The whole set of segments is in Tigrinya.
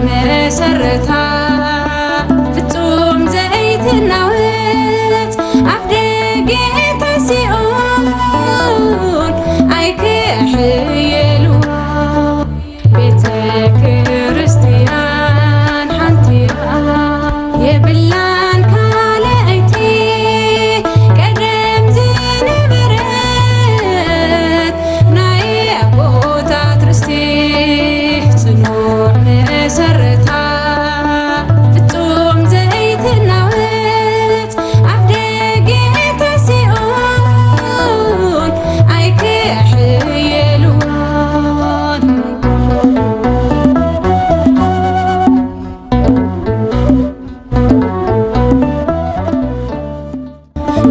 መሰረታ ፍጹም ዘይትናወጽ ኣፍ ደገ ሲኦል ኣይክሕየልዋ። ቤተ ክርስቲያን ሓንቲ እያ የብላን ካልኣይቲ ቀደም ዝነበረት ናይ ኣቦታት ርስቲ ጽኑዕ መሰረታ ፍጹም ዘይትናወጽ ኣፍ ደገ ሲኦል ኣይክሕየልዋን።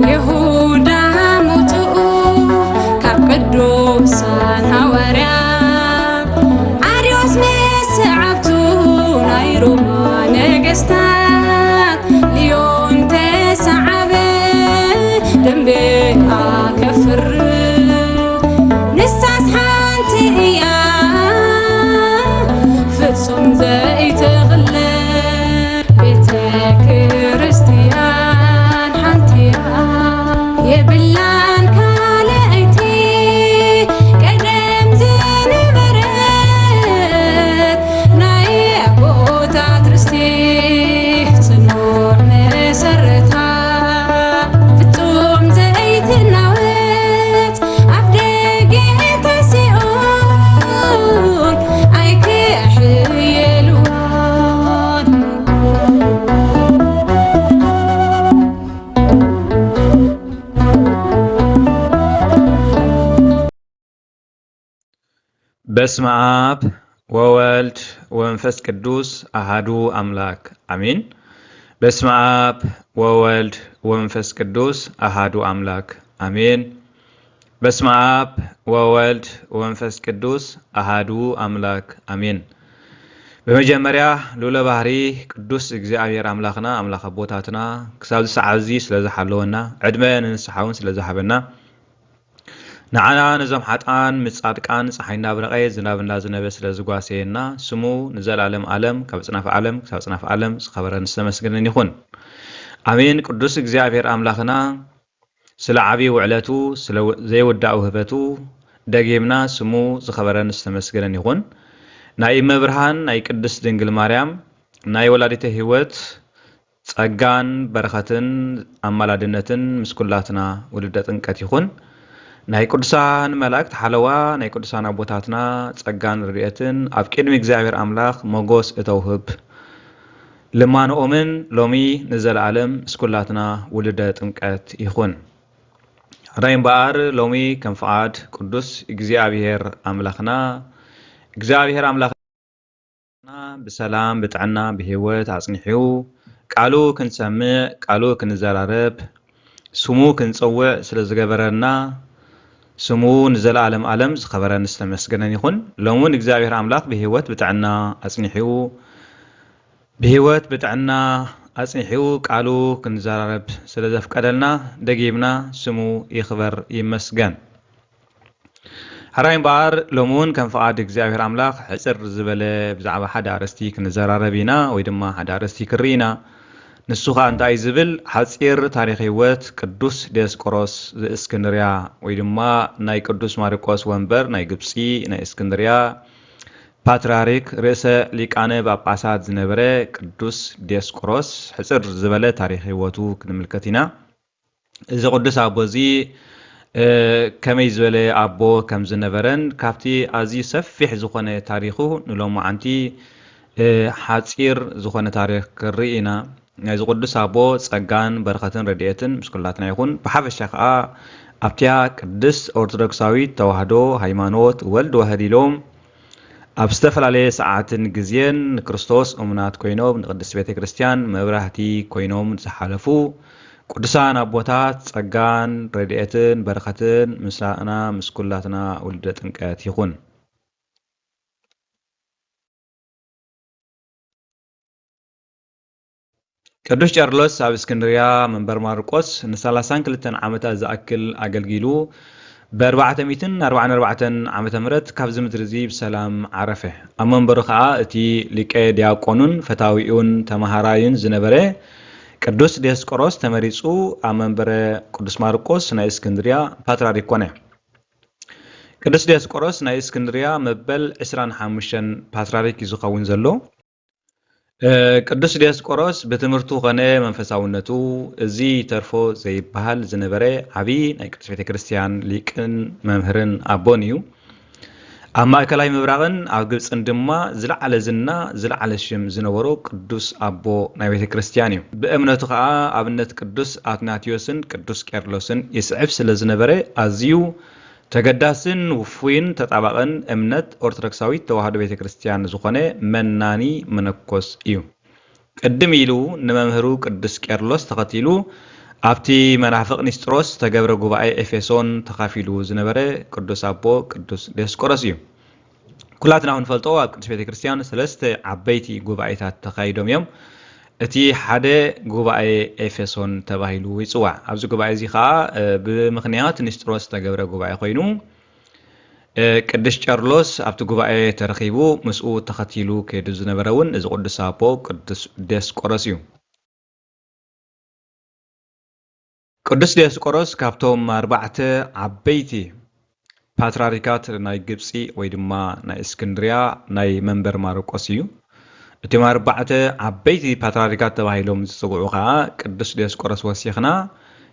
ይሁዳ ሙትኡ ካብ ቅዱሳን ሃዋርያ ኣርዮስ ምስ ሰዓብቱ ናይ ሮማ ነገስታት ልዮን ተሰዓበ ደንበ ኣከፍር ንሳስ ሓንቲ እያ ፍጹም ዘይትቕለ ቤተ ክርስቲያን ሓንቲ እያ የብላን ካልኣይቲ ቀደም ዝነበረት ናይ ኣቦታት ርስቲ ጽኑዕ መሰረታ ፍጹም ዘይትናወጽ ኣፍ ደገ ሲኦል ኣይክሕየልዋን። በስመ አብ ወወልድ ወመንፈስ ቅዱስ አሃዱ አምላክ አሜን። በስመ አብ ወወልድ ወመንፈስ ቅዱስ አሃዱ አምላክ አሜን። በስመ አብ ወወልድ ወመንፈስ ቅዱስ አሃዱ አምላክ አሜን። ብመጀመርያ ልዑለ ባህሪ ቅዱስ እግዚኣብሔር ኣምላኽና ኣምላኽ ኣቦታትና ክሳብ እዚ ሰዓት እዚ ስለ ዝሓለወና ዕድመ ንንስሓ እውን ስለ ዝሃበና ንዓና ነዞም ሓጥኣን ምስ ጻድቃን ጸሓይ እናብረቐ ዝናብ እናዝነበ ስለ ዝጓሰየና ስሙ ንዘለኣለም ዓለም ካብ ኣጽናፈ ዓለም ክሳብ ኣጽናፈ ዓለም ዝኸበረን ዝተመስገነን ይኹን። ኣሜን። ቅዱስ እግዚኣብሔር ኣምላኽና ስለ ዓብዪ ውዕለቱ ስለ ዘይውዳእ ውህበቱ ደጊምና ስሙ ዝኸበረን ዝተመስገነን ይኹን። ናይ እመብርሃን ናይ ቅድስት ድንግል ማርያም ናይ ወላዲተ ሕይወት ጸጋን በረኸትን ኣማላድነትን ምስ ኩላትና ውልደ ጥምቀት ይኹን። ናይ ቅዱሳን መላእክት ሓለዋ ናይ ቅዱሳን ኣቦታትና ጸጋን ረድኤትን ኣብ ቅድሚ እግዚኣብሔር ኣምላኽ መጎስ እተውህብ ልማንኦምን ሎሚ ንዘለኣለም ምስ ኩላትና ውልደ ጥምቀት ይኹን። ሕራይ እምበኣር ሎሚ ከም ፍቓድ ቅዱስ እግዚኣብሔር ኣምላኽና እግዚኣብሔር ኣምላኽና ብሰላም ብጥዕና ብህይወት ኣጽኒሑ ቃሉ ክንሰምዕ ቃሉ ክንዘራረብ ስሙ ክንጽውዕ ስለ ዝገበረና ስሙ ንዘለኣለም ኣለም ዝኸበረን ዝተመስገነን ይኹን። ሎሚ እውን እግዚኣብሔር ኣምላኽ ብህይወት ብጥዕና ኣጽኒሑ ብህይወት ብጥዕና ኣጽኒሑ ቃሉ ክንዘራረብ ስለ ዘፍቀደልና ደጊምና ስሙ ይኽበር ይመስገን። ሕራይ እምበኣር ሎሚ እውን ከም ፍቓድ እግዚኣብሔር ኣምላኽ ሕጽር ዝበለ ብዛዕባ ሓደ ኣርእስቲ ክንዘራረብ ኢና ወይ ድማ ሓደ ኣርእስቲ ክርኢ ኢና። ንሱ ኸኣ እንታይ ዝብል ሓጺር ታሪኽ ህይወት ቅዱስ ዲዮስቆሮስ ዘእስክንድርያ ወይ ድማ ናይ ቅዱስ ማርቆስ ወንበር ናይ ግብጺ ናይ እስክንድርያ ፓትርያርክ ርእሰ ሊቃነ ጳጳሳት ዝነበረ ቅዱስ ዲዮስቆሮስ ሕጽር ዝበለ ታሪኽ ህይወቱ ክንምልከት ኢና። እዚ ቅዱስ ኣቦ እዚ ከመይ ዝበለ ኣቦ ከም ዝነበረን ካብቲ ኣዝዩ ሰፊሕ ዝኾነ ታሪኹ ንሎማዓንቲ ሓጺር ዝኾነ ታሪኽ ክንርኢ ኢና። ናይዚ ቅዱስ ኣቦ ጸጋን በረኸትን ረድኤትን ምስ ኩላትና ይኹን። ብሓፈሻ ከኣ ኣብቲኣ ቅድስት ኦርቶዶክሳዊት ተዋህዶ ሃይማኖት ወልድ ዋህድ ኢሎም ኣብ ዝተፈላለየ ሰዓትን ግዜን ንክርስቶስ እሙናት ኮይኖም ንቅድስት ቤተ ክርስቲያን መብራህቲ ኮይኖም ዝሓለፉ ቅዱሳን ኣቦታት ጸጋን ረድኤትን በረኸትን ምሳና ምስ ኩላትና ውልደ ጥምቀት ይኹን። ቅዱስ ቄርሎስ ኣብ እስክንድርያ መንበር ማርቆስ ንሰላሳን ክልተን ዓመታት ዝኣክል ኣገልጊሉ ብ ኣርባዕተ ሚእትን ኣርባዓን ኣርባዕተን ዓመተ ምህረት ካብዚ ምድሪ እዚ ብሰላም ዓረፈ። ኣብ መንበሩ ኸኣ እቲ ሊቀ ዲያቆኑን ፈታዊኡን ተማሃራዩን ዝነበረ ቅዱስ ዲዮስቆሮስ ተመሪጹ ኣብ መንበረ ቅዱስ ማርቆስ ናይ እስክንድርያ ፓትርያርክ ኮነ። ቅዱስ ዲዮስቆሮስ ናይ እስክንድርያ መበል ዕስራን ሓሙሽተን ፓትርያርክ እዩ ዝኸውን ዘሎ። እ፣ ቅዱስ ዲዮስቆሮስ ብትምህርቱ ኾነ መንፈሳውነቱ እዚ ተርፎ ዘይበሃል ዝነበረ ዓቢ ናይ ቅድስት ቤተ ክርስቲያን ሊቅን መምህርን ኣቦን እዩ። ኣብ ማእከላይ ምብራቕን ኣብ ግብጽን ድማ ዝለዓለ ዝና፣ ዝለዓለ ሽም ዝነበሮ ቅዱስ ኣቦ ናይ ቤተ ክርስቲያን እዩ። ብእምነቱ ኸኣ ኣብነት ቅዱስ ኣትናቴዎስን ቅዱስ ቄርሎስን ይስዕብ ስለ ዝነበረ ኣዝዩ ተገዳስን ውፉይን ተጣባቕን እምነት ኦርቶዶክሳዊት ተዋህዶ ቤተ ክርስቲያን ዝኾነ መናኒ መነኮስ እዩ። ቅድም ኢሉ ንመምህሩ ቅዱስ ቄርሎስ ተኸቲሉ ኣብቲ መናፍቕ ኒስጥሮስ ዝተገብረ ጉባኤ ኤፌሶን ተኻፊሉ ዝነበረ ቅዱስ ኣቦ ቅዱስ ዲዮስቆሮስ እዩ። ኩላትና ክንፈልጦ ኣብ ቅድስት ቤተ ክርስቲያን ሰለስተ ዓበይቲ ጉባኤታት ተኻይዶም እዮም። እቲ ሓደ ጉባኤ ኤፌሶን ተባሂሉ ይጽዋዕ። ኣብዚ ጉባኤ እዚ ኸኣ፣ እ፣ ብምኽንያት ኒስጥሮስ ዝተገብረ ጉባኤ ኮይኑ፣ እ፣ ቅዱስ ቄርሎስ ኣብቲ ጉባኤ ተረኺቡ ምስኡ ተኸቲሉ ከይዱ ዝነበረ እውን እዚ ቅዱስ ኣቦ ቅዱስ ዲዮስቆሮስ እዩ። ቅዱስ ዲዮስቆሮስ ካብቶም ኣርባዕተ ዓበይቲ ፓትርያርካት ናይ ግብጺ ወይ ድማ ናይ እስክንድርያ ናይ መንበር ማርቆስ እዩ። እቶም ኣርባዕተ ዓበይቲ ፓትርያርካት ተባሂሎም ዝጽውዑ ኸኣ ቅዱስ ዲዮስቆሮስ ወሲኽና፣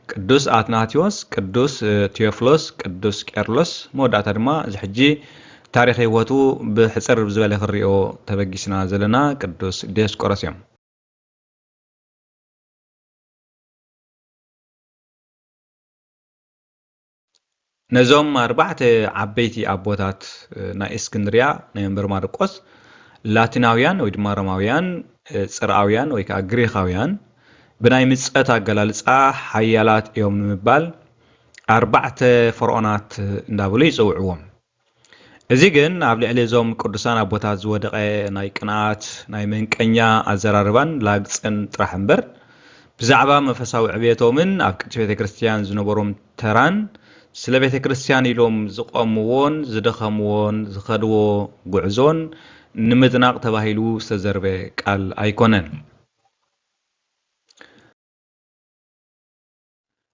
ቅዱስ ኣትናቴዎስ፣ ቅዱስ፣ እ፣ ቴዎፍሎስ፣ ቅዱስ ቄርሎስ፣ መወዳእታ ድማ እዚ ሕጂ ታሪኽ ህይወቱ ብሕጽር ዝበለ ክንሪኦ ተበጊስና ዘለና ቅዱስ ዲዮስቆሮስ እዮም። ነዞም ኣርባዕተ ዓበይቲ ኣቦታት፣ እ፣ ናይ እስክንድርያ ናይ መንበር ማርቆስ ላቲናውያን ወይ ድማ ሮማውያን፣ እ፣ ጽርኣውያን ወይ ከኣ ግሪኻውያን ብናይ ምጸት ኣገላልጻ ሓያላት እዮም ንምባል ኣርባዕተ ፈርዖናት እንዳበሉ ይጽውዕዎም። እዚ ግን ኣብ ልዕሊ እዞም ቅዱሳን ኣቦታት ዝወደቐ ናይ ቅንኣት፣ ናይ መንቀኛ ኣዘራርባን ላግጽን ጥራሕ እምበር፣ ብዛዕባ መንፈሳዊ ዕብየቶምን ኣብ ቅድስት ቤተ ክርስቲያን ዝነበሮም ተራን፣ ስለ ቤተ ክርስቲያን ኢሎም ዝቐምዎን ዝደኸምዎን ዝኸድዎ ጉዕዞን ንምድናቕ ተባሂሉ ዝተዘርበ ቃል ኣይኮነን።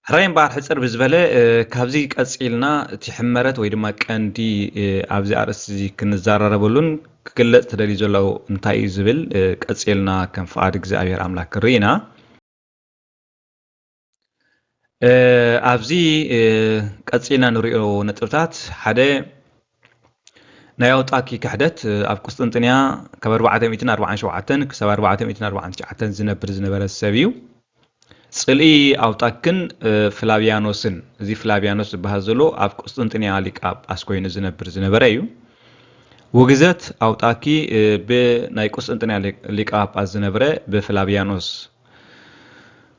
ሕራይ እምበኣር ሕጽር ብዝበለ፣ እ፣ ካብዚ ቀጺልና እቲ ሕመረት ወይ ድማ ቀንዲ፣ እ፣ ኣብዚ ኣርእስቲ እዚ ክንዘራረበሉን ክግለጽ ተደልዩ ዘሎ እንታይ እዩ ዝብል፣ እ፣ ቀጺልና ከም ፍቓድ እግዚኣብሔር ኣምላክ ክንርኢ ኢና። እ፣ ኣብዚ፣ እ፣ ቀጺልና ንሪኦ ነጥብታት ሓደ ናይ ኣውጣኪ ክሕደት፣ እ፣ ኣብ ቁስጥንጥንያ ካብ ኣርባዕተ ሚእትን ኣርባዓን ሸውዓተን ክሳብ ኣርባዕተ ሚእትን ኣርባዓን ትሽዓተን ዝነብር ዝነበረ ሰብ እዩ። ጽልኢ ኣውጣክን፣ እ፣ ፍላቪያኖስን፣ እዚ ፍላቪያኖስ ዝበሃል ዘሎ ኣብ ቁስጥንጥንያ ሊቀ ጳጳስ ኮይኑ ዝነብር ዝነበረ እዩ። ውግዘት ኣውጣኪ፣ እ፣ ብናይ ቁስጥንጥንያ ሊ-፣ ሊቀ ጳጳስ ዝነበረ ብፍላቪያኖስ።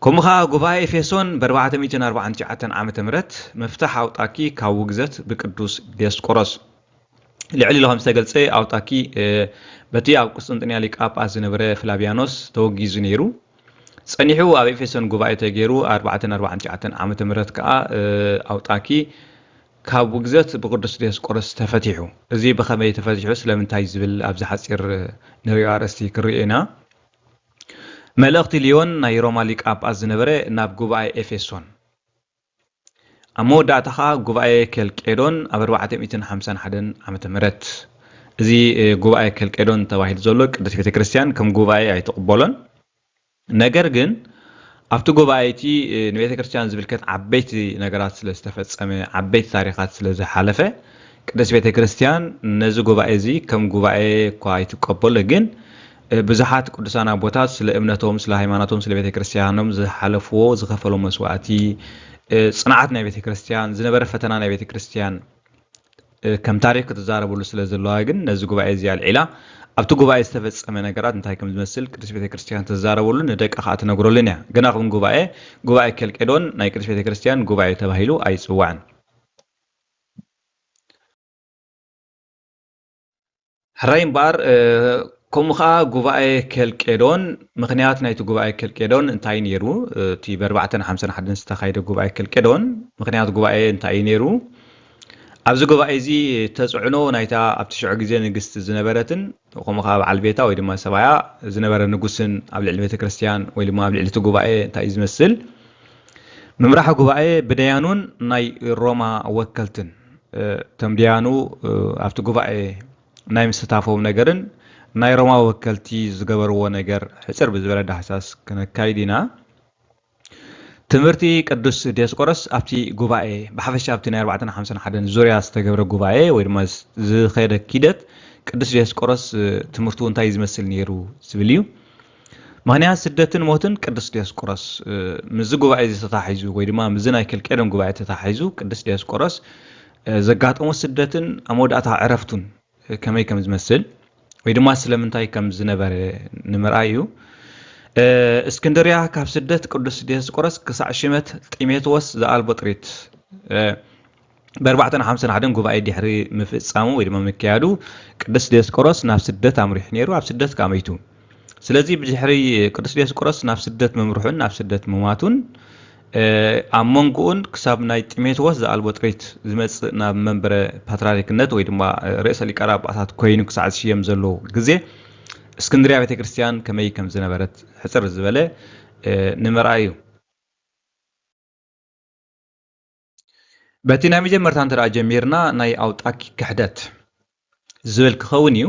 ከምኡ ኸኣ ጉባኤ ኤፌሶን ብ ኣርባዕተ ሚእትን ኣርባዓን ትሽዓተን ዓመተ ምህረት ምፍታሕ ኣውጣኪ ካብ ውግዘት ብቅዱስ ዲዮስቆሮስ። ልዕሊ ኢሉ ከም ዝተገልጸ ኣውጣኪ፣ እ፣ በቲ ኣብ ቁስጥንጥንያ ሊቀ ጳጳስ ዝነበረ ፍላቪያኖስ ተወጊዙ ነይሩ። ጸኒሑ ኣብ ኤፌሶን ጉባኤ ተገይሩ ኣርባዕተ ኣርባዓን ትሽዓተን ዓመተ ምህረት ከኣ፣ እ፣ ኣውጣኪ ካብ ውግዘት ብቅዱስ ዲዮስቆሮስ ተፈቲሑ። እዚ ብኸመይ ተፈቲሑ ስለምንታይ ዝብል ኣብዚ ሓጺር ንሪኦ ኣርእስቲ ክንሪኦ ኢና። መልእኽቲ ልዮን ናይ ሮማ ሊቀ ጳጳስ ዝነበረ ናብ ጉባኤ ኤፌሶን። ኣብ መወዳእታ ኸኣ ጉባኤ ኬልቄዶን ኣብ ኣርባዕተ ሚእትን ሓምሳን ሓደን ዓመተ ምህረት። እዚ፣ እ፣ ጉባኤ ኬልቄዶን ተባሂሉ ዘሎ ቅድስት ቤተ ክርስቲያን ከም ጉባኤ ኣይትቕበሎን። ነገር ግን ኣብቲ ጉባኤ እቲ፣ እ፣ ንቤተ ክርስቲያን ዝምልከት ዓበይቲ ነገራት ስለ ዝተፈጸመ፣ ዓበይቲ ታሪኻት ስለ ዝሓለፈ፣ ቅድስት ቤተ ክርስቲያን ነዚ ጉባኤ እዚ ከም ጉባኤ እኳ ኣይትቀበሎ፣ ግን፣ እ፣ ብዙሓት ቅዱሳን ኣቦታት ስለ እምነቶም፣ ስለ ሃይማኖቶም፣ ስለ ቤተ ክርስቲያኖም ዝሓለፍዎ፣ ዝኸፈሎ መስዋእቲ፣ እ፣ ጽንዓት ናይ ቤተ ክርስቲያን፣ ዝነበረ ፈተና ናይ ቤተ ክርስቲያን፣ እ፣ ከም ታሪኽ ክትዛረበሉ ስለ ዘለዋ ግን ነዚ ጉባኤ እዚ ኣልዒላ ኣብቲ ጉባኤ ዝተፈጸመ ነገራት እንታይ ከም ዝመስል ቅድስት ቤተ ክርስቲያን ትዛረበሉ ንደቃ ከኣ ትነግረሉን እያ። ግና ከም ጉባኤ፣ ጉባኤ ኬልቄዶን ናይ ቅድስት ቤተ ክርስቲያን ጉባኤ ተባሂሉ ኣይጽዋዕን። ሕራይ እምበኣር፣ እ፣ ከምኡ ኸኣ ጉባኤ ኬልቄዶን፣ ምኽንያት ናይቲ ጉባኤ ኬልቄዶን እንታይ ነይሩ? እቲ ብ ኣርባዕተን ሓምሳን ሓደን ዝተኻየደ ጉባኤ ኬልቄዶን ምኽንያት ጉባኤ እንታይ እዩ ነይሩ? ኣብዚ ጉባኤ እዚ ተጽዕኖ ናይታ ኣብቲ ሽዑ ግዜ ንግስቲ ዝነበረትን ከምኡ ከዓ በዓል ቤታ ወይ ድማ ሰብኣያ ዝነበረ ንጉስን ኣብ ልዕሊ ቤተ ክርስቲያን ወይ ድማ ኣብ ልዕሊ እቲ ጉባኤ እንታይ እዩ ዝመስል? ምምራሕ ጉባኤ ብደያኑን ናይ ሮማ ወከልትን፣ እ፣ እቶም ደያኑ፣ እ፣ ኣብቲ ጉባኤ ናይ ምስታፎም ነገርን ናይ ሮማ ወከልቲ ዝገበርዎ ነገር ሕጽር ብዝበለ ዳህሳስ ክነካይድ ኢና። ትምህርቲ ቅዱስ ዲዮስቆሮስ ኣብቲ ጉባኤ፣ ብሓፈሻ ኣብቲ ናይ ኣርባዕተን ሓምሳን ሓደን ዙርያ ዝተገብረ ጉባኤ ወይ ድማ ዝ-፣ ዝኸደ ኪደት ቅዱስ ዲዮስቆሮስ፣ እ፣ ትምህርቱ እንታይ ዝመስል ነይሩ ዝብል እዩ። ምኽንያት ስደትን ሞትን ቅዱስ ዲዮስቆሮስ፣ እ፣ ምስዚ ጉባኤ እዚ ተታሒዙ ወይ ድማ ምስዚ ናይ ከልቄዶን ጉባኤ ተታሒዙ ቅዱስ ዲዮስቆሮስ፣ እ፣ ዘጋጠሞ ስደትን ኣብ መወዳእታ ዕረፍቱን ከመይ ከም ዝመስል ወይ ድማ ስለምንታይ ከም ዝነበረ ንምርኣይ እዩ። እ፣ እስክንድርያ ካብ ስደት ቅዱስ ዲዮስቆሮስ ክሳዕ ሽመት ጢሞቴዎስ ዘኣልቦ ጥሪት፣ እ፣ ብኣርባዕተን ሓምሳን ሓደን ጉባኤ ድሕሪ ምፍጻሙ ወይ ድማ ምክያዱ ቅዱስ ዲዮስቆሮስ ናብ ስደት ኣምሪሑ ነይሩ፣ ኣብ ስደት ከኣ መይቱ። ስለዚ ብድሕሪ ቅዱስ ዲዮስቆሮስ ናብ ስደት ምምርሑን ናብ ስደት ምማቱን፣ እ፣ ኣብ መንጎኡን ክሳብ ናይ ጢሞቴዎስ ዘኣልቦ ጥሪት ዝመጽእ ናብ መንበረ ፓትርያርክነት ወይ ድማ፣ እ፣ ርእሰ ሊቃነ ጳጳሳት ኮይኑ ክሳዕ ዝሽየም ዘሎ ግዜ እስክንድርያ ቤተ ክርስቲያን ከመይ ከም ዝነበረት ሕጽር ዝበለ፣ እ፣ ንምርኣይ እዩ። በቲ ናይ መጀመርታ እንተ ደኣ ጀሚርና ናይ ኣውጣኪ ክሕደት ዝብል ክኸውን እዩ።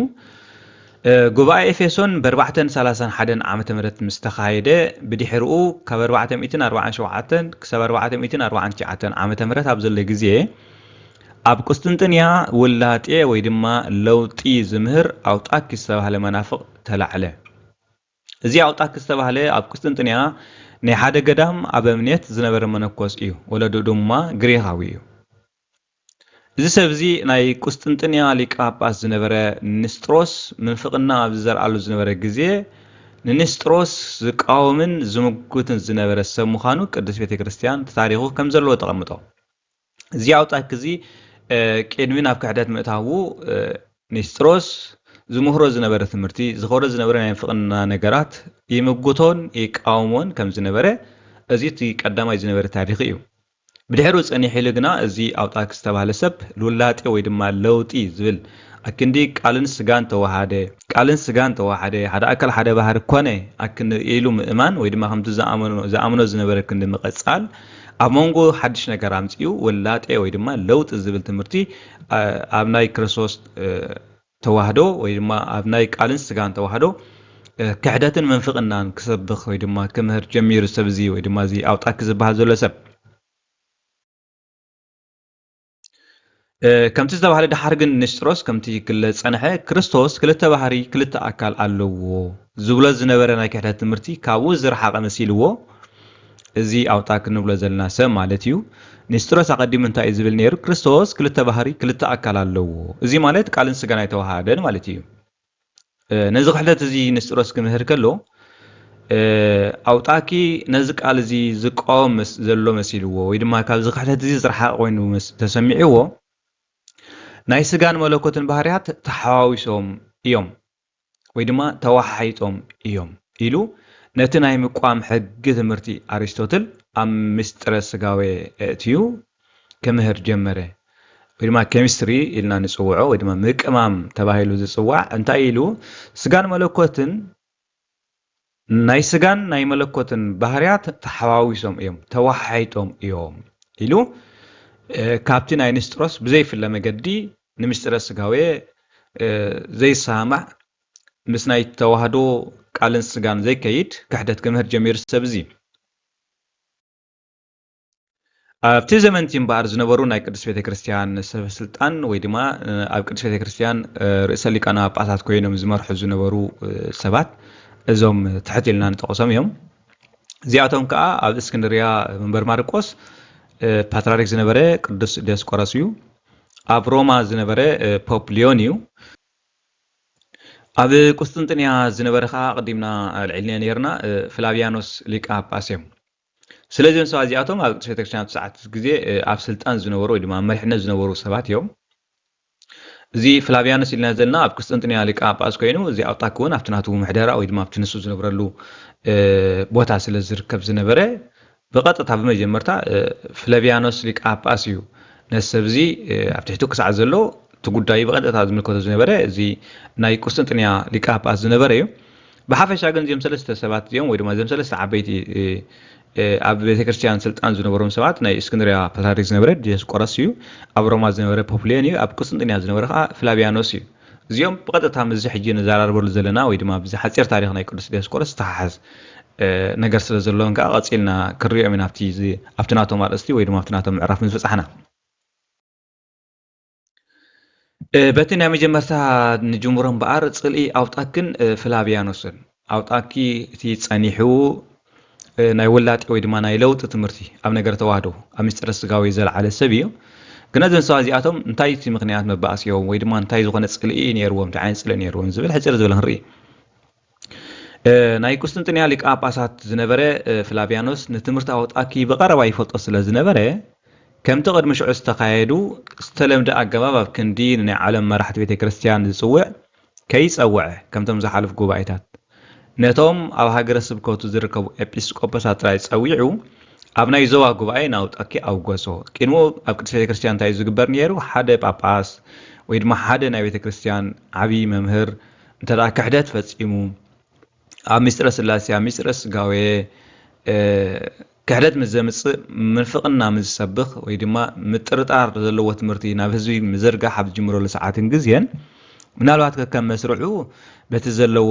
እ፣ ጉባኤ ኤፌሶን ብኣርባዕተን ሰላሳን ሓደን ዓመተ ምህረት ምስ ተኻየደ፣ ብድሕሪኡ ካብ ኣርባዕተ ሚእትን ኣርባዓን ሸውዓተን ክሳብ ኣርባዕተ ሚእትን ኣርባዓን ትሽዓተን ዓመተ ምህረት ኣብ ዘሎ ግዜ፣ ኣብ ቁስጥንጥንያ ውላጤ ወይ ድማ ለውጢ ዝምህር ኣውጣኪ ዝተባህለ መናፍቕ ተላዕለ። እዚ ኣውጣኪ ዝተባህለ ኣብ ቁስጥንጥንያ ናይ ሓደ ገዳም ኣበምኔት ዝነበረ መነኮስ እዩ። ወለዱ ድማ ግሪኻዊ እዩ። እዚ ሰብ እዚ ናይ ቁስጥንጥንያ ሊቀ ጳጳስ ዝነበረ ንስጥሮስ ምንፍቕና ኣብ ዝዘርኣሉ ዝነበረ ግዜ፣ ንንስጥሮስ ዝቃወምን ዝምጉትን ዝነበረ ሰብ ምዃኑ ቅድስት ቤተ ክርስቲያን ታሪኹ ከም ዘለዎ ተቐምጦ። እዚ ኣውጣኪ እዚ፣ እ፣ ቅድሚ ናብ ክሕደት ምእታዉ፣ እ፣ ንስጥሮስ ዝምህሮ ዝነበረ ትምህርቲ፣ ዝኸሮ ዝነበረ ናይ ምንፍቕና ነገራት ይምጉቶን ይቃወሞን ከም ዝነበረ፣ እዚ እቲ ቀዳማይ ዝነበረ ታሪኽ እዩ። ብድሕሪኡ ጸኒሑ ኢሉ ግና፣ እዚ ኣውጣኪ ዝተባህለ ሰብ፣ ልውላጤ ወይ ድማ ለውጢ ዝብል፣ ኣክንዲ ቃልን ስጋን ተዋሃደ፣ ቃልን ስጋን ተዋሃደ፣ ሓደ ኣካል ሓደ ባህሪ ኮነ፣ ኣክን-፣ ኢሉ ምእማን ወይ ድማ ከምቲ ዝኣመኖ፣ ዝኣምኖ ዝነበረ ክንዲ ምቕጻል፣ ኣብ መንጎ ሓድሽ ነገር ኣምጺኡ፣ ውላጤ ወይ ድማ ለውጢ ዝብል ትምህርቲ፣ ኣ-፣ ኣብ ናይ ክርስቶስ፣ እ፣ ተዋህዶ ወይ ድማ ኣብ ናይ ቃልን ስጋን ተዋህዶ፣ እ፣ ክሕደትን ምንፍቕናን ክሰብኽ ወይ ድማ ክምህር ጀሚሩ ሰብ እዚ ወይ ድማ እዚ ኣውጣኪ ዝበሃል ዘሎ ሰብ። እ፣ ከምቲ ዝተባህለ ደሓር ግን ንስጥሮስ ከምቲ ክለ ዝጸንሐ ክርስቶስ ክልተ ባህሪ ክልተ ኣካል ኣለዎ ዝብሎ ዝነበረ ናይ ክሕደት ትምህርቲ ካብኡ ዝረሓቐ መሲልዎ እዚ ኣውጣኪ ንብሎ ዘለና ሰብ ማለት እዩ። ንስጥሮስ ኣቐዲሙ እንታይ እዩ ዝብል ነይሩ? ክርስቶስ ክልተ ባህሪ ክልተ ኣካል ኣለዎ። እዚ ማለት ቃልን ስጋን ኣይተዋሃደን ማለት እዩ። እ፣ ነዚ ክሕደት እዚ ንስጥሮስ ክምህር ከሎ፣ እ፣ ኣውጣኪ ነዚ ቃል እዚ ዝቃወም መስ-፣ ዘሎ መሲልዎ ወይ ድማ ካብዚ ክሕደት እዚ ዝረሓቐ ኮይኑ መስ-፣ ተሰሚዕዎ፣ ናይ ስጋን መለኮትን ባህርያት ተሓዋዊሶም እዮም ወይ ድማ ተወሓሒጦም እዮም ኢሉ ነቲ ናይ ምቋም ሕጊ ትምህርቲ ኣሪስቶትል ኣብ ምስጢረ ስጋዌ ኣእትዩ ክምህር ጀመረ። ወይ ድማ ኬሚስትሪ ኢልና ንጽውዖ ወይ ድማ ምቅማም ተባሂሉ ዝጽዋዕ እንታይ ኢሉ ስጋን መለኮትን ናይ ስጋን ናይ መለኮትን ባህርያት ተሓዋዊሶም እዮም፣ ተወሓሒጦም እዮም ኢሉ፣ እ፣ ካብቲ ናይ ንስጥሮስ ብዘይፍለ መገዲ ንምስጢረ ስጋዌ፣ እ፣ ዘይሰማማዕ ምስ ናይ ተዋህዶ ቃልን ስጋን ዘይከይድ ክሕደት ክምህር ጀሚሩ ሰብ እዚ። ኣብቲ ዘመንቲ እምበኣር ዝነበሩ ናይ ቅድስት ቤተ ክርስቲያን ሰብ ስልጣን ወይ ድማ፣ እ፣ ኣብ ቅድስት ቤተ ክርስቲያን፣ እ፣ ርእሰ ሊቃነ ጳጳሳት ኮይኖም ዝመርሑ ዝነበሩ፣ እ፣ ሰባት እዞም ትሕት ኢልና ንጠቕሶም እዮም። እዚኣቶም ከኣ ኣብ እስክንድርያ መንበር ማርቆስ፣ እ፣ ፓትርያርክ ዝነበረ ቅዱስ ዲዮስቆሮስ እዩ። ኣብ ሮማ ዝነበረ፣ እ፣ ፖፕ ሊዮን እዩ። ኣብ ቁስጥንጥንያ ዝነበረ ከኣ ኣቐዲምና ኣልዒልናዮ ነይርና፣ እ፣ ፍላቪያኖስ ሊቀ ጳጳስ እዮም። ስለዚ እዞም ሰባት እዚኣቶም ኣብ ቅድስት ቤተክርስትያን ኣብቲ ሰዓት ግዜ፣ እ፣ ኣብ ስልጣን ዝነበሩ ወይ ድማ ኣብ መሪሕነት ዝነበሩ ሰባት እዮም። እዚ ፍላቪያኖስ ኢልና ዘለና ኣብ ቁስጥንጥንያ ሊቀ ጳጳስ ኮይኑ፣ እዚ ኣውጣኪ እውን ኣብቲ ናቱ ምሕደራ ወይ ድማ ኣብቲ ንሱ ዝነብረሉ፣ እ፣ ቦታ ስለ ዝርከብ ዝነበረ፣ ብቐጥታ ብመጀመርታ፣ እ፣ ፍላቪያኖስ ሊቀ ጳጳስ እዩ ነዚ ሰብ እዚ ኣብ ትሕቱ ክሳዕ ዘሎ እቲ ጉዳይ ብቐጥታ ዝምልከቶ ዝነበረ እዚ ናይ ቁስጥንጥንያ ሊቀ ጳጳስ ዝነበረ እዩ። ብሓፈሻ ግን እዚኦም ሰለስተ ሰባት እዚኦም ወይ ድማ እዚኦም ሰለስተ ዓበይቲ ኣብ ቤተክርስትያን ስልጣን ዝነበሮም ሰባት ናይ እስክንድርያ ፓትርያርክ ዝነበረ ዲዮስቆሮስ እዩ። ኣብ ሮማ ዝነበረ ፖፕ ሊዮን እዩ። ኣብ ቁስጥንጥንያ ዝነበረ ከዓ ፍላቪያኖስ እዩ። እዚኦም ብቐጥታ ምስዚ ሕጂ ንዘራርበሉ ዘለና ወይ ድማ ብዚ ሓፂር ታሪክ ናይ ቅዱስ ዲዮስቆሮስ ዝተሓሓዝ ነገር ስለ ዘለዎም ከዓ ቀፂልና ክንሪኦም ኢና ኣብቲ ናቶም ኣርእስቲ ወይ ድማ ኣብቲ ናቶም ምዕራፍ ምስ በፃሕና። በቲ ናይ መጀመርታ ንጅምሮ እምበኣር ፅልኢ ኣውጣኪን ፍላቪያኖስን ኣውጣኪ እቲ ፀኒሑ ናይ ውላጤ ወይ ድማ ናይ ለውጢ ትምህርቲ ኣብ ነገር ተዋህዶ ኣብ ምስጢረ ስጋዊ ዘለዓለ ሰብ እዩ። ግን እዞም ሰባት እዚኣቶም እንታይ እቲ ምክንያት መባእሲኦም ወይ ድማ እንታይ ዝኾነ ፅልኢ ነይርዎም እንታይ ዓይነት ፅልኢ ነይርዎም ዝብል ሕፅር ዝበለ ክንርኢ። ናይ ቁስጥንጥንያ ሊቀ ጳጳሳት ዝነበረ ፍላቪያኖስ ንትምህርቲ ኣውጣኪ ብቐረባ ይፈልጦ ስለ ዝነበረ ከምቲ ቅድሚ ሽዑ ዝተኻየዱ ዝተለምደ ኣገባብ ኣብ ክንዲ ንናይ ዓለም መራሕቲ ቤተ ክርስቲያን ዝጽውዕ ከይጸውዐ ከምቶም ዝሓለፉ ጉባኤታት ነቶም ኣብ ሃገረ ስብከቱ ዝርከቡ ኤጲስቆጶሳት ጥራይ ጸዊዑ ኣብ ናይ ዞባ ጉባኤ ናውጣኪ ኣውገሶ። ቅድሚኡ ኣብ ቅድስት ቤተ ክርስቲያን እንታይ እዩ ዝግበር ነይሩ? ሓደ ጳጳስ ወይ ድማ ሓደ ናይ ቤተ ክርስቲያን ዓብዪ መምህር እንተ ደኣ ክሕደት ፈጺሙ ኣብ ምስጢረ ስላሴ ኣብ ምስጢረ ስጋዌ ክሕደት ምስ ዘምፅእ ምንፍቕና ምስ ዝሰብኽ ወይ ድማ ምጥርጣር ዘለዎ ትምህርቲ ናብ ህዝቢ ምዝርጋሕ ኣብ ዝጅምረሉ ሰዓትን ግዜን ምናልባት ከከም መስርዑ በቲ ዘለዎ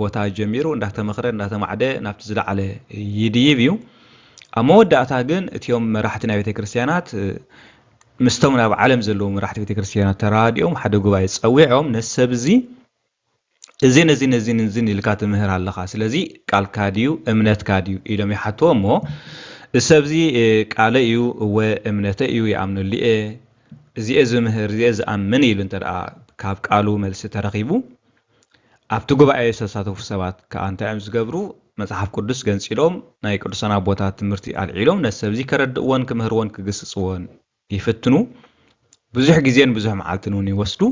ቦታ ጀሚሩ እንዳተመኽረ እንዳተማዕደ ናብቲ ዝለዓለ ይድይብ እዩ። ኣብ መወዳእታ ግን እቲኦም መራሕቲ ናይ ቤተ ክርስቲያናት ምስቶም ናብ ዓለም ዘለዉ መራሕቲ ቤተ ክርስቲያናት ተራዲኦም ሓደ ጉባኤ ጸዊዖም ነዚ ሰብ እዚ እዚን እዚን እዚን እዚን ኢልካ ትምህር ኣለኻ፣ ስለዚ ቃልካ ድዩ እምነትካ ድዩ ኢሎም ይሓትዎ እሞ እዚ ሰብዚ ቃለ እዩ እወ እምነተ እዩ ይኣምነሉ እየ እዚኤ ዝምህር እዚኤ ዝኣምን ኢሉ እንተ ደኣ ካብ ቃሉ መልሲ ተረኺቡ ኣብቲ ጉባኤ ዝተሳተፉ ሰባት ከዓ እንታይ እዮም ዝገብሩ? መጽሓፍ ቅዱስ ገንጺሎም ናይ ቅዱሳን ኣቦታት ትምህርቲ ኣልዒሎም ነዚ ሰብዚ ከረድእዎን ክምህርዎን ክግስጽዎን ይፍትኑ። ብዙሕ ግዜን ብዙሕ መዓልትን እውን ይወስዱ።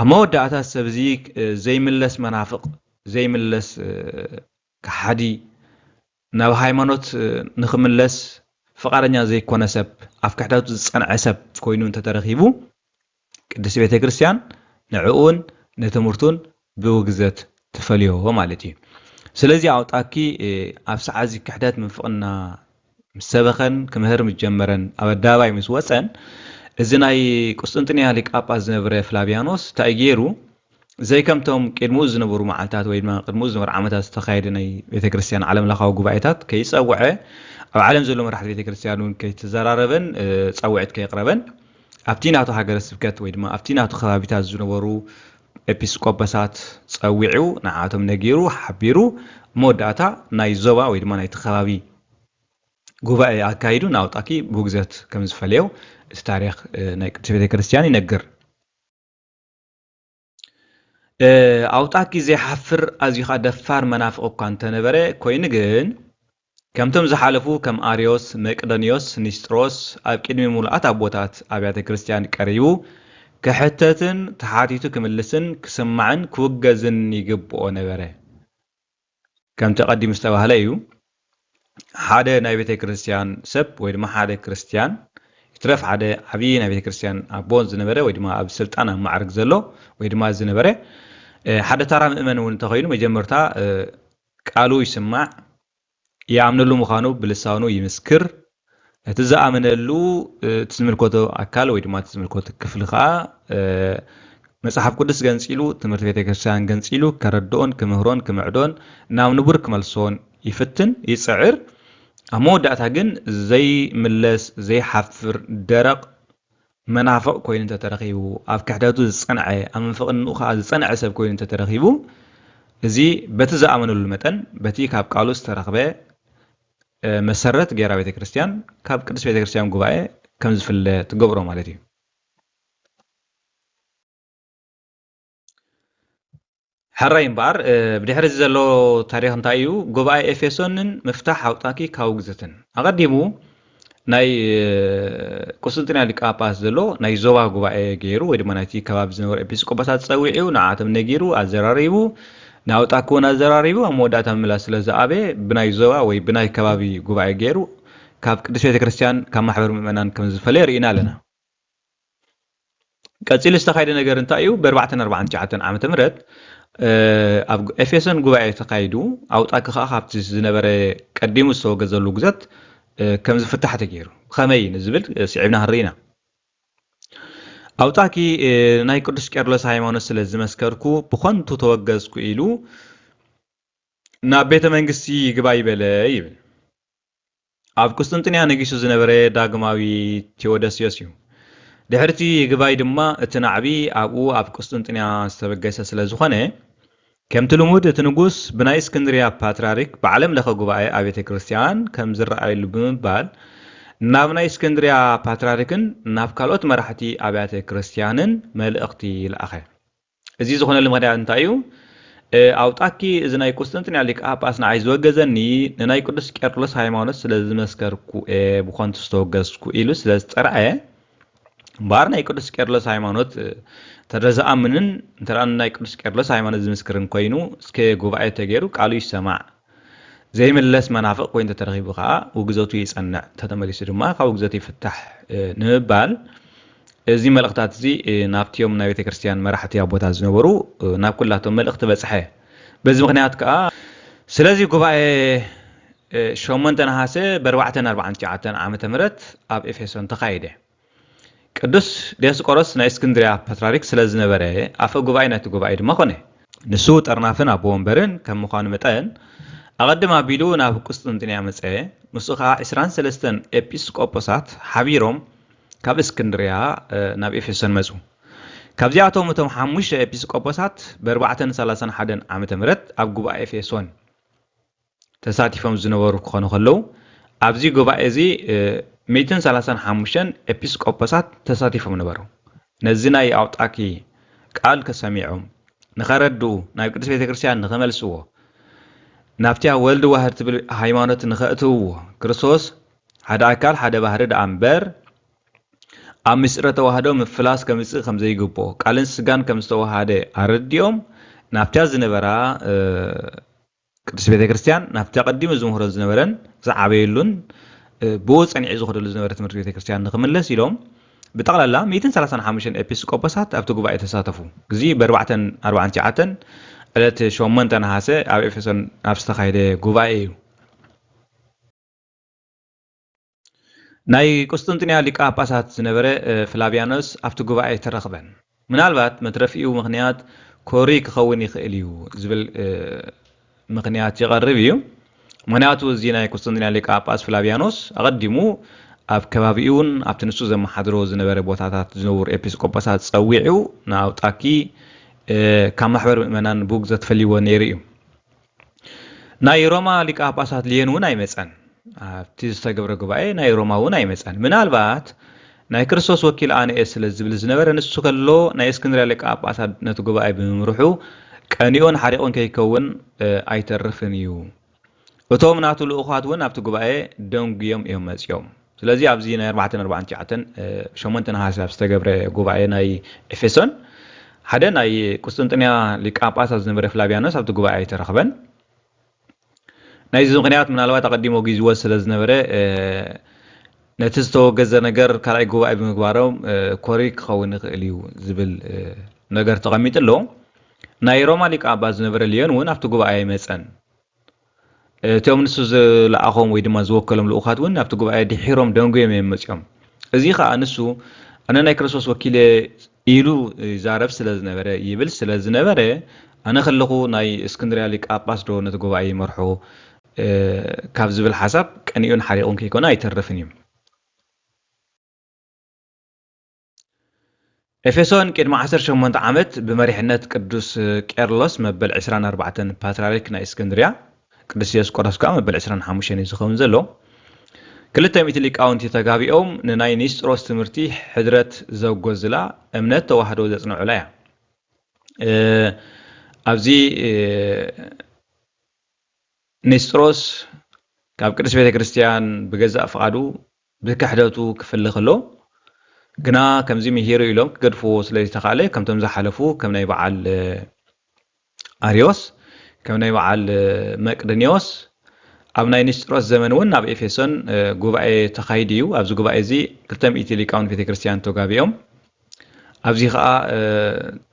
ኣብ መወዳእታ ሰብ እዚ ዘይምለስ መናፍቕ፣ ዘይምለስ ከሓዲ፣ ናብ ሃይማኖት ንኽምለስ ፍቓደኛ ዘይኮነ ሰብ፣ ኣብ ክሕደቱ ዝጸንዐ ሰብ ኮይኑ እንተተረኺቡ ቅድስቲ ቤተ ክርስቲያን ንዕኡን ንትምህርቱን ብውግዘት ትፈልዮ ማለት እዩ። ስለዚ ኣውጣኪ ኣብ ሰዓዚ ክሕደት ምንፍቕና ምስ ሰበኸን ክምህር ምስ ጀመረን ኣብ ኣደባባይ ምስ ወፀን እዚ ናይ ቁስጥንጥንያ ሊቀ ጳጳስ ዝነበረ ፍላቪያኖስ እንታይ ገይሩ? ዘይከምቶም ቅድምኡ ዝነበሩ መዓልታት ወይ ድማ ቅድምኡ ዝነበሩ ዓመታት ዝተኻየደ ናይ ቤተክርስትያን ዓለም ለኻዊ ጉባኤታት ከይፀውዐ ኣብ ዓለም ዘሎ መራሕቲ ቤተክርስትያን እውን ከይተዘራረበን ፃውዒት ከይቅረበን ኣብቲ ናቱ ሃገረ ስብከት ወይ ድማ ኣብቲ ናቱ ከባቢታት ዝነበሩ ኤፒስቆጶሳት ፀዊዑ ንዓቶም ነጊሩ ሓቢሩ መወዳእታ ናይ ዞባ ወይ ድማ ናይቲ ከባቢ ጉባኤ ኣካይዱ ንኣውጣኪ ብውግዘት ከም ዝፈለዮ እቲ ታሪኽ ናይ ቅድስት ቤተ ክርስቲያን ይነግር። ኣውጣኪ ዘይሓፍር ኣዝዩ ኸኣ ደፋር መናፍቕ እኳ እንተነበረ ኮይኑ ግን ከምቶም ዝሓለፉ ከም ኣርዮስ፣ መቅደንዮስ፣ ኒስጥሮስ ኣብ ቅድሚ ምሉኣት ኣቦታት ኣብያተ ክርስቲያን ቀሪቡ ክሕተትን ተሓቲቱ ክምልስን ክስማዕን ክውገዝን ይግብኦ ነበረ። ከምቲ ቀዲሙ ዝተባህለ እዩ። ሓደ ናይ ቤተ ክርስቲያን ሰብ ወይ ድማ ሓደ ክርስቲያን ይትረፍ ሓደ ዓብዪ ናይ ቤተ ክርስቲያን ኣቦ ዝነበረ ወይ ድማ ኣብ ስልጣን ኣብ ማዕርግ ዘሎ ወይ ድማ ዝነበረ ሓደ ታራ ምእመን እውን እንተኾይኑ መጀመርታ ቃሉ ይስማዕ፣ ይኣምነሉ ምዃኑ ብልሳኑ ይምስክር፣ ነቲ ዝኣመነሉ እቲ ዝምልከቶ ኣካል ወይ ድማ እቲ ዝምልከቶ ክፍሊ ከዓ መፅሓፍ ቅዱስ ገንፂሉ ትምህርቲ ቤተክርስትያን ገንፂሉ ከረድኦን ክምህሮን ክምዕዶን ናብ ንቡር ክመልሶን ይፍትን ይፅዕር። ኣብ መወዳእታ ግን ዘይምለስ ዘይሓፍር ደረቕ መናፍቕ ኮይኑ እንተተረኺቡ ኣብ ክሕደቱ ዝፀንዐ ኣብ ምንፍቕንኡ ከዓ ዝፀንዐ ሰብ ኮይኑ እንተተረኺቡ እዚ በቲ ዝኣመነሉ መጠን በቲ ካብ ቃሉ ዝተረኽበ መሰረት ገይራ ቤተክርስትያን ካብ ቅድስት ቤተክርስትያን ጉባኤ ከም ዝፍለ ትገብሮ ማለት እዩ። ሕራይ እምበኣር ብድሕሪ እዚ ዘሎ ታሪኽ እንታይ እዩ? ጉባኤ ኤፌሶንን ምፍታሕ ኣውጣኪ ካብ ውግዘትን ኣቐዲሙ ናይ ቁስጥንጥንያ ሊቀ ጳጳስ ዘሎ ናይ ዞባ ጉባኤ ገይሩ ወይ ድማ ናይቲ ከባቢ ዝነበሩ ኤጲስቆጶሳት ጸዊዑ ንዓቶም ነጊሩ ኣዘራሪቡ ንኣውጣኪ እውን ኣዘራሪቡ ኣብ መወዳእታ ምምላስ ስለ ዝኣበየ ብናይ ዞባ ወይ ብናይ ከባቢ ጉባኤ ገይሩ ካብ ቅድስት ቤተ ክርስቲያን ካብ ማሕበር ምእመናን ከም ዝፈለየ ርኢና ኣለና። ቀጺሉ ዝተኻየደ ነገር እንታይ እዩ? ብኣርባዕተን ኣርባዓን ትሽዓተን ዓመተ ምህረት ኣብ ኤፌሶን ጉባኤ ተኻይዱ፣ ኣውጣኪ ከዓ ካብቲ ዝነበረ ቀዲሙ ዝተወገዘሉ ግዘት ከም ዝፍታሕ ተገይሩ። ብኸመይ ንዝብል ስዒብና ክንርኢ ኢና። ኣውጣኪ ናይ ቅዱስ ቄርሎስ ሃይማኖት ስለ ዝመስከርኩ ብኸንቱ ተወገዝኩ ኢሉ ናብ ቤተ መንግስቲ ይግባይ በለ ይብል። ኣብ ቁስጥንጥንያ ነጊሱ ዝነበረ ዳግማዊ ቴዎደስዮስ እዩ። ድሕርቲ ይግባይ ድማ እቲ ናዕቢ ኣብኡ ኣብ ቁስጥንጥንያ ዝተበገሰ ስለ ዝኾነ፣ ከምቲ ልሙድ እቲ ንጉስ ብናይ እስክንድርያ ፓትርያርክ ብዓለም ለኸ ጉባኤ ኣብያተ ክርስቲያን ከም ዝረኣየሉ ብምባል ናብ ናይ እስክንድርያ ፓትርያርክን ናብ ካልኦት መራሕቲ ኣብያተ ክርስቲያንን መልእኽቲ ይልኣኸ። እዚ ዝኾነሉ ምኽንያት እንታይ እዩ? ኣውጣኪ እዚ ናይ ቁስጥንጥንያ ሊቀ ጳጳስ ንዓይ ዝወገዘኒ ንናይ ቅዱስ ቄርሎስ ሃይማኖት ስለ ዝመስከርኩ እየ ብኾንቱ ዝተወገዝኩ ኢሉ ስለ ዝጠርዐ እምበኣር ናይ ቅዱስ ቄርሎስ ሃይማኖት እንተ ዝኣምንን እንተ ናይ ቅዱስ ቄርሎስ ሃይማኖት ዝምስክርን ኮይኑ እስከ ጉባኤ ተገይሩ ቃሉ ይሰማዕ ዘይምለስ መናፍቕ ኮይኑ ተተረኺቡ ከዓ ውግዘቱ ይጸንዕ፣ እንተተመሊሱ ድማ ካብ ውግዘቱ ይፍታሕ ንምባል እዚ መልእኽታት እዚ ናብቲኦም ናይ ቤተ ክርስቲያን መራሕቲ ኣቦታት ዝነበሩ ናብ ኩላቶም መልእኽቲ በጽሐ። በዚ ምኽንያት ከዓ ስለዚ ጉባኤ ሸሞንተ ነሃሰ ብኣርባዕተን ኣርባዓን ትሽዓተን ዓመተ ምህረት ኣብ ኤፌሶን ተኻየደ። ቅዱስ ዲዮስቆሮስ ናይ እስክንድርያ ፓትርያርክ ስለ ዝነበረ ኣፈ ጉባኤ ናይቲ ጉባኤ ድማ ኮነ። ንሱ ጠርናፍን ኣቦ ወንበርን ከም ምዃኑ መጠን ኣቐድም ኣቢሉ ናብ ቁስጥንጥንያ መጸ። ምስኡ ኸዓ ዕስራን ሰለስተን ኤጲስቆጶሳት ሓቢሮም ካብ እስክንድርያ ናብ ኤፌሶን መጹ። ካብዚኣቶም እቶም ሓሙሽተ ኤጲስቆጶሳት ብኣርባዕተን ሰላሳን ሓደን ዓመተ ምህረት ኣብ ጉባኤ ኤፌሶን ተሳቲፎም ዝነበሩ ክኾኑ ከለዉ ኣብዚ ጉባኤ እዚ ሚእትን ሰላሳን ሓሙሽተን ኤጲስቆጶሳት ተሳቲፎም ነበሩ። ነዚ ናይ ኣውጣኪ ቃል ከሰሚዖም ንኸረድኡ ናብ ቅድስት ቤተ ክርስቲያን ንኸመልስዎ ናብቲያ ወልድ ዋህድ ትብል ሃይማኖት ንኸእትውዎ ክርስቶስ ሓደ ኣካል ሓደ ባህሪ ደኣ እምበር ኣብ ምስጢረ ተዋህዶ ምፍላስ ከምጽእ ከም ዘይግብኦ ቃልን ስጋን ከም ዝተዋሃደ ኣረዲኦም ናብቲያ ዝነበራ ቅድስት ቤተ ክርስቲያን ናብቲ ኣቐዲሙ ዝምህሮ ዝነበረን ዝዓበየሉን ብኡ ጸኒዑ ዝኸደሉ ዝነበረ ትምህርቲ ቤተ ክርስቲያን ንክምለስ ኢሎም ብጠቕላላ ሚእትን ሰላሳን ሓሙሽተን ኤጲስቆጶሳት ኣብቲ ጉባኤ ተሳተፉ። እዚ ብኣርባዕተን ኣርባዓን ትሽዓተን ዕለት ሸሞንተ ነሃሰ ኣብ ኤፌሶን ኣብ ዝተኻየደ ጉባኤ እዩ። ናይ ቁስጥንጥንያ ሊቀ ጳጳሳት ዝነበረ ፍላቪያኖስ ኣብቲ ጉባኤ ተረኽበን። ምናልባት መትረፊኡ ምኽንያት ኮሪ ክኸውን ይኽእል እዩ ዝብል ምኽንያት ይቐርብ እዩ። ምኽንያቱ እዚ ናይ ቁስጥንጥንያ ሊቀ ጳጳስ ፍላቪያኖስ ኣቐዲሙ ኣብ ከባቢኡን ኣብቲ ንሱ ዘመሓድሮ ዝነበረ ቦታታት ዝነብሩ ኤጲስቆጶሳት ጸዊዑ ንኣውጣኪ ካብ ማሕበር ምእመናን ብውግዘት ፈልይዎ ነይሩ እዩ። ናይ ሮማ ሊቀ ጳጳሳት ልዮን እውን ኣይመጸን። ኣብቲ ዝተገብረ ጉባኤ ናይ ሮማ እውን ኣይመጸን። ምናልባት ናይ ክርስቶስ ወኪል ኣነ እየ ስለ ዝብል ዝነበረ ንሱ ከሎ ናይ እስክንድርያ ሊቀ ጳጳሳት ነቲ ጉባኤ ብምምርሑ ቀኒኡን ሓሪቑን ከይከውን ኣይተርፍን እዩ። እቶም ናቱ ልኡኻት እውን ኣብቲ ጉባኤ ደንጉዮም እዮም መጺኦም። ስለዚ ኣብዚ ናይ ኣርባዕተን ኣርባዕን ትሽዓተን ሸሞንተ ነሃሰ ኣብ ዝተገብረ ጉባኤ ናይ ኤፌሶን ሓደ ናይ ቁስጥንጥንያ ሊቀ ጳጳሳት ዝነበረ ፍላቪያኖስ ኣብቲ ጉባኤ ኣይተረኽበን። ናይዚ ምኽንያት ምናልባት ኣቐዲሞ ጊዝዎ ስለ ዝነበረ ነቲ ዝተወገዘ ነገር ካልኣይ ጉባኤ ብምግባሮም ኮሪ ክኸውን ይኽእል እዩ ዝብል ነገር ተቐሚጡ ኣሎ። ናይ ሮማ ሊቀ ጳጳስ ዝነበረ ልዮን እውን ኣብቲ ጉባኤ ኣይመጸን። እቶም ንሱ ዝለኣኾም ወይ ድማ ዝወከሎም ልኡኻት እውን ኣብቲ ጉባኤ ድሒሮም ደንጉዮም እዮም መጺኦም። እዚ ኸኣ ንሱ ኣነ ናይ ክርስቶስ ወኪል እየ ኢሉ ይዛረብ ስለ ዝነበረ ይብል ስለ ዝነበረ ኣነ ከለኹ ናይ እስክንድርያ ሊቀ ጳጳስ ዶ ነቲ ጉባኤ ይመርሖ ካብ ዝብል ሓሳብ ቀኒኡን ሓሪቑን ከይኮነ ኣይተርፍን እዩ። ኤፌሶን ቅድሚ ዓሰርተ ሸሞንተ ዓመት ብመሪሕነት ቅዱስ ቄርሎስ መበል ዕስራን ኣርባዕተን ፓትርያርክ ናይ እስክንድርያ ቅዱስ ዲዮስቆሮስ ከኣ መበል ዕስራን ሓሙሽተን እዩ ዝኸውን ዘሎ። ክልተ ሚእቲ ሊቃውንቲ ተጋቢኦም ንናይ ኒስጥሮስ ትምህርቲ ሕድረት ዘጎዝላ እምነት ተዋህዶ ዘጽንዑላ እያ። ኣብዚ ኒስጥሮስ ካብ ቅድስት ቤተ ክርስቲያን ብገዛእ ፍቓዱ ብክሕደቱ ክፍለ ከሎ ግና ከምዚ ምሂሩ ኢሎም ክገድፍዎ ስለ ዝተኻእለ ከምቶም ዝሓለፉ ከም ናይ በዓል ኣርዮስ ከም ናይ በዓል መቅድኒዎስ ኣብ ናይ ኒስጥሮስ ዘመን እውን ኣብ ኤፌሶን ጉባኤ ተኻይዱ እዩ። ኣብዚ ጉባኤ እዚ ክልተ ሚእቲ ሊቃውንት ቤተ ክርስቲያን ተጋቢኦም ኣብዚ ኸዓ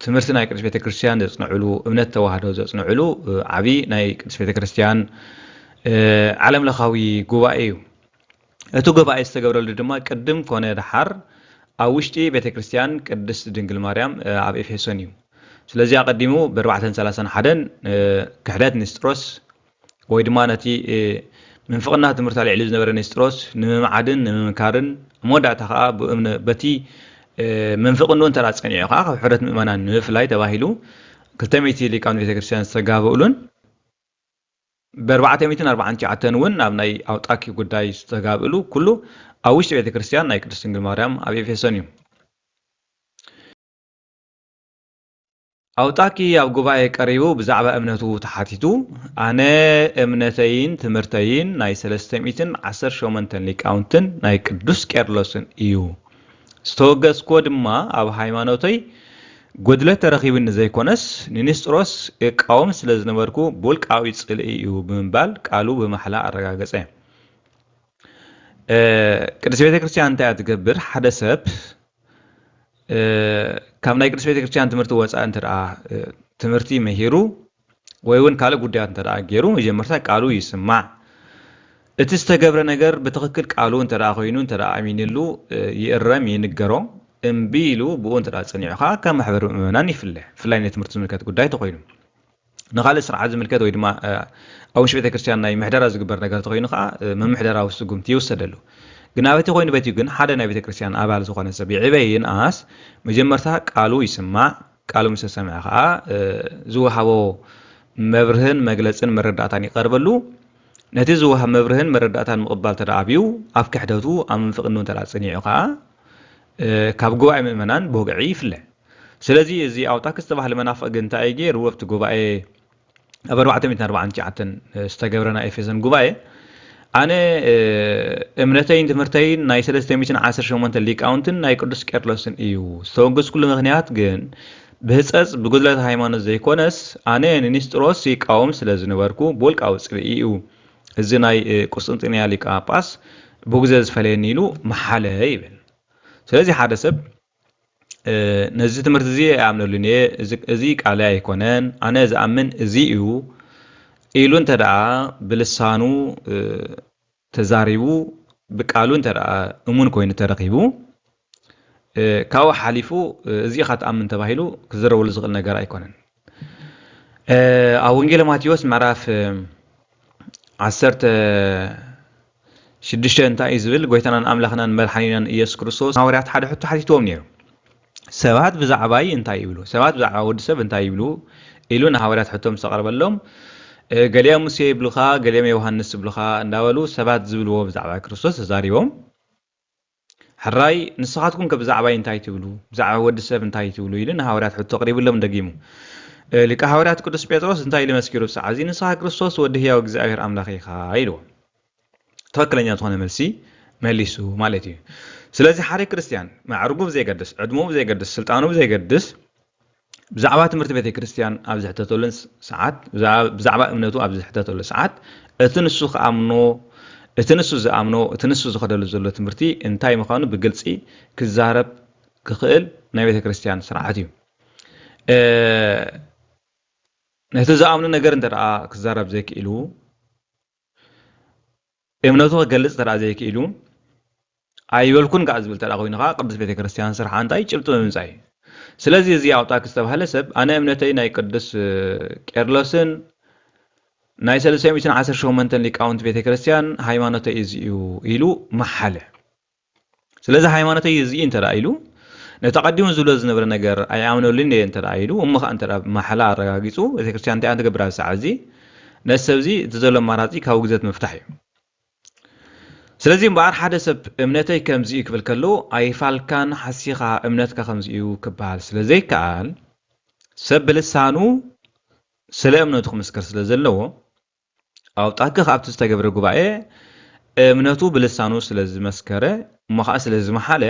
ትምህርቲ ናይ ቅድስት ቤተ ክርስቲያን ዘጽንዕሉ፣ እምነት ተዋህዶ ዘጽንዕሉ ዓብዪ ናይ ቅድስት ቤተ ክርስቲያን ዓለም ለኻዊ ጉባኤ እዩ። እቲ ጉባኤ ዝተገብረሉ ድማ ቅድም ኮነ ደሓር ኣብ ውሽጢ ቤተ ክርስቲያን ቅድስት ድንግል ማርያም ኣብ ኤፌሶን እዩ። ስለዚ ኣቐዲሙ ብ431 ክሕደት ንስጥሮስ ወይ ድማ ነቲ ምንፍቕና ትምህርቲ ኣልዒሉ ዝነበረ ንስጥሮስ ንምምዓድን ንምምካርን፣ ኣብ መወዳእታ ኸዓ በቲ ምንፍቕንኡ እንተ ጸኒዑ ኸዓ ካብ ሕብረት ምእመናን ንምፍላይ ተባሂሉ ክልተ ሚእቲ ሊቃውንት ቤተ ክርስቲያን ዝተጋበእሉን ብ449 እውን ኣብ ናይ ኣውጣኪ ጉዳይ ዝተጋብእሉ ኩሉ ኣብ ውሽጢ ቤተ ክርስቲያን ናይ ቅድስት ድንግል ማርያም ኣብ ኤፌሶን እዩ። ኣውጣኪ ኣብ ጉባኤ ቀሪቡ ብዛዕባ እምነቱ ተሓቲቱ፣ ኣነ እምነተይን ትምህርተይን ናይ ሰለስተ ሚእትን ዓሰርተ ሸሞንተን ሊቃውንትን ናይ ቅዱስ ቄርሎስን እዩ። ዝተወገዝኩዎ ድማ ኣብ ሃይማኖተይ ጉድለት ተረኺቡኒ ዘይኮነስ፣ ንንስጥሮስ እቃወም ስለ ዝነበርኩ ብውልቃዊ ጽልኢ እዩ ብምባል ቃሉ ብማሕላ ኣረጋገጸ። ቅድስት ቤተ ክርስቲያን እንታይ እያ ትገብር? ሓደ ሰብ ካብ ናይ ቅድስት ቤተ ክርስቲያን ትምህርቲ ወፃኢ እንተ ደኣ ትምህርቲ መሂሩ ወይ እውን ካልእ ጉዳያት እንተ ደኣ ገይሩ፣ መጀመርታ ቃሉ ይስማዕ። እቲ ዝተገብረ ነገር ብትኽክል ቃሉ እንተ ደኣ ኮይኑ፣ እንተ ደኣ ኣሚንሉ፣ ይእረም፣ ይንገሮ። እምቢ ኢሉ ብኡ እንተ ደኣ ጸኒዑ ከኣ ካብ ማሕበር ምእመናን ይፍለ። ብፍላይ ናይ ትምህርቲ ዝምልከት ጉዳይ ተኾይኑ። ንኻልእ ስርዓት ዝምልከት ወይ ድማ ኣብ ውሽጢ ቤተ ክርስቲያን ናይ ምሕደራ ዝግበር ነገር ተኾይኑ ከኣ ምምሕደራዊ ስጉምቲ ይውሰደሉ። ግን ኣብ እቲ ኮይኑ በቲ ግን ሓደ ናይ ቤተ ክርስቲያን ኣባል ዝኾነ ሰብ ይዕበ ይንኣስ፣ መጀመርታ ቃሉ ይስማዕ። ቃሉ ምስ ተሰምዐ ከኣ ዝወሃቦ መብርህን መግለጽን መረዳእታን ይቐርበሉ። ነቲ ዝወሃብ መብርህን መረዳእታን ምቕባል ተደኣ ኣብዩ፣ ኣብ ክሕደቱ ኣብ ምንፍቕንኡ እንተ ደኣ ጸኒዑ ከኣ ካብ ጉባኤ ምእመናን ብወግዒ ይፍለ። ስለዚ እዚ ኣውጣኪ ዝተባህለ መናፍቕ ግን እንታይ እዩ ገይሩ? ኣብቲ ጉባኤ ኣብ ኣርባዕተ ሚእትን ኣርባዓን ትሽዓተን ዝተገብረ ናይ ኤፌሶን ጉባኤ፣ ኣነ እምነተይን ትምህርተይን ናይ ሰለስተ ሚእትን ዓሰርተ ሸሞንተ ሊቃውንትን ናይ ቅዱስ ቄርሎስን እዩ። ዝተወገዝኩሉ ምኽንያት ግን ብህጸጽ ብጉድለት ሃይማኖት ዘይኮነስ፣ ኣነ ንኒስጥሮስ ይቃወም ስለ ዝነበርኩ ብውልቃዊ ጽልኢ እዩ። እዚ ናይ ቁስጥንጥንያ ሊቀ ጳጳስ ብግዘ ዝፈለየኒ ኢሉ መሓለ ይብል። ስለዚ ሓደ ሰብ ነዚ ትምህርቲ እዚ ኣይኣምነሉን እየ፣ እዚ ቃለይ ኣይኮነን፣ ኣነ ዝኣምን እዚ እዩ ኢሉ እንተ ደኣ ብልሳኑ ተዛሪቡ፣ ብቃሉ እንተ ደኣ እሙን ኮይኑ ተረኺቡ፣ ካብኡ ሓሊፉ እዚ ኢኻ ትኣምን ተባሂሉ ክዝረበሉ ዝኽእል ነገር ኣይኮነን። ኣብ ወንጌል ማቴዎስ ምዕራፍ ዓሰርተ ሽዱሽተ እንታይ እዩ ዝብል? ጎይታናን ኣምላኽናን መድሓኒናን ኢየሱስ ክርስቶስ ንሃዋርያት ሓደ ሕቶ ሓቲትዎም ነይሩ። ሰባት ብዛዕባይ እንታይ ይብሉ? ሰባት ብዛዕባ ወዲ ሰብ እንታይ ይብሉ? ኢሉ ንሃዋርያት ሕቶ ምስ ኣቐረበሎም፣ ገሊኦም ሙሴ ይብሉኻ፣ ገሊኦም ዮሃንስ ይብሉኻ እንዳበሉ ሰባት ዝብልዎ ብዛዕባ ክርስቶስ ተዛሪቦም። ሕራይ ንስኻትኩም ከ ብዛዕባይ እንታይ ትብሉ? ብዛዕባ ወዲ ሰብ እንታይ ትብሉ? ኢሉ ንሃዋርያት ሕቶ ኣቕሪብሎም ደጊሙ። ሊቀ ሃዋርያት ቅዱስ ጴጥሮስ እንታይ ኢሉ መስኪሩ? ብሰዓዚ ንስኻ ክርስቶስ ወዲ ህያው እግዚኣብሔር ኣምላኽ ኢኻ ኢልዎ። ትኽክለኛ ዝኾነ መልሲ መሊሱ ማለት እዩ። ስለዚ ሓደ ክርስትያን ማዕርጉ ብዘይገድስ፣ ዕድመኡ ብዘይገድስ፣ ስልጣኑ ብዘይገድስ ብዛዕባ ትምህርቲ ቤተ ክርስቲያን ኣብ ዝሕተተሉን ሰዓት፣ ብዛዕባ እምነቱ ኣብ ዝሕተተሉ ሰዓት እቲ ንሱ ክኣምኖ፣ እቲ ንሱ ዝኣምኖ፣ እቲ ንሱ ዝኸደሉ ዘሎ ትምህርቲ እንታይ ምዃኑ ብግልፂ ክዛረብ ክኽእል ናይ ቤተ ክርስቲያን ስርዓት እዩ። ነቲ ዝኣምኖ ነገር እንተ ደኣ ክዛረብ ዘይክኢሉ፣ እምነቱ ክገልጽ ተደኣ ዘይክኢሉ፣ ኣይበልኩን ከኣ ዝብል ተደኣ ኮይኑ ከኣ ቅድስት ቤተ ክርስቲያን ስርሓ እንታይ ጭብጢ ምምጻእ እዩ። ስለዚ እዚ ኣውጣኪ ዝተባህለ ሰብ ኣነ እምነተይ ናይ ቅዱስ ቄርሎስን ናይ ሰለስተ ሚእትን ዓሰርተ ሸሞንተን ሊቃውንቲ ቤተ ክርስቲያን ሃይማኖተይ እዚ እዩ ኢሉ መሓለ። ስለዚ ሃይማኖተይ እዚ እዩ እንተ ደኣ ኢሉ፣ ነቲ ኣቐዲሙ ዝብሎ ዝነበረ ነገር ኣይኣምነሉን እየ እንተ ደኣ ኢሉ፣ እሞ ኸኣ እንተ ደኣ ብማሕላ ኣረጋጊጹ፣ ቤተ ክርስቲያን እንታይ እያ ትገብር ኣብ ሰዓት እዚ? ነቲ ሰብ እዚ እቲ ዘሎ ኣማራጺ ካብ ውግዘት ምፍታሕ እዩ። ስለዚ እምበኣር ሓደ ሰብ እምነተይ ከምዚ እዩ ክብል ከሎ ኣይፋልካን ሓሲኻ እምነትካ ከምዚ እዩ ክበሃል ስለ ዘይከኣል ሰብ ብልሳኑ ስለ እምነቱ ክምስክር ስለ ዘለዎ ኣብጣኪ ካብቲ ዝተገብረ ጉባኤ እምነቱ ብልሳኑ ስለ ዝመስከረ እሞ ከዓ ስለ ዝመሓለ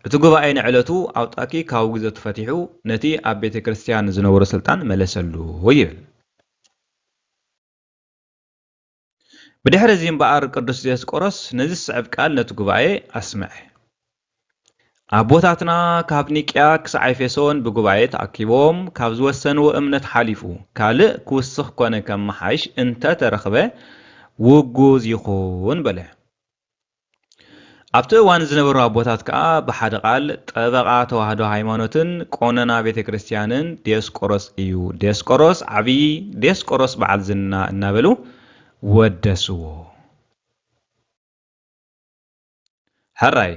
እቲ ጉባኤ ንዕለቱ ኣብጣኪ ካብ ውግዘቱ ፈቲሑ ነቲ ኣብ ቤተ ክርስቲያን ዝነበሮ ስልጣን መለሰሉ ይብል። ብድሕሪ እዚ እምበኣር ቅዱስ ዲዮስቆሮስ ነዚ ዝስዕብ ቃል ነቲ ጉባኤ ኣስምዐ። ኣቦታትና ካብ ኒቅያ ክሳዕ ኤፌሶን ብጉባኤ ተኣኪቦም ካብ ዝወሰንዎ እምነት ሓሊፉ ካልእ ክውስኽ ኮነ ከመሓይሽ እንተተረኽበ ውጉዝ ይኹን በለ። ኣብቲ እዋን ዝነበሩ ኣቦታት ከኣ ብሓደ ቃል ጠበቓ ተዋህዶ ሃይማኖትን ቆነና ቤተ ክርስቲያንን ዲዮስቆሮስ እዩ፣ ዲዮስቆሮስ ዓብዪ፣ ዲዮስቆሮስ በዓል ዝና እናበሉ ወደስዎ። ሕራይ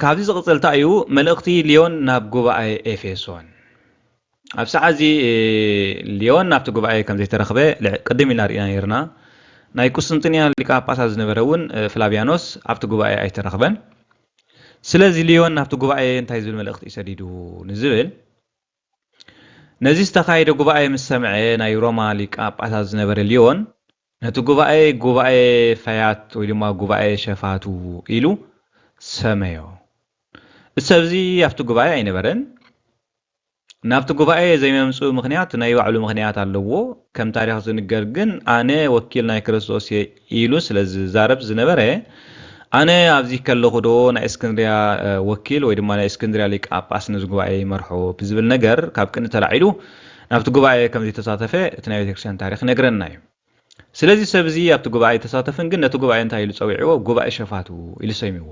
ካብዚ ዝቕጽል እንታይ እዩ? መልእኽቲ ልዮን ናብ ጉባኤ ኤፌሶን። ኣብ ሰዓት እዚ ልዮን ናብቲ ጉባኤ ከም ዘይተረኽበ ቅድም ኢልና ርኢና ነርና። ናይ ቁስጥንጥንያ ሊቀ ጳጳሳት ዝነበረ እውን ፍላቪያኖስ ኣብቲ ጉባኤ ኣይተረኽበን። ስለዚ ልዮን ናብቲ ጉባኤ እንታይ ዝብል መልእኽቲ እዩ ሰዲዱ ንዝብል፣ ነዚ ዝተኻየደ ጉባኤ ምስ ሰምዐ ናይ ሮማ ሊቀ ጳጳሳት ዝነበረ ልዮን ነቲ ጉባኤ ጉባኤ ፈያት ወይ ድማ ጉባኤ ሸፋቱ ኢሉ ሰመዮ። እቲ ሰብ እዚ ኣብቲ ጉባኤ ኣይነበረን። ናብቲ ጉባኤ ዘይመምፅኡ ምኽንያት ናይ ባዕሉ ምኽንያት ኣለዎ። ከም ታሪኽ ዝንገር ግን ኣነ ወኪል ናይ ክርስቶስ እየ ኢሉ ስለ ዝዛረብ ዝነበረ ኣነ ኣብዚ ከለኹ ዶ ናይ እስክንድርያ ወኪል ወይ ድማ ናይ እስክንድርያ ሊቀ ጳጳስ ነዚ ጉባኤ ይመርሖ ብዝብል ነገር ካብ ቅንዲ ተላዒሉ ናብቲ ጉባኤ ከም ዘይተሳተፈ እቲ ናይ ቤተክርስትያን ታሪኽ ይነግረና እዩ። ስለዚ ሰብ እዚ ኣብቲ ጉባኤ ኣይተሳተፈን፣ ግን ነቲ ጉባኤ እንታይ ኢሉ ጸዊዕዎ? ጉባኤ ሸፋቱ ኢሉ ሰይምዎ።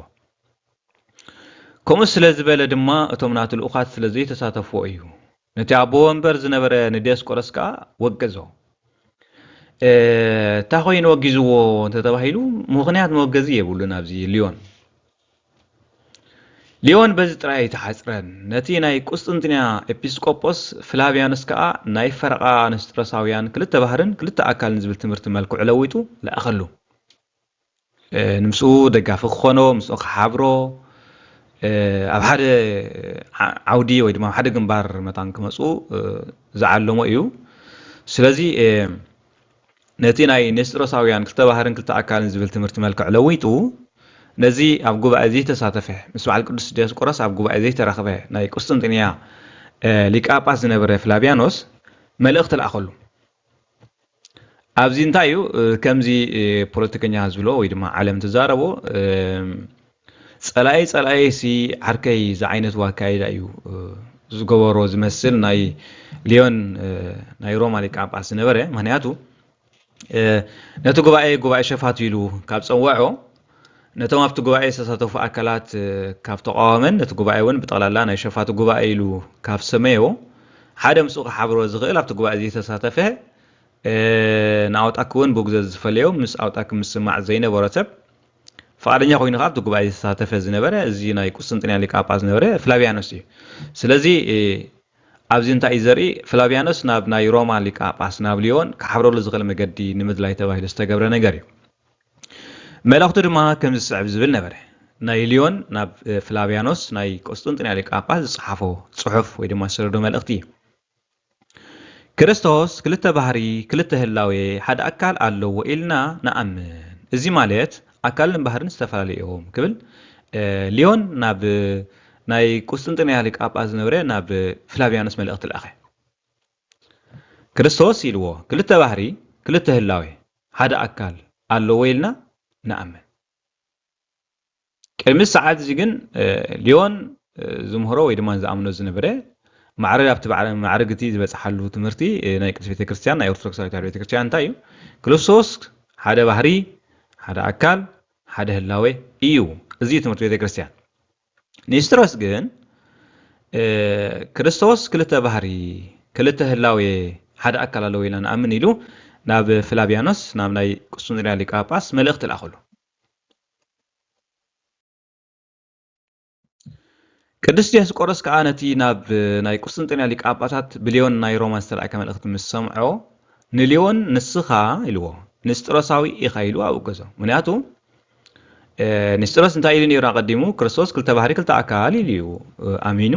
ከምኡ ስለ ዝበለ ድማ እቶም ናቱ ልኡኻት ስለ ዘይተሳተፍዎ እዩ። ነቲ ኣቦ ወንበር ዝነበረ ንዲዮስቆሮስ ከኣ ወገዞ። እታ ኮይኑ ወጊዝዎ እንተተባሂሉ ምኽንያት መወገዚ የብሉን ኣብዚ ልዮን። ልዮን በዚ ጥራይ ኣይተሓጽረን። ነቲ ናይ ቁስጥንጥንያ ኤጲስቆጶስ ፍላቪያኖስ ከኣ ናይ ፈረቓ ንስጥሮሳውያን ክልተ ባህርን ክልተ ኣካልን ዝብል ትምህርቲ መልክዑ ለዊጡ ለኣኸሉ። ንምስኡ ደጋፊ ክኾኖ፣ ምስኡ ክሓብሮ፣ ኣብ ሓደ ዓውዲ ወይ ድማ ኣብ ሓደ ግንባር መታን ክመፁ ዝዓለሞ እዩ። ስለዚ ነቲ ናይ ንስጥሮሳውያን ክልተ ባህርን ክልተ ኣካልን ዝብል ትምህርቲ መልክዕ ለዊጡ ነዚ ኣብ ጉባኤ ዘይተሳተፈ ምስ በዓል ቅዱስ ዲዮስቆሮስ ኣብ ጉባኤ ዘይተረኽበ ናይ ቁስጥንጥንያ ሊቀ ጳጳስ ዝነበረ ፍላቪያኖስ መልእኽቲ ለኣኸሉ። ኣብዚ እንታይ እዩ ከምዚ ፖለቲከኛ ዝብሎ ወይ ድማ ዓለም ትዛረቦ ጸላኢ ጸላኢ ሲ ዓርከይ ዝዓይነቱ ኣካይዳ እዩ ዝገበሮ ዝመስል ናይ ሊዮን ናይ ሮማ ሊቀ ጳጳስ ዝነበረ። ምክንያቱ ነቲ ጉባኤ ጉባኤ ሸፋቱ ኢሉ ካብ ጸወዖ ነቶም ኣብቲ ጉባኤ ዝተሳተፉ ኣካላት ካብ ተቃወመን ነቲ ጉባኤ እውን ብጠቕላላ ናይ ሸፋቱ ጉባኤ ኢሉ ካብ ሰመዮ ሓደ ምስኡ ክሓብሮ ዝኽእል ኣብቲ ጉባኤ ዘይተሳተፈ ንኣውጣክ እውን ብግዘ ዝፈለዮ ምስ ኣውጣክ ምስማዕ ዘይነበሮ ሰብ ፍቓደኛ ኮይኑ ከዓ ኣብቲ ጉባኤ ዝተሳተፈ ዝነበረ እዚ ናይ ቁስጥንጥንያ ሊቀ ጳጳስ ዝነበረ ፍላቪያኖስ እዩ። ስለዚ ኣብዚ እንታይ እዩ ዘርኢ? ፍላቪያኖስ ናብ ናይ ሮማ ሊቀ ጳጳስ ናብ ሊዮን ክሓብረሉ ዝኽእል መገዲ ንምድላይ ተባሂሉ ዝተገብረ ነገር እዩ። መልእኽቱ ድማ ከም ዝስዕብ ዝብል ነበረ። ናይ ሊዮን ናብ ፍላቪያኖስ ናይ ቁስጥንጥንያ ሊቀ ጳጳስ ዝጸሓፎ ጽሑፍ ወይ ድማ ዝሰደዶ መልእኽቲ እዩ። ክርስቶስ ክልተ ባህሪ ክልተ ህላዌ ሓደ ኣካል ኣለዎ ኢልና ንኣምን። እዚ ማለት ኣካልን ባህርን ዝተፈላለዩ እዮም ክብል ሊዮን ናብ ናይ ቁስጥንጥንያ ሊቀ ጳጳስ ዝነበረ ናብ ፍላቪያኖስ መልእኽቲ ለኣኸ። ክርስቶስ ኢልዎ ክልተ ባህሪ ክልተ ህላዌ ሓደ ኣካል ኣለዎ ኢልና ንኣምን። ቅድሚ ሰዓት እዚ ግን ሊዮን ዝምህሮ ወይ ድማ ዝኣምኖ ዝነበረ ማዕረ ኣብቲ ማዕረግቲ ዝበፅሓሉ ትምህርቲ ናይ ቅድስት ቤተክርስትያን ናይ ኦርቶዶክሳዊት ተዋህዶ ቤተክርስትያን እንታይ እዩ? ክርስቶስ ሓደ ባህሪ ሓደ ኣካል ሓደ ህላዌ እዩ። እዚ ትምህርቲ ቤተክርስትያን። ኒስጥሮስ ግን ክርስቶስ ክልተ ባህሪ ክልተ ህላዌ ሓደ ኣካል ኣለዎ ኢልና ንኣምን ኢሉ ናብ ፍላቪያኖስ ናብ ናይ ቁስጥንጥንያ ሊቀ ጳጳስ መልእኽቲ ለኣኸሉ። ቅዱስ ዲዮስቆሮስ ከኣ ነቲ ናብ ናይ ቁስጥንጥንያ ሊቀ ጳጳሳት ብልዮን ናይ ሮማ ዝተላእከ መልእኽቲ ምስ ሰምዖ ንልዮን ንስኻ ኢልዎ ንስጥሮሳዊ ኢኻ ኢሉ ኣውገዞ። ምክንያቱ ንስጥሮስ እንታይ ኢሉ ነይሩ ኣቐዲሙ? ክርስቶስ ክልተ ባህሪ ክልተ ኣካል ኢሉ እዩ ኣሚኑ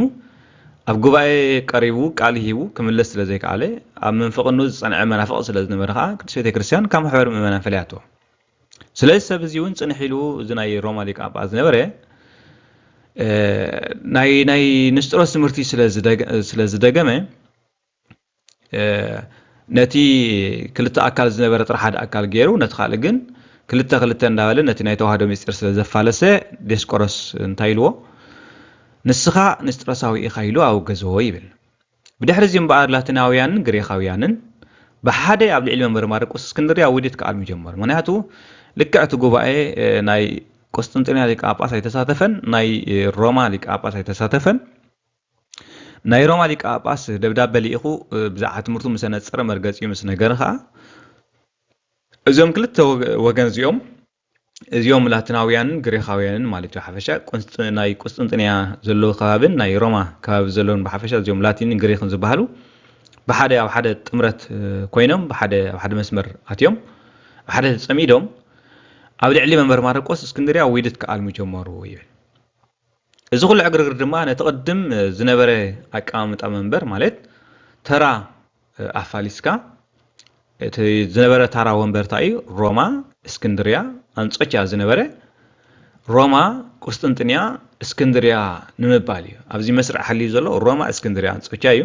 ኣብ ጉባኤ ቀሪቡ ቃል ሂቡ ክምለስ ስለ ዘይከኣለ ኣብ ምንፍቕኑ ዝጸንዐ መናፍቕ ስለ ዝነበረ ከኣ ቅዱስ ቤተ ክርስቲያን ካብ ማሕበር ምእመናን ፈለያቶ። ስለዚ ሰብ እዚ እውን ጽንሕ ኢሉ እዚ ናይ ሮማ ሊቀ ጳጳስ ዝነበረ ናይ ናይ ንስጥሮስ ትምህርቲ ስለ ዝደገመ ነቲ ክልተ ኣካል ዝነበረ ጥራሕ ሓደ ኣካል ገይሩ ነቲ ካልእ ግን ክልተ ክልተ እንዳበለ ነቲ ናይ ተዋህዶ ምስጢር ስለ ዘፋለሰ ዲዮስቆሮስ እንታይ ኢልዎ? ንስኻ ንስጥረሳዊ ኢኻ ኢሉ ኣወገዝዎ ይብል። ብድሕሪ እዚ እምበኣር ላቲናውያንን ግሪኻውያንን ብሓደ ኣብ ልዕሊ መንበር ማርቆስ እስክንድርያ ውዲት ክኣልሙ ጀመሩ። ምኽንያቱ ልክዕ እቲ ጉባኤ ናይ ቆስጥንጥንያ ሊቀ ጳጳስ ኣይተሳተፈን፣ ናይ ሮማ ሊቀ ጳጳስ ኣይተሳተፈን። ናይ ሮማ ሊቀ ጳጳስ ደብዳበ ልኢኹ ብዛዕባ ትምህርቱ ምስ ኣነጸረ መርገጺኡ ምስ ነገረ ኸኣ እዞም ክልተ ወገን እዚኦም እዚኦም ላቲናውያንን ግሪኻውያንን ማለት እዩ። ሓፈሻ ናይ ቁስጥንጥንያ ዘለዉ ከባብን ናይ ሮማ ከባቢ ዘለውን ብሓፈሻ እዚኦም ላቲንን ግሪኽን ዝበሃሉ ብሓደ ኣብ ሓደ ጥምረት ኮይኖም ብሓደ ኣብ ሓደ መስመር ኣትዮም ብሓደ ተጸሚዶም ኣብ ልዕሊ መንበር ማርቆስ እስክንድርያ ውዲት ክኣልሙ ጀመሩ ይብል። እዚ ኩሉ ዕግርግር ድማ ነቲ ቅድም ዝነበረ ኣቀማምጣ መንበር ማለት ተራ ኣፋሊስካ እቲ ዝነበረ ታራ ወንበር እንታይ እዩ? ሮማ፣ እስክንድርያ፣ ኣንጾኪያ ዝነበረ ሮማ፣ ቁስጥንጥንያ፣ እስክንድርያ ንምባል እዩ። ኣብዚ መስርዕ ሓልዩ ዘሎ ሮማ፣ እስክንድርያ፣ ኣንጾኪያ እዩ።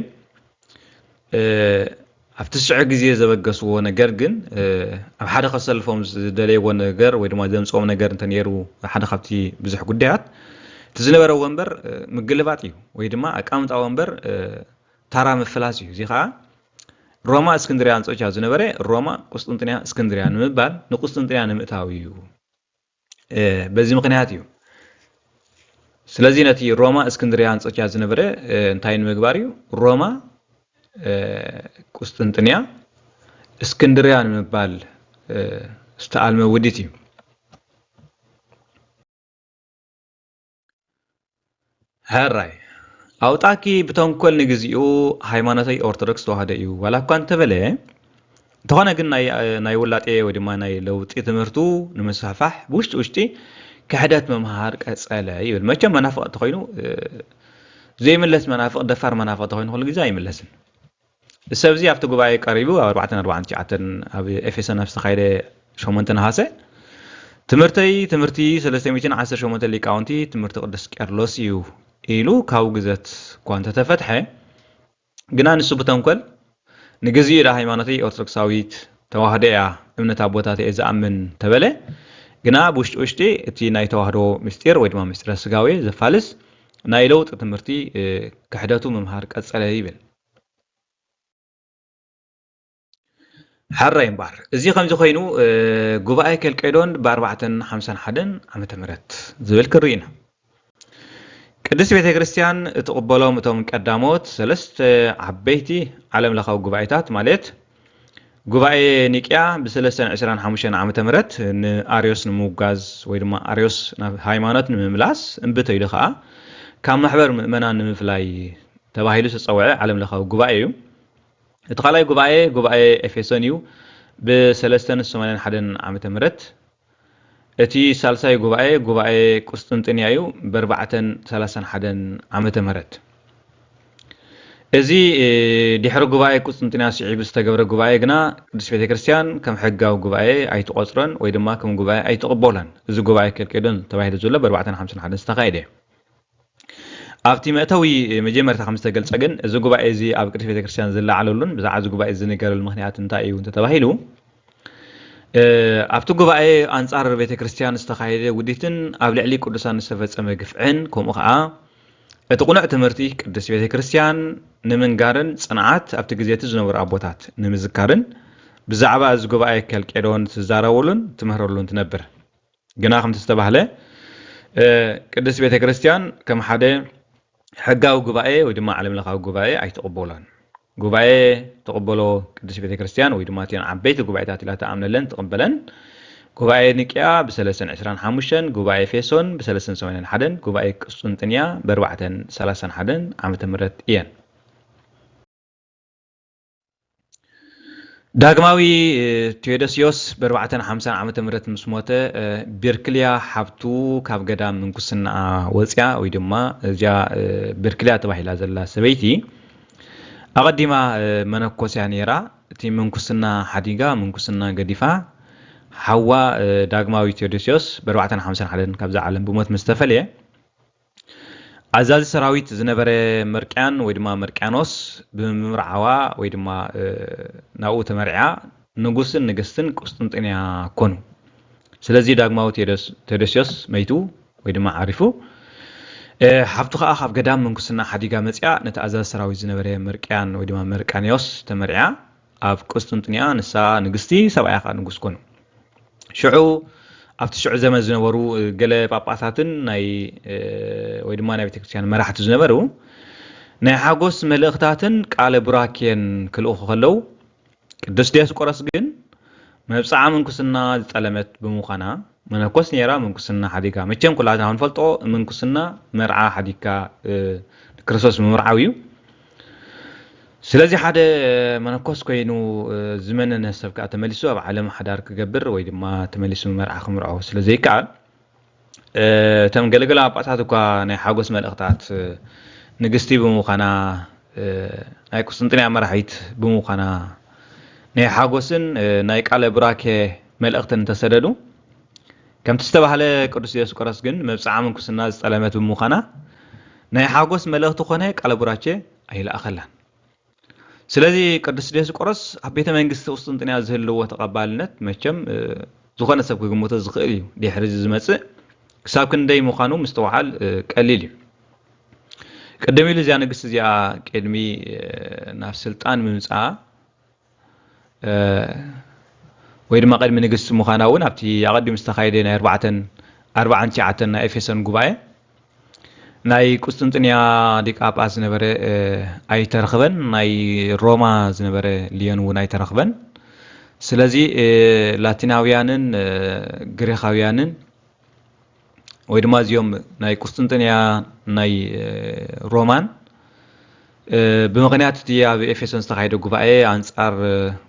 ኣብቲ ዝስዕብ ግዜ ዘበገስዎ ነገር ግን ኣብ ሓደ ከሰልፎም ዝደለይዎ ነገር ወይ ድማ ዘምፅኦም ነገር እንተነይሩ ሓደ ካብቲ ብዙሕ ጉዳያት እቲ ዝነበረ ወንበር ምግልባጥ እዩ ወይ ድማ ኣቃምጣ ወንበር ታራ ምፍላስ እዩ። እዚ ከዓ ሮማ እስክንድርያ ኣንጾኪያ ዝነበረ ሮማ ቁስጥንጥንያ እስክንድርያ ንምባል ንቁስጥንጥንያ ንምእታው እዩ። በዚ ምኽንያት እዩ። ስለዚ ነቲ ሮማ እስክንድርያ ኣንጾኪያ ዝነበረ እንታይ ንምግባር እዩ? ሮማ ቁስጥንጥንያ እስክንድርያ ንምባል ዝተኣልመ ውዲት እዩ። ሕራይ ኣውጣኪ ብተንኮል ንግዚኡ ሃይማኖተይ ኦርቶዶክስ ተዋህዶ እዩ ዋላ እኳ እንተበለ እንተኾነ ግን ናይ ውላጤ ወይ ድማ ናይ ለውጢ ትምህርቱ ንምስፍሕፋሕ ብውሽጢ ውሽጢ ክሕደት ምምሃር ቀጸለ ይብል። መቸም መናፍቕ እንተኾይኑ ዘይምለስ መናፍቕ ደፋር መናፍቕ እንተኾይኑ ኩሉ ግዜ ኣይምለስን። እዚ ሰብ እዚ ኣብቲ ጉባኤ ቀሪቡ ኣብ ኣርባዕተን ኣርባዓን ትሽዓተን ኣብ ኤፌሶን ኣብ ዝተኻየደ ሸሞንተ ነሃሰ ትምህርተይ ትምህርቲ ሰለስተ ሚእትን ዓሰርተ ሸሞንተ ሊቃውንቲ ትምህርቲ ቅዱስ ቄርሎስ እዩ ኢሉ ካብ ግዘት እኳ እንተተፈትሐ ግና ንሱ ብተንኮል ንግዚኡ ዳ ሃይማኖተይ ኦርቶዶክሳዊት ተዋህዶ እያ እምነት ኣቦታት እየ ዝኣምን ተበለ ግና ብውሽጢ ውሽጢ እቲ ናይ ተዋህዶ ምስጢር ወይ ድማ ምስጢረ ስጋዌ ዘፋልስ ናይ ለውጢ ትምህርቲ ክሕደቱ ምምሃር ቀጸለ ይብል። ሓራይ እምበኣር እዚ ከምዚ ኮይኑ ጉባኤ ከልቄዶን ብኣርባዕተን ሓምሳን ሓደን ዓመተ ምህረት ዝብል ክርኢ ኢና። ቅድስት ቤተ ክርስቲያን እትቕበሎም እቶም ቀዳሞት ሰለስተ ዓበይቲ ዓለም ለኻዊ ጉባኤታት ማለት ጉባኤ ኒቅያ ብሰለስተን ዕስራን ሓሙሽተን ዓመተ ምህረት ንኣርዮስ ንምውጋዝ ወይ ድማ ኣርዮስ ናብ ሃይማኖት ንምምላስ እምቢ ተይሉ ከዓ ካብ ማሕበር ምእመናን ንምፍላይ ተባሂሉ ዝተፀውዐ ዓለም ለኻዊ ጉባኤ እዩ። እቲ ካልኣይ ጉባኤ ጉባኤ ኤፌሶን እዩ። ብሰለስተን ሰማንያን ሓደን ዓመተ ምህረት እቲ ሳልሳይ ጉባኤ ጉባኤ ቁስጥንጥንያ እዩ። ብኣርባዕተን ሰላሳን ሓደን ዓመተ ምህረት እዚ ድሕሪ ጉባኤ ቁስጥንጥንያ ስዒቡ ዝተገብረ ጉባኤ ግና ቅድስት ቤተ ክርስቲያን ከም ሕጋዊ ጉባኤ ኣይትቆጽሮን ወይ ድማ ከም ጉባኤ ኣይትቕበሎን። እዚ ጉባኤ ከልቄዶን ተባሂሉ ዘሎ ብኣርባዕተን ሓምሳን ሓደን ዝተኻየደ እዩ። ኣብቲ መእተዊ መጀመርታ ከም ዝተገልጸ ግን እዚ ጉባኤ እዚ ኣብ ቅድስት ቤተ ክርስቲያን ዝለዓለሉን ብዛዕባ እዚ ጉባኤ ዝንገረሉ ምክንያት እንታይ እዩ እንተተባሂሉ ኣብቲ ጉባኤ ኣንጻር ቤተ ክርስቲያን ዝተኻየደ ውዲትን ኣብ ልዕሊ ቅዱሳን ዝተፈጸመ ግፍዕን ከምኡ ከዓ እቲ ቁኑዕ ትምህርቲ ቅድስት ቤተ ክርስቲያን ንምንጋርን ጽንዓት ኣብቲ ግዜ እቲ ዝነበሩ ኣቦታት ንምዝካርን ብዛዕባ እዚ ጉባኤ ከልቄዶን ትዛረበሉን ትምህረሉን ትነብር። ግና ከምቲ ዝተባህለ ቅድስት ቤተ ክርስቲያን ከም ሓደ ሕጋዊ ጉባኤ ወይ ድማ ዓለም ለኻዊ ጉባኤ ኣይትቕበሎን። ጉባኤ ትቕበሎ ቅድስት ቤተ ክርስቲያን ወይ ድማ እቲን ዓበይቲ ጉባኤታት ኢላ ትኣምነለን ትቕበለን ጉባኤ ኒቅያ ብሰለስተን ዕስራን ሓሙሽተን ጉባኤ ኤፌሶን ብሰለስተን ሰማንያን ሓደን ጉባኤ ቁስጥንጥንያ ብኣርባዕተን ሰላሳን ሓደን ዓመተ ምህረት እየን። ዳግማዊ ቴዎዶስዮስ ብኣርባዕተን ሓምሳን ዓመተ ምህረት ምስ ሞተ ቢርክልያ ሓብቱ ካብ ገዳም ምንኩስናኣ ወፅያ ወይ ድማ እዚኣ ቢርክልያ ተባሂላ ዘላ ሰበይቲ ኣቐዲማ መነኮስያ ነይራ። እቲ ምንኩስና ሓዲጋ ምንኩስና ገዲፋ ሓዋ ዳግማዊ ቴዎዶስዮስ ብኣርባዕተን ሓምሳን ሓደን ካብዛ ዓለም ብሞት ምስ ተፈልየ ኣዛዚ ሰራዊት ዝነበረ መርቅያን ወይ ድማ መርቅያኖስ ብምምርዓዋ ወይ ድማ ናብኡ ተመርዕያ ንጉስን ንግስትን ቁስጥንጥንያ ኮኑ። ስለዚ ዳግማዊ ቴዎዶስዮስ መይቱ ወይ ድማ ዓሪፉ ሓፍቱ ኸኣ ካብ ገዳም ምንኩስና ሓዲጋ መጺኣ ነቲ ኣዛዚ ሰራዊት ዝነበረ መርቅያን ወይ ድማ መርቃንዮስ ተመርዕያ ኣብ ቁስጥንጥንያ ንሳ ንግስቲ ሰብኣያ ኸኣ ንጉስ ኮኑ። ሽዑ ኣብቲ ሽዑ ዘመን ዝነበሩ ገለ ጳጳሳትን ናይ ወይ ድማ ናይ ቤተክርስትያን መራሕቲ ዝነበሩ ናይ ሓጎስ መልእኽታትን ቃለ ቡራኬን ክልእኹ ከለዉ ቅዱስ ዲዮስቆሮስ ግን መብጽዓ ምንኩስና ዝጠለመት ብምዃና መነኮስ ነይራ ምንኩስና ሓዲጋ። መቸም ኩላትና ክንፈልጦ ምንኩስና መርዓ ሓዲግካ ክርስቶስ ምምርዓው እዩ። ስለዚ ሓደ መነኮስ ኮይኑ ዝመነነ ሰብ ከኣ ተመሊሱ ኣብ ዓለም ሓዳር ክገብር ወይ ድማ ተመሊሱ መርዓ ክምርዖ ስለ ዘይከኣል እቶም ገለገለ ጳጳሳት እኳ ናይ ሓጎስ መልእኽታት ንግስቲ ብምዃና ናይ ቁስጥንጥንያ መራሒት ብምዃና ናይ ሓጎስን ናይ ቃለ ቡራኬ መልእኽትን እንተሰደዱ ከምቲ ዝተባህለ ቅዱስ ዲዮስቆሮስ ግን መብጽዓ ምንኩስና ዝጠለመት ብምዃና ናይ ሓጎስ መልእኽቲ ኮነ ቃለ ቡራኬ ኣይለኣኸላን። ስለዚ ቅዱስ ዲዮስቆሮስ ኣብ ቤተ መንግስቲ ቁስጥንጥንያ ዝህልዎ ተቐባልነት መቸም ዝኾነ ሰብ ክግምቶ ዝኽእል እዩ። ድሕሪ እዚ ዝመጽእ ክሳብ ክንደይ ምዃኑ ምስትውዓል ቀሊል እዩ። ቅድም ኢሉ እዚኣ ንግስቲ እዚኣ ቅድሚ ናብ ስልጣን ምምፅኣ ወይ ድማ ቅድሚ ንግስቲ ምዃና እውን ኣብቲ ኣቐዲሙ ዝተኻየደ ናይ ኣርባዕተን ኣርባዓን ትሽዓተን ናይ ኤፌሶን ጉባኤ ናይ ቁስጥንጥንያ ሊቀ ጳጳስ ዝነበረ ኣይተረኽበን፣ ናይ ሮማ ዝነበረ ሊዮን እውን ኣይተረኽበን። ስለዚ ላቲናውያንን ግሪኻውያንን ወይ ድማ እዚኦም ናይ ቁስጥንጥንያ ናይ ሮማን ብምኽንያት እቲ ኣብ ኤፌሶን ዝተኻየደ ጉባኤ ኣንጻር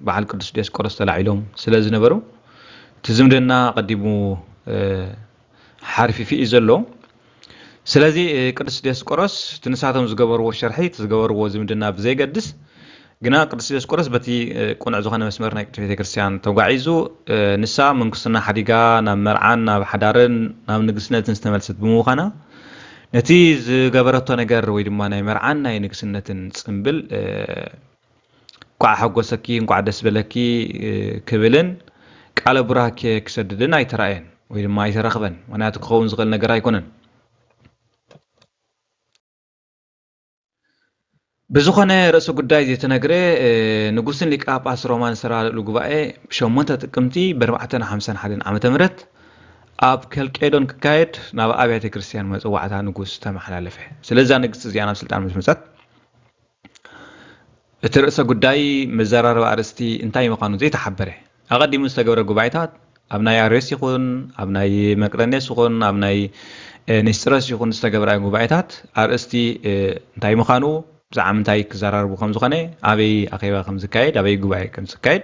በዓል ቅዱስ ዲዮስቆሮስ ተላዒሎም ስለ ዝነበሩ እቲ ዝምድና ኣቐዲሙ ሓርፊፉ እዩ ዘሎ። ስለዚ ቅዱስ ዲዮስቆሮስ እቲ ንሳቶም ዝገበርዎ ሸርሒ እቲ ዝገበርዎ ዝምድና ብዘይገድስ ግና ቅዱስ ዲዮስቆሮስ በቲ ቅኑዕ ዝኾነ መስመር ናይ ቅድስት ቤተክርስትያን ተጓዒዙ ንሳ ምንኩስና ሓዲጋ ናብ መርዓን ናብ ሓዳርን ናብ ንግስነትን ዝተመልሰት ብምዃና ነቲ ዝገበረቶ ነገር ወይ ድማ ናይ መርዓን ናይ ንግስነትን ጽምብል እንኳዕ ሓጎሰኪ እንኳዕ ደስ በለኪ ክብልን ቃለ ቡራኬ ክሰድድን ኣይተራእየን ወይ ድማ ኣይተረኽበን። ምክንያቱ ክኸውን ዝኽእል ነገር ኣይኮነን። ብዝኾነ ርእሰ ጉዳይ ዘይተነግረ ንጉስን ሊቀ ጳጳስ ሮማን ዝተረዳድእሉ ጉባኤ ብ8 ጥቅምቲ ብ451 ዓመተ ምህረት ኣብ ከልቄዶን ክካየድ ናብ ኣብያተ ክርስቲያን መጽዋዕታ ንጉስ ተመሓላለፈ። ስለዛ ንግስቲ እዚኣ ናብ ስልጣን ምስ መጸት እቲ ርእሰ ጉዳይ መዘራረቢ ኣርእስቲ እንታይ ምዃኑ ዘይተሓበረ ኣቐዲሙ ዝተገብረ ጉባኤታት ኣብ ናይ ኣርዮስ ይኹን ኣብ ናይ መቅደኔስ ይኹን ኣብ ናይ ኒስጥሮስ ይኹን ዝተገብረ ጉባኤታት ኣርእስቲ እንታይ ምዃኑ ብዛዕባ ምንታይ ክዘራርቡ ከም ዝኾነ ኣበይ ኣኼባ ከም ዝካየድ ኣበይ ጉባኤ ከም ዝካየድ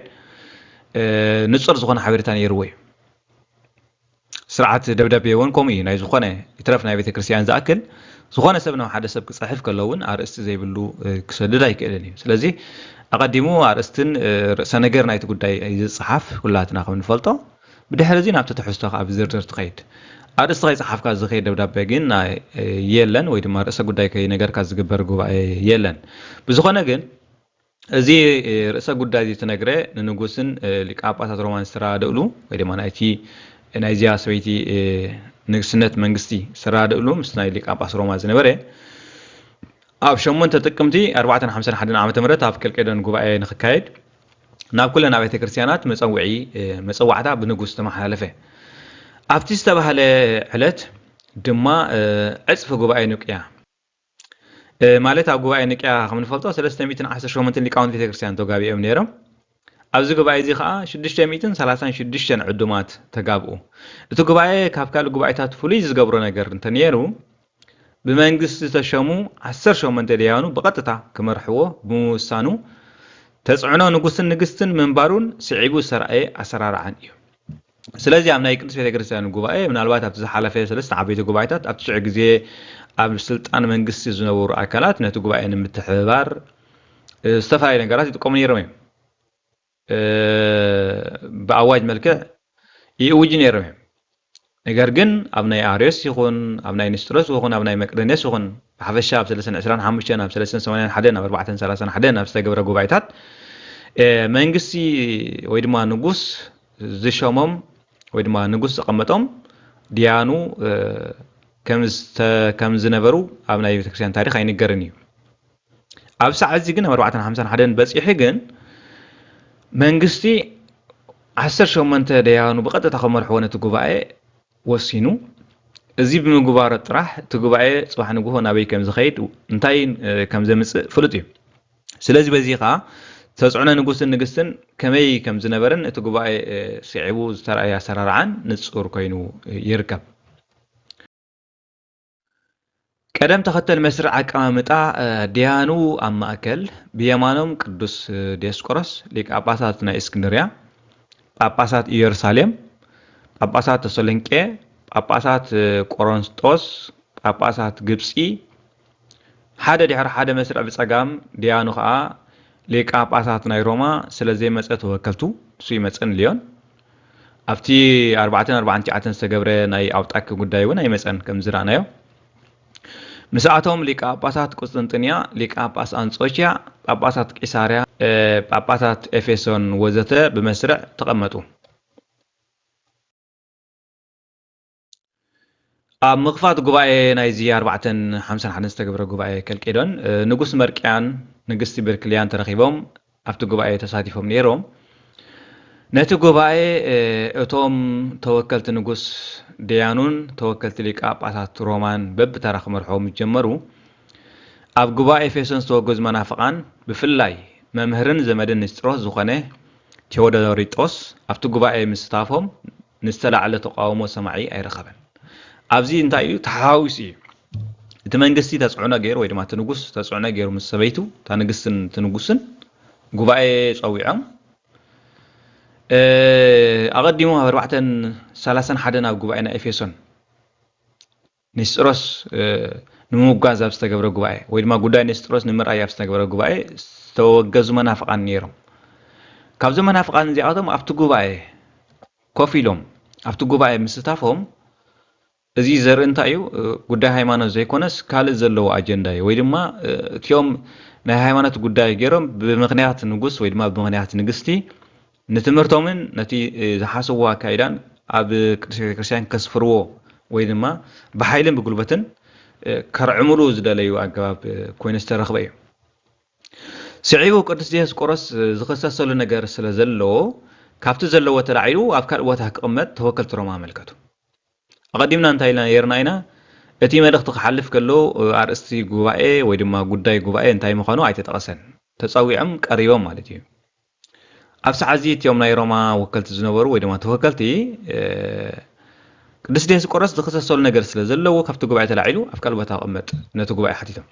ንጹር ዝኾነ ሓበሬታ ነይርዎ እዩ። ስርዓት ደብዳቤ እውን ከምኡ እዩ። ናይ ዝኾነ ይትረፍ ናይ ቤተ ክርስቲያን ዝኣክል ዝኾነ ሰብ ናብ ሓደ ሰብ ክጽሕፍ ከሎ እውን ኣርእስቲ ዘይብሉ ክሰድድ ኣይክእልን እዩ። ስለዚ ኣቐዲሙ ኣርእስትን ርእሰ ነገር ናይቲ ጉዳይ ዝጽሓፍ ኩላትና ከም ንፈልጦ ብድሕሪ እዚ ናብቲ ትሕዝቶ ከዓ ብዝርዝር ትኸይድ። ኣርእስቲ ከይጸሓፍካ ዝኸይድ ደብዳቤ ግን የለን ወይ ድማ ርእሰ ጉዳይ ከይነገርካ ዝግበር ጉባኤ የለን። ብዝኾነ ግን እዚ ርእሰ ጉዳይ እዚ ትነግረ ንንጉስን ሊቀ ጳጳሳት ሮማን ዝተረዳድእሉ ወይ ድማ ናይቲ ናይዚኣ ሰበይቲ ንግስነት መንግስቲ ዝተረዳድእሉ ምስ ናይ ሊቀ ጳጳስ ሮማ ዝነበረ ኣብ ሸሞንተ ጥቅምቲ ኣርባዕተ ሓምሳን ሓደን ዓመተ ምህረት ኣብ ከልቄዶን ጉባኤ ንክካየድ ናብ ኩለን ኣብያተ ክርስቲያናት መጸውዒ መጸዋዕታ ብንጉስ ተመሓላለፈ። ኣብቲ ዝተባህለ ዕለት ድማ ዕጽፊ ጉባኤ ኒቅያ ማለት ኣብ ጉባኤ ኒቅያ ከም ንፈልጦ ሰለስተ ሚእትን ዓሰርተ ሸሞንተን ሊቃውንት ቤተክርስትያን ተጋቢኦም ነይሮም። ኣብዚ ጉባኤ እዚ ከዓ ሽዱሽተ ሚእትን ሰላሳን ሽዱሽተን ዕዱማት ተጋብኡ። እቲ ጉባኤ ካብ ካልእ ጉባኤታት ፍሉይ ዝገብሮ ነገር እንተነይሩ ብመንግስቲ ዝተሸሙ ዓሰርተ ሸሞንተ ደያኑ ብቐጥታ ክመርሕዎ ብምውሳኑ ተፅዕኖ ንጉስን ንግስትን ምንባሩን ስዒቡ ዝተረኣየ ኣሰራርዓን እዩ። ስለዚ ኣብ ናይ ቅድስት ቤተክርስትያን ጉባኤ ምናልባት ኣብቲ ዝሓለፈ ሰለስተ ዓበይቲ ጉባኤታት ኣብቲ ሽዑ ግዜ ኣብ ስልጣን መንግስቲ ዝነበሩ ኣካላት ነቲ ጉባኤ ንምትሕብባር ዝተፈላለዩ ነገራት ይጥቀሙ ነይሮም እዮም። ብኣዋጅ መልክዕ ይእውጁ ነይሮም እዮም። ነገር ግን ኣብ ናይ ኣርዮስ ይኹን ኣብ ናይ ንስጥሮስ ይኹን ኣብ ናይ መቅደኔስ ይኹን ብሓፈሻ ኣብ ሰለስተን ዕስራን ሓሙሽተን ኣብ ሰለስተን ሰማንያን ሓደን ኣብ ኣርባዕተን ሰላሳን ሓደን ኣብ ዝተገብረ ጉባኤታት መንግስቲ ወይ ድማ ንጉስ ዝሸሞም ወይ ድማ ንጉስ ዘቐመጦም ድያኑ ከም ዝተ- ከም ዝነበሩ ኣብ ናይ ቤተክርስትያን ታሪኽ ኣይንገርን እዩ። ኣብ ሰዓት እዚ ግን ኣብ ኣርባዕተን ሓምሳን ሓደን በፂሑ ግን መንግስቲ ዓሰርተ ሸሞንተ ደያኑ ብቐጥታ ከመርሕዎ ነቲ ጉባኤ ወሲኑ። እዚ ብምግባሩ ጥራሕ እቲ ጉባኤ ፅባሕ ንግሆ ናበይ ከም ዝኸይድ እንታይ ከም ዘምፅእ ፍሉጥ እዩ። ስለዚ በዚ ከዓ ተፅዕኖ ንጉስን ንግስትን ከመይ ከም ዝነበረን እቲ ጉባኤ ስዒቡ ዝተረኣየ ኣሰራርዓን ንፁር ኮይኑ ይርከብ። ቀደም ተኸተል መስርዕ ኣቀማምጣ ደያኑ ኣብ ማእከል፣ ብየማኖም ቅዱስ ዲዮስቆሮስ ሊቀ ጳጳሳት ናይ እስክንድርያ፣ ጳጳሳት ኢየሩሳሌም፣ ጳጳሳት ተሰሎንቄ፣ ጳጳሳት ቆሮንጦስ፣ ጳጳሳት ግብጺ፣ ሓደ ድሕሪ ሓደ መስርዕ ብጸጋም ደያኑ ኸኣ ሊቀ ጳጳሳት ናይ ሮማ ስለ ዘይመጸ ተወከልቱ ንሱ ይመጽእን ልዮን ኣብቲ ኣርባዕተን ኣርባዓን ትሽዓተን ዝተገብረ ናይ ኣውጣኪ ጉዳይ እውን ኣይመጸን ከም ዝረኣናዮ። ምስኣቶም ሊቀ ጳጳሳት ቁስጥንጥንያ፣ ሊቀ ጳጳስ ኣንጾኪያ፣ ጳጳሳት ቂሳርያ፣ ጳጳሳት ኤፌሶን ወዘተ ብመስርዕ ተቐመጡ። ኣብ ምኽፋት ጉባኤ ናይዚ ኣርባዕተን ሓምሳን ሓደን ዝተገብረ ጉባኤ ከልቄዶን ንጉስ መርቅያን ንግስቲ ብርክልያን ተረኺቦም ኣብቲ ጉባኤ ተሳቲፎም ነይሮም። ነቲ ጉባኤ እቶም ተወከልቲ ንጉስ ደያኑን ተወከልቲ ሊቀ ጳጳሳት ሮማን በብተራ ክመርሕዎም ምስ ጀመሩ፣ ኣብ ጉባኤ ኤፌሶን ዝተወገዙ መናፍቓን ብፍላይ መምህርን ዘመድን ንስጥሮስ ዝኾነ ቴዎዶሪጦስ ኣብቲ ጉባኤ ምስታፎም ንዝተላዕለ ተቃውሞ ሰማዒ ኣይረኸበን። ኣብዚ እንታይ እዩ ተሓዋዊሱ እዩ። እቲ መንግስቲ ተፅዕኖ ገይሩ ወይ ድማ እቲ ንጉስ ተፅዕኖ ገይሩ ምስ ሰበይቱ እታ ንግስትን እቲ ንጉስን ጉባኤ ፀዊዖም ኣቐዲሙ ኣብ ኣርባዕተን ሰላሳን ሓደን ኣብ ጉባኤ ናይ ኤፌሶን ንስጥሮስ ንምምጓዝ ኣብ ዝተገብረ ጉባኤ ወይ ድማ ጉዳይ ንስጥሮስ ንምርኣይ ኣብ ዝተገብረ ጉባኤ ዝተወገዙ መናፍቓን ነይሮም። ካብዞም መናፍቓን እዚኣቶም ኣብቲ ጉባኤ ኮፍ ኢሎም ኣብቲ ጉባኤ ምስታፎም እዚ ዘርኢ እንታይ እዩ? ጉዳይ ሃይማኖት ዘይኮነስ ካልእ ዘለዎ ኣጀንዳ እዩ። ወይ ድማ እቲኦም ናይ ሃይማኖት ጉዳይ ገይሮም ብምኽንያት ንጉስ ወይ ድማ ብምኽንያት ንግስቲ ንትምህርቶምን ነቲ ዝሓስብዎ ኣካይዳን ኣብ ቅድስት ቤተክርስትያን ከስፍርዎ ወይ ድማ ብሓይልን ብጉልበትን ከርዕምሉ ዝደለዩ ኣገባብ ኮይኑ ዝተረኽበ እዩ። ስዒቡ ቅዱስ ዲዮስቆሮስ ዝኽሰሰሉ ነገር ስለ ዘለዎ ካብቲ ዘለዎ ተላዒሉ ኣብ ካልእ ቦታ ክቕመጥ ተወከልቲ ሮማ ኣመልከቱ። ኣቐዲምና እንታይ ኢልና ነይርና ኢና? እቲ መልእኽቲ ክሓልፍ ከሎ ኣርእስቲ ጉባኤ ወይ ድማ ጉዳይ ጉባኤ እንታይ ምዃኑ ኣይተጠቐሰን። ተጸዊዖም ቀሪቦም ማለት እዩ። ኣብ ሰዓት እዚ እቲኦም ናይ ሮማ ወከልቲ ዝነበሩ ወይ ድማ ተወከልቲ ቅዱስ ዲዮስቆሮስ ዝኽሰሰሉ ነገር ስለ ዘለዎ ካብቲ ጉባኤ ተላዒሉ ኣብ ካልእ ቦታ ክቕመጥ ነቲ ጉባኤ ሓቲቶም።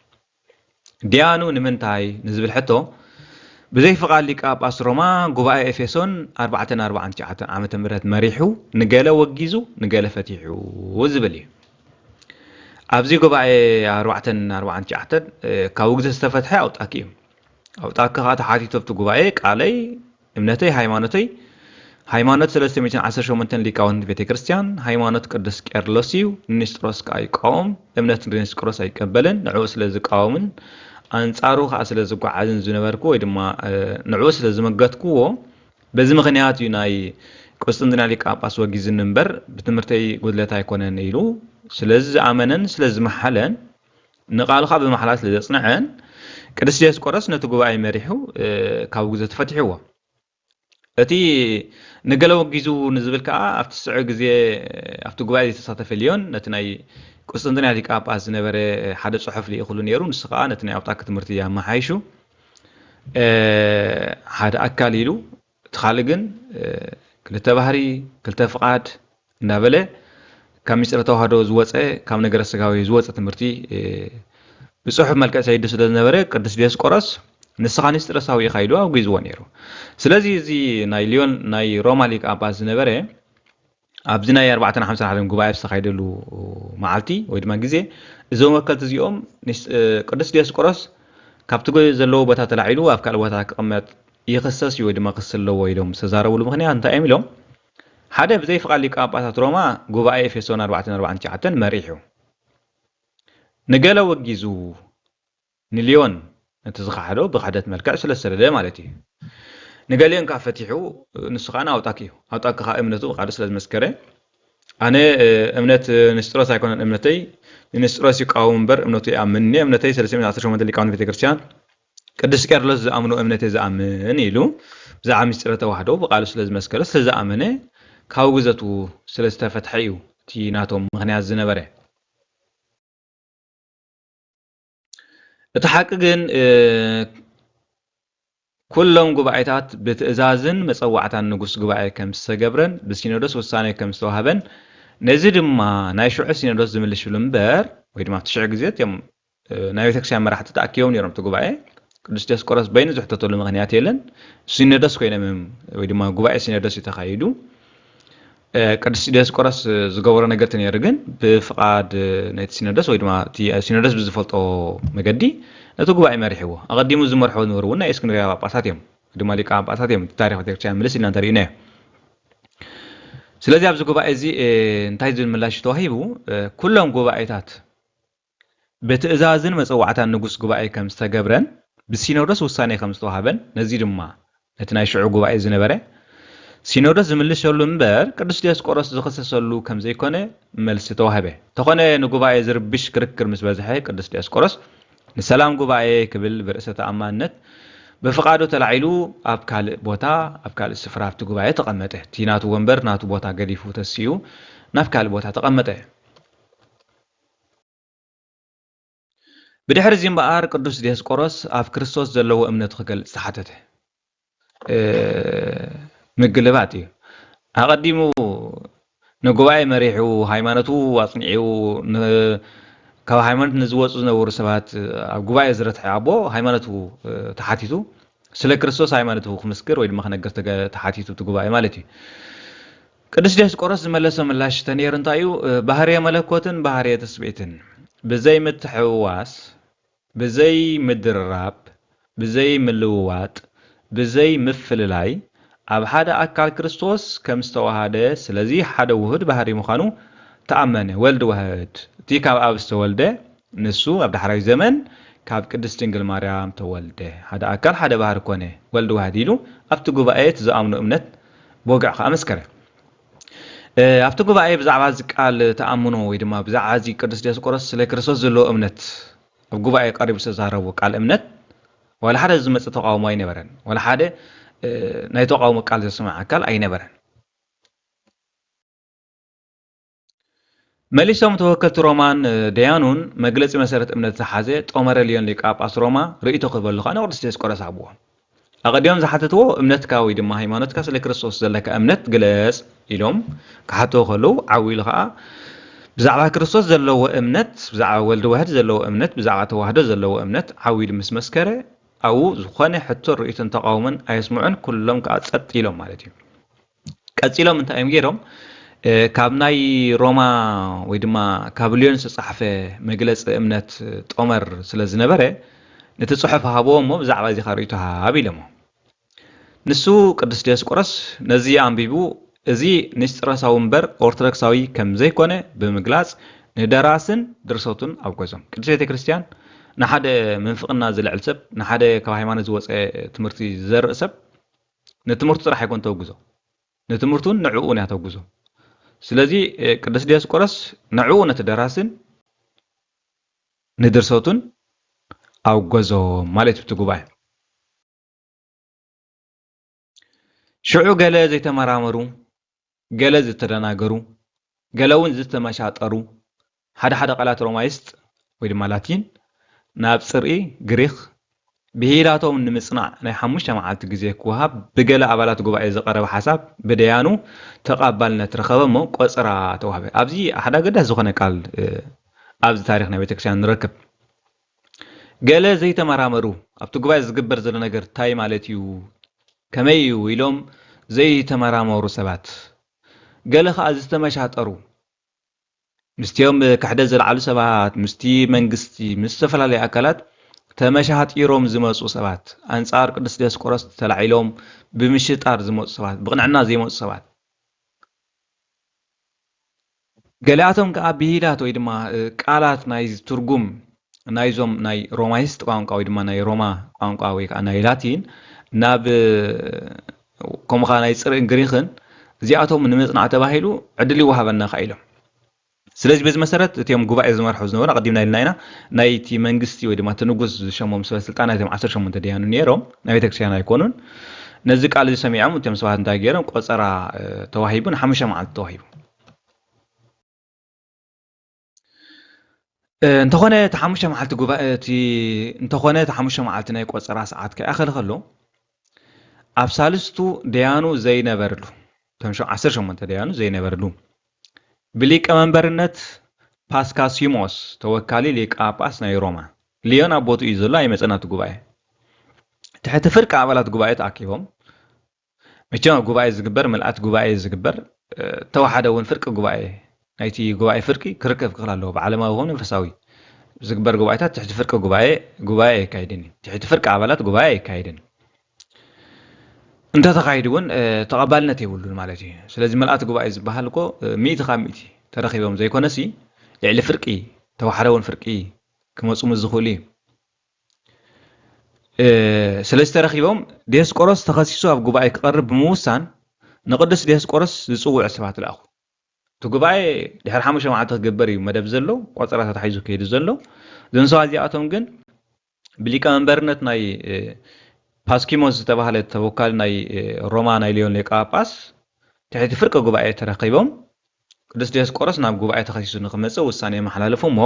ዲያኑ ንምንታይ ንዝብል ሕቶ ብዘይ ፍቓድ ሊቀ ጳጳስ ሮማ ጉባኤ ኤፌሶን ኣርባዕተን ኣርባዓን ትሽዓተን ዓመተ ምህረት መሪሑ ንገለ ወጊዙ ንገለ ፈቲሑ ዝብል እዩ። ኣብዚ ጉባኤ ኣርባዕተን ኣርባዓን ትሽዓተን ካብ ውግዘት ዝተፈትሐ ኣውጣኪ እዩ። ኣውጣኪ ከዓ ተሓቲቱ ኣብቲ ጉባኤ ቃለይ እምነተይ፣ ሃይማኖተይ፣ ሃይማኖት ሰለስተ ሚእትን ዓሰርተ ሸሞንተን ሊቃውንቲ ቤተ ክርስቲያን፣ ሃይማኖት ቅዱስ ቄርሎስ እዩ፣ ንኒስጥሮስ ከኣ ይቃወም፣ እምነት ንኒስጥሮስ ኣይቀበልን፣ ንዕኡ ስለ ዝቃወምን ኣንጻሩ ከኣ ስለ ዝጓዓዝን ዝነበርኩ ወይ ድማ ንዕኡ ስለ ዝመገትኩዎ፣ በዚ ምኽንያት እዩ ናይ ቁስጥንጥንያ ሊቀ ጳጳስ ወጊዝኒ እምበር ብትምህርተይ ጉድለት ኣይኮነን ኢሉ ስለ ዝኣመነን ስለ ዝመሓለን ንቓሉ ከዓ ብማሕላ ስለ ዘጽንዐን ቅዱስ ዲዮስቆሮስ ነቲ ጉባኤ መሪሑ ካብ ግዘ ተፈቲሕዎ። እቲ ንገለ ወጊዙ ንዝብል ከዓ ኣብቲ ስዑ ግዜ ኣብቲ ጉባኤ ዘይተሳተፈ ልዮን ነቲ ናይ ቁስጥንጥንያ ሊቀ ጳጳስ ዝነበረ ሓደ ጽሑፍ ልኢኽሉ ነይሩ። ንሱ ከዓ ነቲ ናይ ኣውጣኪ ትምህርቲ ኣመሓይሹ ሓደ ኣካል ኢሉ እቲ ካልእ ግን ክልተ ባህሪ ክልተ ፍቓድ እንዳበለ ካብ ሚስጥረ ተዋህዶ ዝወፀ ካብ ነገረ ስጋዊ ዝወፀ ትምህርቲ ብፅሑፍ መልክዕ ሰይዱ ስለ ዝነበረ ቅዱስ ዲዮስቆሮስ ንስኻ ኒስጥሮሳዊ ኢኻ ኢሉ ኣውጊዝዎ ነይሩ። ስለዚ እዚ ናይ ሊዮን ናይ ሮማ ሊቀ ጳጳስ ዝነበረ ኣብዚ ናይ ኣርባዕተን ሓምሳን ሓደን ጉባኤ ዝተኻየደሉ መዓልቲ ወይ ድማ ግዜ እዞም ወከልቲ እዚኦም ቅዱስ ዲዮስቆሮስ ካብቲ ዘለዎ ቦታ ተላዒሉ ኣብ ካልእ ቦታ ክቕመጥ ይኽሰስ እዩ ወይ ድማ ክሲ ኣለዎ ኢሎም ዝተዛረብሉ ምኽንያት እንታይ እዮም ኢሎም ሓደ ብዘይ ፍቓድ ሊቀ ጳጳሳት ሮማ ጉባኤ ኤፌሶን ኣርባዕተን ኣርባዓን ትሽዓተን መሪሑ ንገለ ወጊዙ ንልዮን ነቲ ዝኸሓዶ ብኽሕደት መልክዕ ስለ ዝሰደደ ማለት እዩ። ንገሊኦን ከዓ ፈቲሑ ንሱ ከዓ ኣውጣኪ እዩ። ኣውጣኪ ከዓ እምነቱ ብቃሉ ስለ ዝመስከረ ኣነ እምነት ንስጥሮስ ኣይኮነን እምነተይ ንስጥሮስ ይቃወም እምበር እምነቱ ይኣምን። እኔ እምነተይ ሰለስተ ሚእቲ ዓሰርተ ሸሞንተ ሊቃውንት ቤተክርስትያን ቅዱስ ቄርሎስ ዝኣምኖ እምነተይ ዝኣምን ኢሉ ብዛዕባ ምስጢረ ተዋህዶ ብቃሉ ስለ ዝመስከረ ስለ ዝኣመነ ካብ ግዘቱ ስለ ዝተፈትሐ እዩ እቲ ናቶም ምክንያት ዝነበረ። እቲ ሓቂ ግን ኩሎም ጉባኤታት ብትእዛዝን መጸዋዕታን ንጉስ ጉባኤ ከም ዝተገብረን ብሲኖዶስ ውሳኔ ከም ዝተዋህበን ነዚ ድማ ናይ ሽዑ ሲኖዶስ ዝምልሽሉ እምበር ወይ ድማ ኣብቲ ሽዑ ግዜ እቲኦም ናይ ቤተክርስትያን መራሕቲ ተኣኪቦም ነይሮም እቲ ጉባኤ ቅዱስ ዲዮስቆሮስ በይኑ ዝሕተተሉ ምክንያት የለን። ሲኖዶስ ኮይኖም ወይ ድማ ጉባኤ ሲኖዶስ እዩ ተኻይዱ። ቅዱስ ዲዮስቆሮስ ዝገበሮ ነገር ነይሩ ግን ብፍቓድ ናይቲ ሲኖዶስ ወይ ድማ እቲ ሲኖዶስ ብዝፈልጦ መገዲ ነቲ ጉባኤ መሪሕዎ። ኣቐዲሙ ዝመርሕዎ ዝነበሩ እውን ናይ እስክንድርያ ጳጳሳት እዮም፣ ድማ ሊቃ ጳጳሳት እዮም። እቲ ታሪክ ቤተክርስትያን ምልስ ኢልና እንተሪእናዮ። ስለዚ ኣብዚ ጉባኤ እዚ እንታይ ዝብል ምላሽ ተዋሂቡ? ኩሎም ጉባኤታት ብትእዛዝን መጸዋዕታን ንጉስ ጉባኤ ከም ዝተገብረን ብሲኖዶስ ውሳኔ ከም ዝተዋህበን ነዚ ድማ ነቲ ናይ ሽዑ ጉባኤ ዝነበረ ሲኖዶስ ዝምልሸሉ እምበር ቅዱስ ዲዮስቆሮስ ዝኽሰሰሉ ከም ዘይኮነ መልሲ ተዋህበ። እንተኾነ ንጉባኤ ዝርብሽ ክርክር ምስ በዝሐ ቅዱስ ዲዮስቆሮስ ንሰላም ጉባኤ ክብል ብርእሰ ተኣማንነት ብፍቓዱ ተላዒሉ ኣብ ካልእ ቦታ ኣብ ካልእ ስፍራ ኣብቲ ጉባኤ ተቐመጠ። እቲ ናቱ ወንበር ናቱ ቦታ ገዲፉ ተሲኡ ናብ ካልእ ቦታ ተቐመጠ። ብድሕሪ እዚ እምበኣር ቅዱስ ዲዮስቆሮስ ኣብ ክርስቶስ ዘለዎ እምነቱ ክገልጽ ተሓተተ። ምግልባጥ እዩ። ኣቐዲሙ ንጉባኤ መሪሑ፣ ሃይማኖቱ ኣጽኒዑ፣ ካብ ሃይማኖት ንዝወጹ ዝነበሩ ሰባት ኣብ ጉባኤ ዝረትሐ ኣቦ ሃይማኖቱ ተሓቲቱ ስለ ክርስቶስ ሃይማኖቱ ክምስክር ወይ ድማ ክነግር ተሓቲቱ እቲ ጉባኤ ማለት እዩ። ቅዱስ ዲዮስቆሮስ ዝመለሶ ምላሽ ተነይሩ እንታይ እዩ? ባህርየ መለኮትን ባህርየ ትስብእትን ብዘይ ምትሕውዋስ፣ ብዘይ ምድርራብ፣ ብዘይ ምልውዋጥ፣ ብዘይ ምፍልላይ ኣብ ሓደ ኣካል ክርስቶስ ከም ዝተዋሃደ፣ ስለዚ ሓደ ውሁድ ባህሪ ምዃኑ ተኣመነ። ወልድ ዋህድ፣ እቲ ካብ ኣብ ዝተወልደ ንሱ ኣብ ዳሕራዊ ዘመን ካብ ቅድስት ድንግል ማርያም ተወልደ። ሓደ ኣካል ሓደ ባህሪ ኮነ፣ ወልድ ዋህድ ኢሉ ኣብቲ ጉባኤ እቲ ዝኣምኖ እምነት ብወግዒ ከኣ መስከረ። ኣብቲ ጉባኤ ብዛዕባ እዚ ቃል ተኣምኖ ወይ ድማ ብዛዕባ እዚ ቅዱስ ዲዮስቆሮስ ስለ ክርስቶስ ዘለዎ እምነት ኣብ ጉባኤ ቀሪቡ ዝተዛረቡ ቃል እምነት ዋላ ሓደ ዝመጽእ ተቃውሞ ኣይነበረን። ዋላ ሓደ ናይ ተቃውሞ ቃል ዘስምዕ ኣካል ኣይነበረን። መሊሶም ተወከልቲ ሮማን ደያኑን መግለጺ መሰረት እምነት ዝሓዘ ጦመረ ልዮን ሊቀ ጳጳስ ሮማ ርእይቶ ክህበሉ ከኣ ንቅዱስ ዲዮስቆሮስ ሃብዎ። ኣቐዲሞም ዝሓተትዎ እምነትካ ወይ ድማ ሃይማኖትካ ስለ ክርስቶስ ዘለካ እምነት ግለጽ ኢሎም ክሓትዎ ከለዉ ዓው ኢሉ ከኣ ብዛዕባ ክርስቶስ ዘለዎ እምነት፣ ብዛዕባ ወልድ ዋህድ ዘለዎ እምነት፣ ብዛዕባ ተዋህዶ ዘለዎ እምነት ዓው ኢሉ ምስ መስከረ ኣብኡ ዝኾነ ሕቶን ርእይቶን ተቃውሞን ኣየስምዑን፣ ኩሎም ከኣ ጸጥ ኢሎም ማለት እዩ። ቀጺሎም እንታይ እዮም ገይሮም? ካብ ናይ ሮማ ወይ ድማ ካብ ልዮን ዝተጻሕፈ መግለጺ እምነት ጦመር ስለ ዝነበረ ነቲ ጽሑፍ ሃብዎ እሞ ብዛዕባ እዚ ርእይቶ ሃብ ኢሎሞ። ንሱ ቅዱስ ዲዮስቆሮስ ነዚ ኣንቢቡ እዚ ንስጥሮሳዊ እምበር ኦርቶዶክሳዊ ከም ዘይኮነ ብምግላጽ ንደራስን ድርሰቱን ኣውገዞም። ቅድስት ቤተ ክርስቲያን ንሓደ ምንፍቕና ዝልዕል ሰብ፣ ንሓደ ካብ ሃይማኖት ዝወጸ ትምህርቲ ዝዘርእ ሰብ ንትምህርቱ ጥራሕ ኣይኮን ተውግዞ፣ ንትምህርቱን ንዕኡን እያ ተውግዞ። ስለዚ ቅዱስ ዲዮስቆሮስ ንዕኡ ነቲ ደራስን ንድርሰቱን ኣውገዞም ማለት እዩ እቲ ጉባኤ። ሽዑ ገለ ዘይተመራመሩ፣ ገለ ዝተደናገሩ፣ ገለ እውን ዝተመሻጠሩ ሓደ ሓደ ቃላት ሮማይስጥ ወይ ድማ ላቲን ናብ ጽርኢ ግሪኽ ብሂላቶም ንምጽናዕ ናይ ሓሙሽተ መዓልቲ ግዜ ክወሃብ ብገለ ኣባላት ጉባኤ ዝቐረበ ሓሳብ ብደያኑ ተቓባልነት ረኸበ እሞ ቆጸራ ተዋህበ። ኣብዚ ሓደ ኣገዳሲ ዝኾነ ቃል ኣብዚ ታሪኽ ናይ ቤተክርስትያን ንረክብ። ገለ ዘይተመራመሩ ኣብቲ ጉባኤ ዝግበር ዘሎ ነገር እንታይ ማለት እዩ ከመይ እዩ ኢሎም ዘይተመራመሩ ሰባት፣ ገለ ከኣ ዝተመሻጠሩ ምስቲኦም ክሕደት ዘልዓሉ ሰባት፣ ምስቲ መንግስቲ፣ ምስ ዝተፈላለዩ ኣካላት ተመሻጢሮም ዝመፁ ሰባት፣ ኣንፃር ቅዱስ ዲዮስቆሮስ ተላዒሎም ብምሽጣር ዝመፁ ሰባት፣ ብቕንዕና ዘይመፁ ሰባት፣ ገሊኣቶም ከዓ ብሂላት ወይ ድማ ቃላት ናይ ትርጉም ናይዞም ናይ ሮማይስጥ ቋንቋ ወይ ድማ ናይ ሮማ ቋንቋ ወይ ከዓ ናይ ላቲን ናብ ከምኡ ከዓ ናይ ፅርኢን ግሪክን እዚኣቶም ንምፅናዕ ተባሂሉ ዕድል ይወሃበና ከዓ ኢሎም። ስለዚ በዚ መሰረት እቲኦም ጉባኤ ዝመርሑ ዝነበሩ ኣቐዲምና ኢልና ኢና። ናይቲ መንግስቲ ወይ ድማ እቲ ንጉስ ዝሸሞም ሰበ ስልጣን ናይቶም ዓሰርተ ሸሞንተ ደያኑ ነይሮም፣ ናይ ቤተክርስትያን ኣይኮኑን። ነዚ ቃል እዚ ሰሚዖም እቶም ሰባት እንታይ ገይሮም? ቆጸራ ተዋሂቡ፣ ንሓሙሽተ መዓልቲ ተዋሂቡ። እንተኾነ እቲ ሓሙሽተ መዓልቲ ጉባኤ እቲ እንተኾነ እቲ ሓሙሽተ መዓልቲ ናይ ቆጸራ ሰዓት ከይኣኸለ ከሎ፣ ኣብ ሳልስቱ ደያኑ ዘይነበርሉ፣ እቶም ዓሰርተ ሸሞንተ ደያኑ ዘይነበርሉ፣ ብሊቀ መንበርነት ፓስካሲሞስ ተወካሊ ሊቀ ጳጳስ ናይ ሮማ፣ ሊዮን ኣብ ቦትኡ እዩ ዘሎ፣ ኣይመጸን ኣብቲ ጉባኤ። ትሕቲ ፍርቂ ኣባላት ጉባኤ ተኣኪቦም፣ መቸም ኣብ ጉባኤ ዝግበር፣ ምልኣት ጉባኤ ዝግበር፣ ተወሓደ እውን ፍርቂ ጉባኤ፣ ናይቲ ጉባኤ ፍርቂ ክርከብ ክኽእል ኣለዎ። ብዓለማዊ ይኹን መንፈሳዊ ዝግበር ጉባኤታት ትሕቲ ፍርቂ ጉባኤ፣ ጉባኤ ኣይካይድን እዩ። ትሕቲ ፍርቂ ኣባላት ጉባኤ ኣይካይድን። እንተተኻይዱ እውን ተቐባልነት የብሉን ማለት እዩ። ስለዚ ምልኣት ጉባኤ ዝበሃል እኮ ሚእቲ ካብ ሚእቲ ተረኺቦም ዘይኮነሲ፣ ልዕሊ ፍርቂ፣ ተወሓደ እውን ፍርቂ ክመፁ ምስ ዝኽእሉ እዩ። ስለዚ ተረኺቦም ዲዮስቆሮስ ተኸሲሱ ኣብ ጉባኤ ክቐርብ ብምውሳን፣ ንቅዱስ ዲዮስቆሮስ ዝጽውዑ ሰባት ለኣኹ። እቲ ጉባኤ ድሕሪ ሓሙሽተ መዓልቲ ክግበር እዩ መደብ ዘሎ፣ ቆጸራ ተታሒዙ ከይዱ ዘሎ። እዞም ሰባት እዚኣቶም ግን ብሊቀ መንበርነት ናይ ፓስኪሞስ ዝተባህለ ተወካሊ ናይ ሮማ ናይ ሊዮን ሊቀ ጳጳስ ትሕቲ ፍርቂ ጉባኤ ተረኺቦም፣ ቅዱስ ዲዮስቆሮስ ናብ ጉባኤ ተኸሲሱ ንክመጽእ ውሳኔ የመሓላልፉ እሞ፣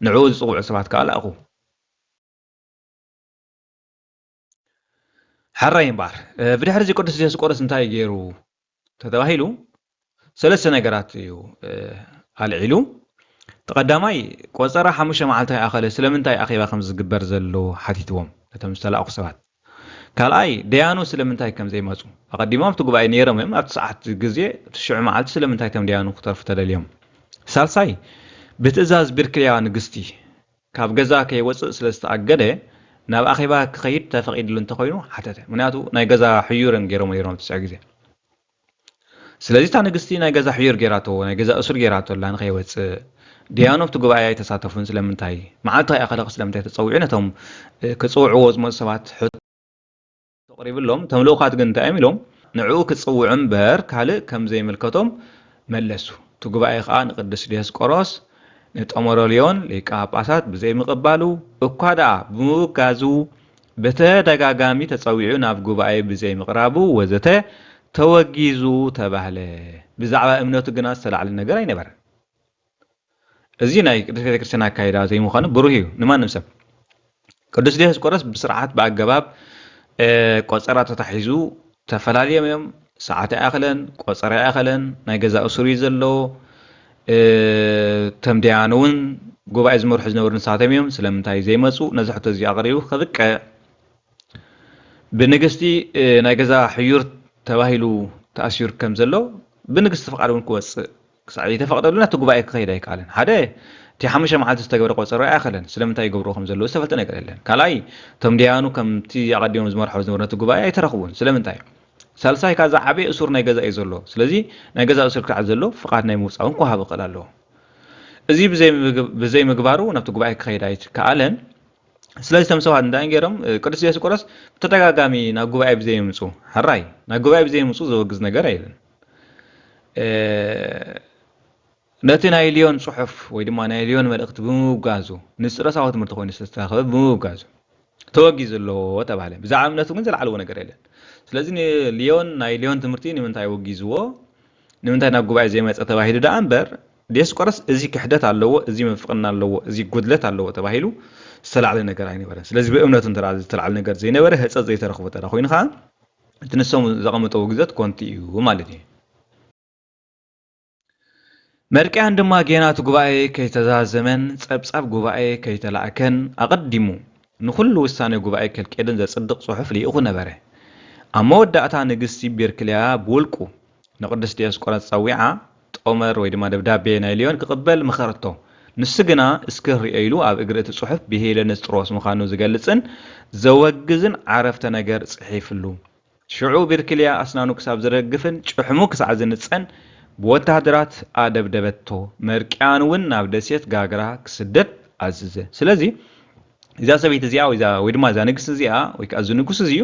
ንዕኡ ዝጽውዑ ሰባት ከኣ ለኣኹ። ሕራይ እምበኣር፣ ብድሕሪ እዚ ቅዱስ ዲዮስቆሮስ እንታይ ገይሩ ተተባሂሉ፣ ሰለስተ ነገራት እዩ ኣልዒሉ። እቲ ቀዳማይ፣ ቆጸራ ሓሙሽተ መዓልቲ ኣይኣኸለ፣ ስለምንታይ ኣኼባ ከም ዝግበር ዘሎ ሓቲትዎም ነቶም ዝተላእኩ ሰባት። ካልኣይ፣ ደያኑ ስለምንታይ ከም ዘይመጹ፣ ኣቐዲሞም ኣብቲ ጉባኤ ነይሮም እዮም፣ ኣብቲ ሰዓት ግዜ፣ እቲ ሽዑ መዓልቲ ስለምንታይ እቶም ደያኑ ክተርፉ ተደልዮም? ሳልሳይ፣ ብትእዛዝ ቢርክልያ ንግስቲ ካብ ገዛ ከይወጽእ ስለ ዝተኣገደ፣ ናብ ኣኼባ ክኸይድ ተፈቒድሉ እንተኾይኑ ሓተተ። ምኽንያቱ ናይ ገዛ ሕዩር እዮም ገይሮም ነይሮም ኣብቲ ሽዑ ግዜ። ስለዚ እታ ንግስቲ ናይ ገዛ ሕዩር ገይራቶ፣ ናይ ገዛ እሱር ገይራቶ ኣላ ንኸይወጽእ። ደያኑ ኣብቲ ጉባኤ ኣይተሳተፉን ስለምንታይ? መዓልቲ ከይኣኸለኸ ስለምንታይ ተጸዊዑ ነቶም ክጽውዕዎ ዝመጹ ሰባት ሕቶ ኣቕሪብሎም፣ እቶም ልኡኻት ግን እንታይ እዮም ኢሎም? ንዕኡ ክጽውዑ እምበር ካልእ ከም ዘይምልከቶም መለሱ። እቲ ጉባኤ ኸኣ ንቅዱስ ዲዮስቆሮስ ንጠመሮልዮን ሊቀ ጳጳሳት ብዘይምቕባሉ እኳ ደኣ ብምውጋዙ፣ ብተደጋጋሚ ተጸዊዑ ናብ ጉባኤ ብዘይምቕራቡ ወዘተ ተወጊዙ ተባህለ። ብዛዕባ እምነቱ ግና ዝተላዕለ ነገር ኣይነበረን። እዚ ናይ ቅድስት ቤተክርስትያን ኣካይዳ ዘይምዃኑ ብሩህ እዩ ንማንም ሰብ። ቅዱስ ዲዮስቆሮስ ብስርዓት ብኣገባብ ቆጸራ ተታሒዙ ተፈላልዮም እዮም። ሰዓት ኣይኣኸለን፣ ቆጸራ ኣይኣኸለን፣ ናይ ገዛ እሱር እዩ ዘሎ። እቶም ደያኑ እውን ጉባኤ ዝመርሑ ዝነበሩ ንሳቶም እዮም። ስለምንታይ ዘይመጹ? ነዚ ሕቶ እዚ ኣቕሪቡ ከብቅዕ ብንግስቲ ናይ ገዛ ሕዩር ተባሂሉ ተኣሲሩ ከም ዘሎ ብንግስቲ ፍቓድ እውን ክወፅእ ክሳዕ ዘይተፈቕደሉ ናብቲ ጉባኤ ክኸይድ ኣይከኣለን። ሓደ እቲ ሓሙሽተ መዓልቲ ዝተገብረ ቆፀሮ ኣይኣኸለን። ስለምንታይ ይገብርዎ ከም ዘለዉ ዝተፈልጠ ነገር የለን። ካልኣይ እቶም ደያኑ ከምቲ ኣቐዲሞም ዝመርሖ ዝነበሩ ነቲ ጉባኤ ኣይተረኽቡን። ስለምንታይ? ሳልሳይ ካዛ ዓበየ እሱር ናይ ገዛ እዩ ዘሎ። ስለዚ ናይ ገዛ እሱር ክሳዕ ዘሎ ፍቓድ ናይ ምውፃእ እውን ክወሃብ ይኽእል ኣለዎ። እዚ ብዘይምግባሩ ናብቲ ጉባኤ ክኸይድ ኣይከኣለን። ስለዚ እቶም ሰባት እንታይ ገይሮም? ቅዱስ ዲዮስቆሮስ ብተደጋጋሚ ናብ ጉባኤ ብዘይምፁ፣ ሕራይ ናብ ጉባኤ ብዘይምፁ ዘወግዝ ነገር ኣይለን። ነቲ ናይ ሊዮን ፅሑፍ ወይ ድማ ናይ ሊዮን መልእኽቲ ብምውጋዙ፣ ንስጥረሳዊ ትምህርቲ ኮይኑ ዝተረኸበ ብምውጋዙ ተወጊዙ ኣለዎ ተባህለ። ብዛዕባ እምነቱ ግን ዘልዓልዎ ነገር የለን። ስለዚ ንሊዮን ናይ ሊዮን ትምህርቲ ንምንታይ ወጊዝዎ? ንምንታይ ናብ ጉባኤ ዘይመፀ ተባሂሉ ደኣ እምበር፣ ዲዮስቆሮስ እዚ ክሕደት ኣለዎ፣ እዚ ምንፍቕና ኣለዎ፣ እዚ ጉድለት ኣለዎ ተባሂሉ ዝተላዕለ ነገር ኣይነበረን። ስለዚ ብእምነቱ እንተ ዝተላዕለ ነገር ዘይነበረ፣ ህጸት ዘይተረኽቦ እንተ ኮይኑ ከዓ እቲ ንሶም ዘቐምጠዎ ግዘት ኮንቲ እዩ ማለት እዩ። መርቅያን ድማ ጌና እቲ ጉባኤ ከይተዛዘመን ጸብጻብ ጉባኤ ከይተላእከን ኣቐዲሙ ንኹሉ ውሳኔ ጉባኤ ከልቄድን ዘጽድቕ ጽሑፍ ልኢኹ ነበረ። ኣብ መወዳእታ ንግስቲ ቢርክልያ ብውልቁ ንቅዱስ ዲዮስቆሮስ ጸዊዓ ጦመር ወይ ድማ ደብዳቤ ናይ ልዮን ክቕበል መኸረቶ። ንሱ ግና እስኪ ርእዮ ኢሉ ኣብ እግሪ እቲ ጽሑፍ ብሄለ ንስጥሮስ ምዃኑ ዝገልጽን ዘወግዝን ዓረፍተ ነገር ጽሒፍሉ። ሽዑ ቢርክልያ ኣስናኑ ክሳብ ዝረግፍን ጭሕሙ ክሳዕ ዝንጸን ብወታሃደራት ኣደብደበቶ። መርቅያን እውን ናብ ደሴት ጋግራ ክስደድ ኣዘዘ። ስለዚ እዛ ሰበይቲ እዚኣ ወይ እዛ ወይ ድማ እዛ ንግስቲ እዚኣ ወይ ከዓ እዚ ንጉስ እዚዩ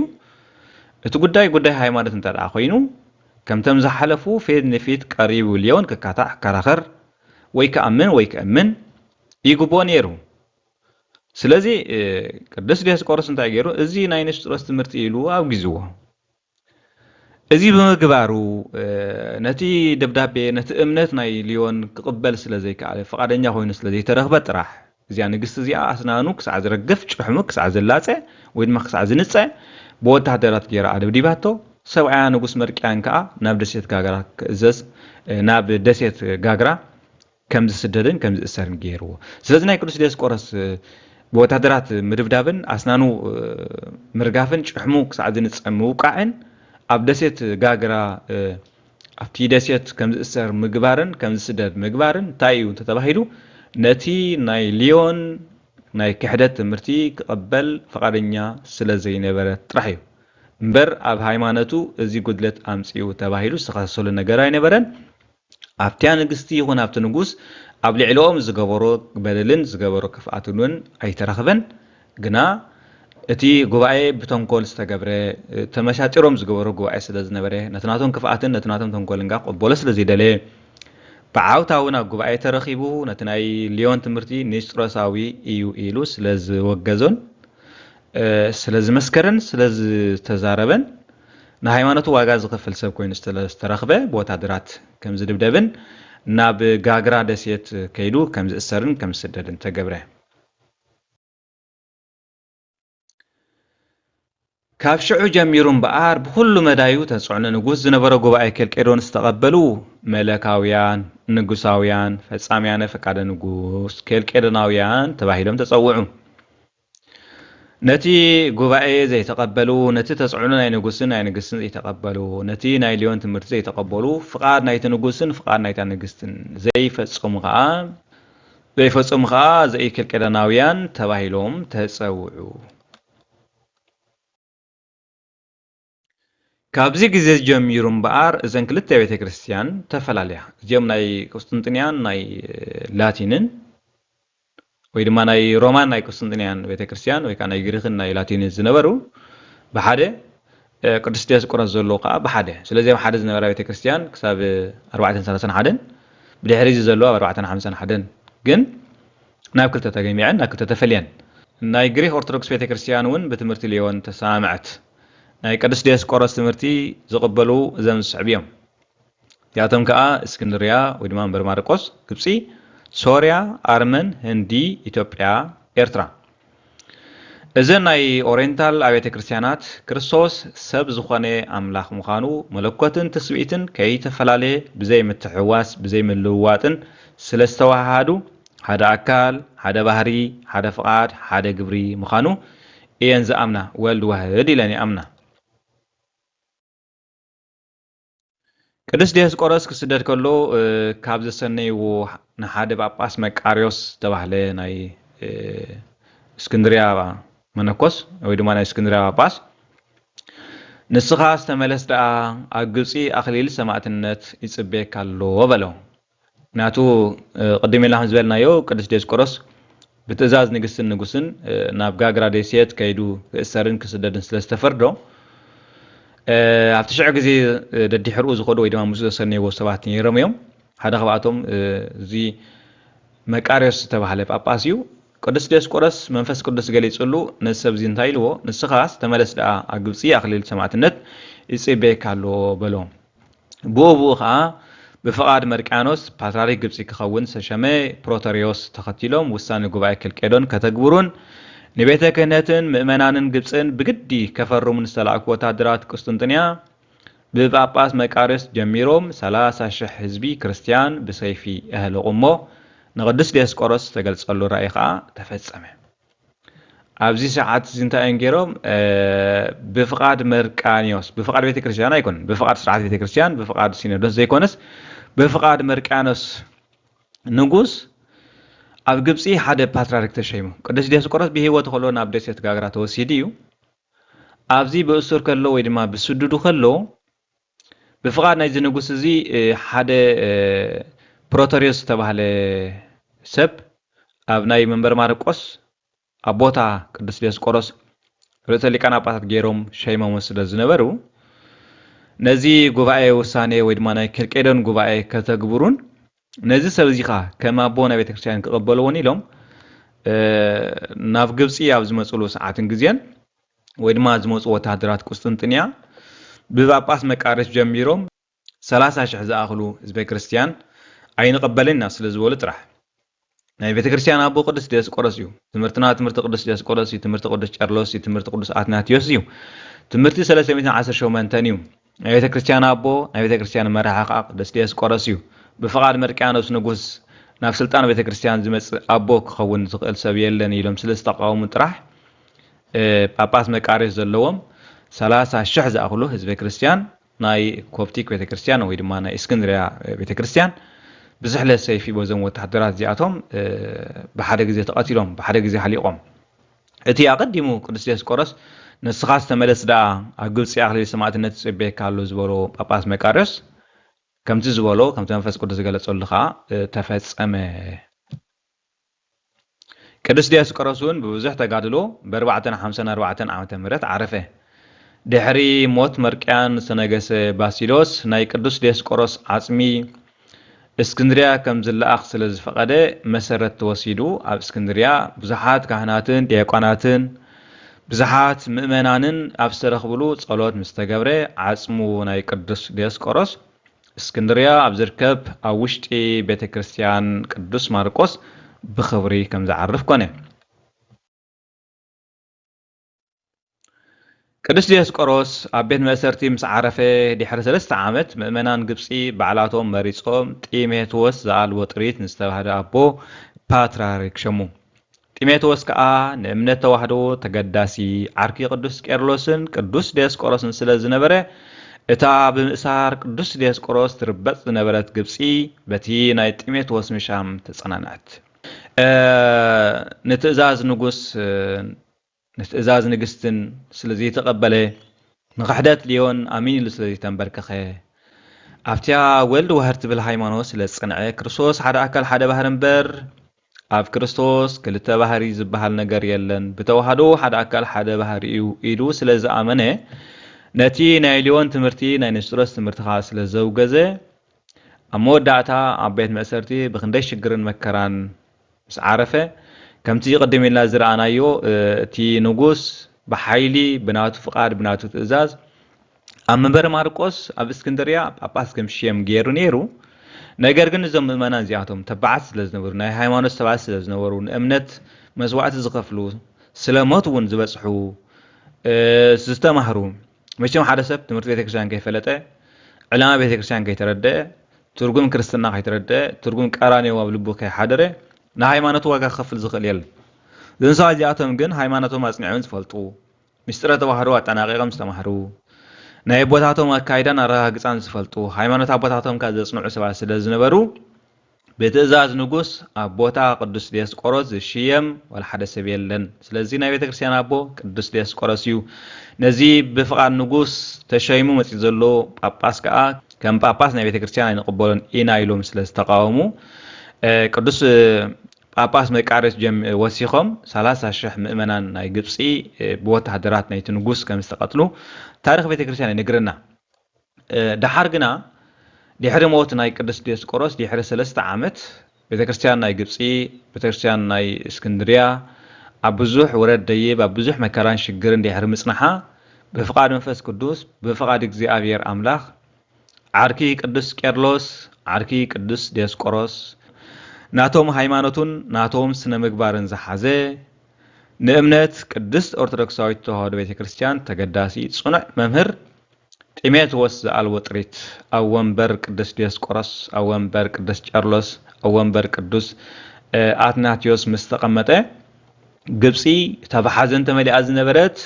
እቲ ጉዳይ ጉዳይ ሃይማኖት እንተ ደኣ ኮይኑ ከምቶም ዝሓለፉ ፊት ንፊት ቀሪቡ ልዮን ክካታዕ ክከራኸር ወይ ክኣምን ወይ ክእምን ይግብኦ ነይሩ። ስለዚ ቅዱስ ዲዮስቆሮስ እንታይ ገይሩ? እዚ ናይ ንስጥሮስ ትምህርቲ ኢሉ ኣውጊዝዎ። እዚ ብምግባሩ ነቲ ደብዳቤ፣ ነቲ እምነት ናይ ሊዮን ክቕበል ስለ ዘይከኣለ፣ ፍቓደኛ ኮይኑ ስለ ዘይተረኽበ ጥራሕ፣ እዚኣ ንግስቲ እዚኣ ኣስናኑ ክሳዕ ዝረግፍ፣ ጭሕሙ ክሳዕ ዝላጸ ወይ ድማ ክሳዕ ዝንጸ ብወታደራት ገይራ ኣደብዲባቶ። ሰብኣያ ንጉስ መርቅያን ከኣ ናብ ደሴት ጋግራ ክእዘዝ፣ ናብ ደሴት ጋግራ ከም ዝስደድን ከም ዝእሰርን ገይርዎ። ስለዚ ናይ ቅዱስ ዲዮስቆሮስ ብወታደራት ምድብዳብን ኣስናኑ ምርጋፍን ጭሕሙ ክሳዕ ዝንጸ ምውቃዕን ኣብ ደሴት ጋግራ ኣብቲ ደሴት ከም ዝእሰር ምግባርን ከም ዝስደድ ምግባርን እንታይ እዩ እንተተባሂሉ፣ ነቲ ናይ ሊዮን ናይ ክሕደት ትምህርቲ ክቐበል ፍቓደኛ ስለ ዘይነበረ ጥራሕ እዩ። እምበር ኣብ ሃይማኖቱ እዚ ጉድለት ኣምጺኡ ተባሂሉ ዝተኸሰሰሉ ነገር ኣይነበረን። ኣብቲያ ንግስቲ ይኹን ኣብቲ ንጉስ ኣብ ልዕሊኦም ዝገበሮ በደልን ዝገበሮ ክፍኣትን እውን ኣይተረኽበን። ግና እቲ ጉባኤ ብተንኮል ዝተገብረ፣ ተመሳጢሮም ዝገበሮ ጉባኤ ስለ ዝነበረ፣ ነቲ ናቶም ክፍኣትን ነቲ ናቶም ተንኮልን ከኣ ክቕበሎ ስለ ዘይደለየ፣ ብዓውታ እውን ኣብ ጉባኤ ተረኺቡ ነቲ ናይ ሊዮን ትምህርቲ ንስጥሮሳዊ እዩ ኢሉ ስለ ዝወገዞን ስለ ዝመስከረን ስለ ዝተዛረበን ንሃይማኖቱ ዋጋ ዝኸፍል ሰብ ኮይኑ ዝተረኽበ ብወታደራት ከም ዝድብደብን ናብ ጋግራ ደሴት ከይዱ ከም ዝእሰርን ከም ዝስደድን ተገብረ። ካብ ሽዑ ጀሚሩ እምበኣር ብኹሉ መዳዩ ተጽዕኖ ንጉስ ዝነበረ ጉባኤ ኬልቄዶን ዝተቐበሉ መለካውያን፣ ንጉሳውያን፣ ፈጻምያነ ፈቃደ ንጉስ ኬልቄዶናውያን ተባሂሎም ተጸውዑ። ነቲ ጉባኤ ዘይተቐበሉ፣ ነቲ ተጽዕኖ ናይ ንጉስን ናይ ንግስትን ዘይተቐበሉ፣ ነቲ ናይ ልዮን ትምህርቲ ዘይተቐበሉ፣ ፍቓድ ናይቲ ንጉስን ፍቓድ ናይታ ንግስትን ዘይፈጸሙ ኸኣ ዘይፈጸሙ ኸኣ ዘኢኬልቄዳናውያን ተባሂሎም ተጸውዑ። ካብዚ ግዜ ጀሚሩ እምበኣር እዘን ክልተ ቤተ ክርስቲያን ተፈላለያ። እዚኦም ናይ ቁስጥንጥንያን ናይ ላቲንን ወይ ድማ ናይ ሮማን ናይ ቁስጥንጥንያን ቤተ ክርስቲያን ወይ ከዓ ናይ ግሪክን ናይ ላቲንን ዝነበሩ ብሓደ፣ ቅዱስ ዲዮስቆሮስ ዘለዎ ከዓ ብሓደ። ስለዚ ኣብ ሓደ ዝነበራ ቤተ ክርስቲያን ክሳብ ኣርባዕተን ሰላሳን ሓደን፣ ብድሕሪ እዚ ዘለዎ ኣብ ኣርባዕተን ሓምሳን ሓደን ግን ናብ ክልተ ተገሚዐን ናብ ክልተ ተፈልየን። ናይ ግሪክ ኦርቶዶክስ ቤተ ክርስቲያን እውን ብትምህርቲ ሊዮን ተሰማምዐት። ናይ ቅዱስ ዲዮስቆሮስ ትምህርቲ ዝቕበሉ እዞም ዝስዕቡ እዮም። እዚኣቶም ከዓ እስክንድርያ ወይ ድማ መንበር ማርቆስ፣ ግብፂ፣ ሶርያ፣ ኣርመን፣ ህንዲ፣ ኢትዮጵያ፣ ኤርትራ። እዘን ናይ ኦሪየንታል ኣብያተ ክርስቲያናት ክርስቶስ ሰብ ዝኾነ ኣምላኽ ምዃኑ መለኮትን ትስብእትን ከይተፈላለየ ብዘይ ምትሕውዋስ ብዘይ ምልውዋጥን ስለ ዝተዋሃሃዱ ሓደ ኣካል፣ ሓደ ባህሪ፣ ሓደ ፍቓድ፣ ሓደ ግብሪ ምዃኑ እየን ዝኣምና። ወልድ ዋህድ ኢለን ይኣምና። ቅዱስ ዲዮስቆሮስ ክስደድ ከሎ ካብ ዘሰነይዎ ንሓደ ጳጳስ መቃርዮስ ዝተባህለ ናይ እስክንድርያ መነኮስ ወይ ድማ ናይ እስክንድርያ ጳጳስ፣ ንስኻ ዝተመለስ ደኣ ኣብ ግብፂ ኣኽሊል ሰማእትነት ይፅበየካ ኣሎ በሎ። ምክንያቱ ቅድም ኢልና ከም ዝበልናዮ ቅዱስ ዲዮስቆሮስ ብትእዛዝ ንግስትን ንጉስን ናብ ጋግራ ደሴት ከይዱ ክእሰርን ክስደድን ስለ ዝተፈርዶ ኣብቲ ሽዑ ግዜ ደዲሕርኡ ዝኸዱ ወይ ድማ ምስኡ ዘሰነይዎ ሰባት ነይሮም እዮም። ሓደ ካብኣቶም እዚ መቃርዮስ ዝተባህለ ጳጳስ እዩ። ቅዱስ ዲዮስቆሮስ መንፈስ ቅዱስ ገሊጹሉ ነዚ ሰብ እዚ እንታይ ኢልዎ? ንስኻስ ተመለስ ደኣ ኣብ ግብጺ ኣኽሊል ሰማዕትነት ይጽበየካ ኣሎ በሎ። ብኡ ብኡ ኸኣ ብፍቓድ መርቅያኖስ ፓትርያርክ ግብጺ ክኸውን ዝተሸመ ፕሮተርዮስ ተኸቲሎም ውሳነ ጉባኤ ከልቄዶን ከተግብሩን ንቤተ ክህነትን ምእመናንን ግብጽን ብግዲ ከፈርሙን ዝተላእኩ ወታደራት ቁስጥንጥንያ ብጳጳስ መቃርዮስ ጀሚሮም ሰላሳ ሽሕ ህዝቢ ክርስትያን ብሰይፊ ኣህለቑ እሞ ንቅዱስ ዲዮስቆሮስ ዝተገልጸሉ ራእይ ኸኣ ተፈጸመ። ኣብዚ ሰዓት እዚ እንታይ እዮም ገይሮም? ብፍቓድ መርቃኒዮስ፣ ብፍቓድ ቤተ ክርስቲያን ኣይኮነን፣ ብፍቓድ ስርዓት ቤተ ክርስቲያን፣ ብፍቓድ ሲኖዶስ ዘይኮነስ ብፍቓድ መርቃኖስ ንጉስ ኣብ ግብፂ ሓደ ፓትርያርክ ተሸይሙ። ቅዱስ ዲዮስቆሮስ ብህይወት ከሎ ናብ ደሴት ጋግራ ተወሲዱ እዩ። ኣብዚ ብእሱር ከሎ ወይ ድማ ብስዱዱ ከሎ ብፍቓድ ናይዚ ንጉስ እዚ ሓደ ፕሮቶሪዮስ ዝተባህለ ሰብ ኣብ ናይ መንበር ማርቆስ ኣብ ቦታ ቅዱስ ዲዮስቆሮስ ርእሰ ሊቃነ ጳጳሳት ገይሮም ሸይሞሞ ስለ ዝነበሩ ነዚ ጉባኤ ውሳኔ ወይ ድማ ናይ ኬልቄዶን ጉባኤ ከተግብሩን ነዚ ሰብ እዚ ኸኣ ከም ኣቦ ናይ ቤተክርስትያን ክቕበልዎን ኢሎም፣ እ፣ ናብ ግብጺ ኣብ ዝመጽሉ ሰዓትን ግዜን፣ ወይ ድማ ዝመጹ ወተሃደራት ቁስጥንጥንያ፣ ብጳጳስ መቃርዮስ ጀሚሮም፣ ሰላሳ ሽሕ ዝኣኽሉ ህዝበ ክርስትያን ኣይንቕበልን ኢና ስለ ዝበሉ ጥራሕ። ናይ ቤተክርስትያን ኣቦ ቅዱስ ዲዮስቆሮስ እዩ። ትምህርትና ትምህርቲ ቅዱስ ዲዮስቆሮስ እዩ፣ ትምህርቲ ቅዱስ ቄርሎስ እዩ፣ ትምህርቲ ቅዱስ ኣትናቴዎስ እዩ። ትምህርቲ ሰለስተ ሚእትን ዓሰርተ ሸሞንተን እዩ። ናይ ቤተክርስትያን ኣቦ፣ ናይ ቤተክርስትያን መራሒ ኸኣ ቅዱስ ዲዮስቆሮስ እዩ። ብፍቓድ መርቅያኖስ ንጉስ ናብ ስልጣን ቤተክርስትያን ዝመጽእ ኣቦ ክኸውን ዝኽእል ሰብ የለን ኢሎም ስለ ዝተቃወሙ ጥራሕ፣ እ፣ ጳጳስ መቃርዮስ ዘለዎም ሰላሳ ሽሕ ዝኣኽሉ ህዝበ ክርስትያን ናይ ኮፕቲክ ቤተክርስትያን ወይ ድማ ናይ እስክንድርያ ቤተክርስትያን ብዝሕለት ሰይፊ በዞም ወተሃደራት እዚኣቶም፣ እ፣ ብሓደ ግዜ ተቐቲሎም፣ ብሓደ ግዜ ሓሊቖም። እቲ ኣቐዲሙ ቅዱስ ዲዮስቆሮስ፣ "ንስኻስ ተመለስ ደኣ፣ ኣብ ግብጺ ኣኽሊል ሰማዕትነት ይጽበየካ ኣሎ" ዝበሎ ጳጳስ መቃርዮስ፣ ከምቲ ዝበሎ፣ ከምቲ መንፈስ ቅዱስ ዝገለጸሉ ኸኣ፣ እ፣ ተፈጸመ። ቅዱስ ዲዮስቆሮስ እውን ብብዙሕ ተጋድሎ ብ ኣርባዕተ ሓምሳን ኣርባዕተን ዓመተ ምህረት ዓረፈ። ድሕሪ ሞት መርቅያን ዝተነገሰ ባሲሎስ፣ ናይ ቅዱስ ዲዮስቆሮስ ዓጽሚ እስክንድርያ ከም ዝለኣኽ ስለ ዝፈቐደ፣ መሰረት ተወሲዱ፣ ኣብ እስክንድርያ ብዙሓት ካህናትን ዲያቆናትን ብዙሓት ምእመናንን ኣብ ዝተረኽብሉ ጸሎት ምስ ተገብረ፣ ዓጽሙ ናይ ቅዱስ ዲዮስቆሮስ እስክንድርያ ኣብ ዝርከብ ኣብ ውሽጢ ቤተ ክርስቲያን ቅዱስ ማርቆስ ብኽብሪ ከም ዝዓርፍ ኮነ። ቅዱስ ዲዮስቆሮስ ኣብ ቤት መእሰርቲ ምስ ዓረፈ ድሕሪ ሰለስተ ዓመት፣ ምእመናን ግብጺ ባዕላቶም መሪጾም ጢሜትዎስ ዘኣልቦ ጥሪት ንዝተባህለ ኣቦ ፓትርያርክ ሸሙ። ጢሞቴዎስ ከኣ ንእምነት ተዋህዶ ተገዳሲ ዓርኪ ቅዱስ ቄርሎስን ቅዱስ ዲዮስቆሮስን ስለ ዝነበረ፣ እታ ብምእሳር ቅዱስ ዲዮስቆሮስ ትርበጽ ዝነበረት ግብጺ በቲ ናይ ጢሞቴዎስ ምሻም ተጸናንዐት። እ፣ ንትእዛዝ ንጉስ፣ እ፣ ንትእዛዝ ንግስትን ስለ ዘይተቐበለ፣ ንኽሕደት ልዮን ኣሚን ኢሉ ስለ ዘይተንበርከኸ፣ ኣብቲኣ ወልድ ዋህድ ትብል ሃይማኖት ስለ ዝጸንዐ፣ ክርስቶስ ሓደ ኣካል ሓደ ባህሪ እምበር፣ ኣብ ክርስቶስ ክልተ ባህሪ ዝበሃል ነገር የለን፣ ብተዋህዶ ሓደ ኣካል ሓደ ባህሪ እዩ ኢሉ ስለ ዝኣመነ፣ ነቲ ናይ ልዮን ትምህርቲ ናይ ንስጥሮስ ትምህርቲ ኸኣ ስለ ዘውገዘ፣ ኣብ መወዳእታ ኣብ ቤት መእሰርቲ ብኽንደይ ሽግርን መከራን ምስ ዓረፈ፣ ከምቲ ቅድም ኢልና ዝረኣናዮ፣ እ፣ እቲ ንጉስ ብሓይሊ፣ ብናቱ ፍቓድ፣ ብናቱ ትእዛዝ፣ ኣብ መንበረ ማርቆስ ኣብ እስክንድርያ ጳጳስ ከም ሽየም ገይሩ ነይሩ። ነገር ግን እዞም ምእመናን እዚኣቶም ተባዓት ስለ ዝነበሩ፣ ናይ ሃይማኖት ሰባት ስለ ዝነበሩ፣ ንእምነት መስዋዕቲ ዝኸፍሉ፣ ስለ ሞት እውን ዝበጽሑ፣ እ፣ ዝተማህሩ፣ መቸም ሓደ ሰብ ትምህርቲ ቤተክርስትያን ከይፈለጠ፣ ዕላማ ቤተክርስትያን ከይተረደአ፣ ትርጉም ክርስትና ከይተረደአ፣ ትርጉም ቀራንዮ ኣብ ልቡ ከይሓደረ፣ ንሃይማኖቱ ዋጋ ክኸፍል ዝኽእል የለን። እዞም ሰባት እዚኣቶም ግን ሃይማኖቶም ኣጽኒዖም ዝፈልጡ፣ ምስጢረ ተዋህዶ ኣጠናቒቖም ዝተማህሩ፣ ናይ ኣቦታቶም ኣካይዳን ኣረጋግጻን ዝፈልጡ፣ ሃይማኖት ኣቦታቶም ከኣ ዘጽንዑ ሰባት ስለ ዝነበሩ፣ ብትእዛዝ ንጉስ ኣብ ቦታ ቅዱስ ዲዮስቆሮስ ዝሽየም ዋላ ሓደ ሰብ የለን። ስለዚ ናይ ቤተ ክርስቲያን ኣቦ ቅዱስ ዲዮስቆሮስ እዩ። ነዚ ብፍቓድ ንጉስ ተሸይሙ መጺኡ ዘሎ ጳጳስ ከኣ ከም ጳጳስ ናይ ቤተ ክርስቲያን ኣይንቕበሎን ኢና ኢሎም ስለ ዝተቃወሙ፣ እ፣ ቅዱስ፣ እ፣ ጳጳስ መቃርዮስ ጀም-፣ ወሲኾም ሰላሳ ሽሕ ምእመናን ናይ ግብጺ፣ እ፣ ብወተሃደራት ናይቲ ንጉስ ከም ዝተቐትሉ ታሪኽ ቤተ ክርስቲያን ይነግረና። እ፣ ደሓር ግና ድሕሪ ሞት ናይ ቅዱስ ዲዮስቆሮስ ድሕሪ ሰለስተ ዓመት ቤተክርስትያን ናይ ግብጺ፣ ቤተክርስትያን ናይ እስክንድርያ ኣብ ብዙሕ ውረድ ደይብ፣ ኣብ ብዙሕ መከራን ሽግርን ድሕሪ ምጽንሓ፣ ብፍቓድ መንፈስ ቅዱስ፣ ብፍቓድ እግዚኣብሔር ኣምላኽ፣ ዓርኪ ቅዱስ ቄርሎስ፣ ዓርኪ ቅዱስ ዲዮስቆሮስ፣ ናቶም ሃይማኖቱን ናቶም ስነ ምግባርን ዝሓዘ፣ ንእምነት ቅድስት ኦርቶዶክሳዊት ተዋህዶ ቤተክርስትያን ተገዳሲ ጽኑዕ መምህር፣ ጢሞቴዎስ ዘኣልቦ ጥሪት ኣብ ወንበር ቅዱስ ዲዮስቆሮስ፣ ኣብ ወንበር ቅዱስ ቄርሎስ፣ ኣብ ወንበር ቅዱስ፣ እ፣ ኣትናቴዎስ ምስ ተቐመጠ፣ ግብጺ እታ ብሓዘን ተመሊኣ ዝነበረት፣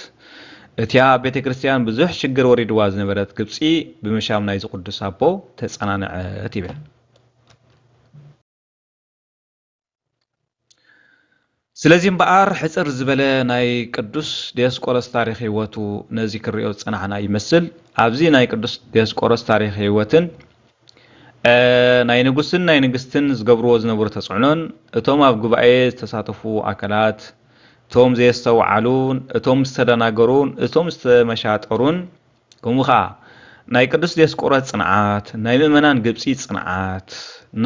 እቲኣ ቤተ ክርስቲያን ብዙሕ ሽግር ወሪድዋ ዝነበረት ግብጺ ብምሻም ናይዚ ቅዱስ ኣቦ ተጸናንዐት ይብል። ስለዚ እምበኣር፣ ሕጽር ዝበለ ናይ ቅዱስ ዲዮስቆሮስ ታሪኽ ህይወቱ ነዚ ክንሪኦ ዝጸናሕና ይመስል። ኣብዚ ናይ ቅዱስ ዲዮስቆሮስ ታሪኽ ህይወትን፣ እ፣ ናይ ንጉስን ናይ ንግስትን ዝገብርዎ ዝነበሩ ተጽዕኖን፣ እቶም ኣብ ጉባኤ ዝተሳተፉ ኣካላት፣ እቶም ዘየስተውዓሉን፣ እቶም ዝተደናገሩን፣ እቶም ዝተመሻጠሩን፣ ከምኡ ኸኣ ናይ ቅዱስ ዲዮስቆሮስ ጽንዓት፣ ናይ ምእመናን ግብጺ ጽንዓት፣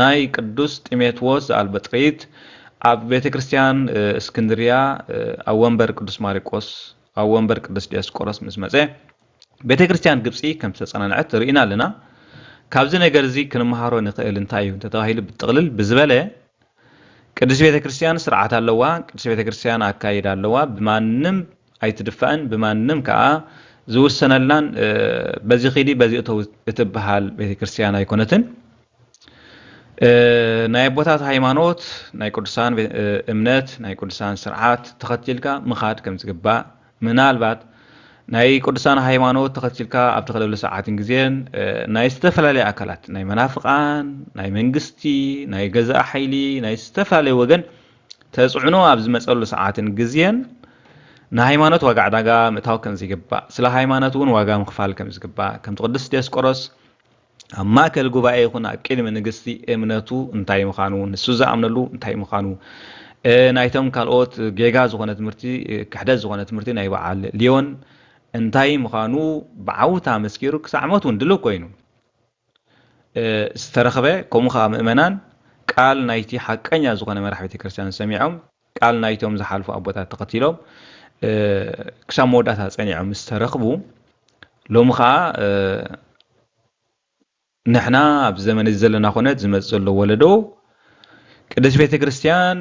ናይ ቅዱስ ጢሞቴዎስ ዘኣልቦ ጥሪት ኣብ ቤተ ክርስቲያን፣ እ፣ እስክንድርያ፣ እ፣ ኣብ ወንበር ቅዱስ ማርቆስ፣ ኣብ ወንበር ቅዱስ ዲዮስቆሮስ ምስ መጸ፣ ቤተ ክርስቲያን ግብጺ ከም ዝተጸናንዐት ርኢና ኣለና። ካብዚ ነገር እዚ ክንመሃሮ ንኽእል እንታይ እዩ እንተተባሂሉ ብጥቕልል ብዝበለ ቅድስት ቤተ ክርስቲያን ስርዓት ኣለዋ፣ ቅድስት ቤተ ክርስቲያን ኣካይዳ ኣለዋ፣ ብማንም ኣይትድፋእን፣ ብማንም ከኣ ዝውሰነላን፣ እ፣ በዚ ኺዲ በዚ እተው እትበሃል ቤተ ክርስቲያን ኣይኮነትን። እ፣ ናይ ኣቦታት ሃይማኖት፣ ናይ ቅዱሳን ቤ-፣ እ፣ እምነት፣ ናይ ቅዱሳን ስርዓት ተኸቲልካ ምኻድ ከም ዝግባእ፣ ምናልባት ናይ ቅዱሳን ሃይማኖት ተኸቲልካ ኣብ ትኸደሉ ሰዓትን ግዜን፣ እ፣ ናይ ዝተፈላለዩ ኣካላት፣ ናይ መናፍቓን፣ ናይ መንግስቲ፣ ናይ ገዛእ ሓይሊ፣ ናይ ዝተፈላለዩ ወገን ተጽዕኖ ኣብ ዝመጸሉ ሰዓትን ግዜን ንሃይማኖት ዋጋ ዕዳጋ ምእታው ከም ዝግባእ፣ ስለ ሃይማኖት እውን ዋጋ ምኽፋል ከም ዝግባእ፣ ከምቲ ቅዱስ ዲዮስቆሮስ ኣብ ማእከል ጉባኤ ይኹን ኣብ ቅድሚ ንግስቲ እምነቱ እንታይ ምዃኑ፣ ንሱ ዝኣምነሉ እንታይ ምዃኑ፣ እ፣ ናይቶም ካልኦት ጌጋ ዝኾነ ትምህርቲ፣ እ፣ ክሕደት ዝኾነ ትምህርቲ ናይ በዓል ሊዮን እንታይ ምዃኑ ብዓውታ መስኪሩ ክሳዕ ሞት እውን ድሉው ኮይኑ፣ እ፣ ዝተረኽበ፣ ከምኡ ኸዓ ምእመናን ቃል ናይቲ ሓቀኛ ዝኾነ መራሕ ቤተ ክርስቲያን ሰሚዖም፣ ቃል ናይቶም ዝሓልፉ ኣቦታት ተኸቲሎም፣ እ፣ ክሳብ መወዳእታ ጸኒዖም ምስ ተረኽቡ፣ ሎሚ ኸዓ፣ እ፣ ንሕና ኣብዚ ዘመን እዚ ዘለና ኮነ ዝመጽእ ዘሎ ወለዶ ቅድስት ቤተ ክርስቲያን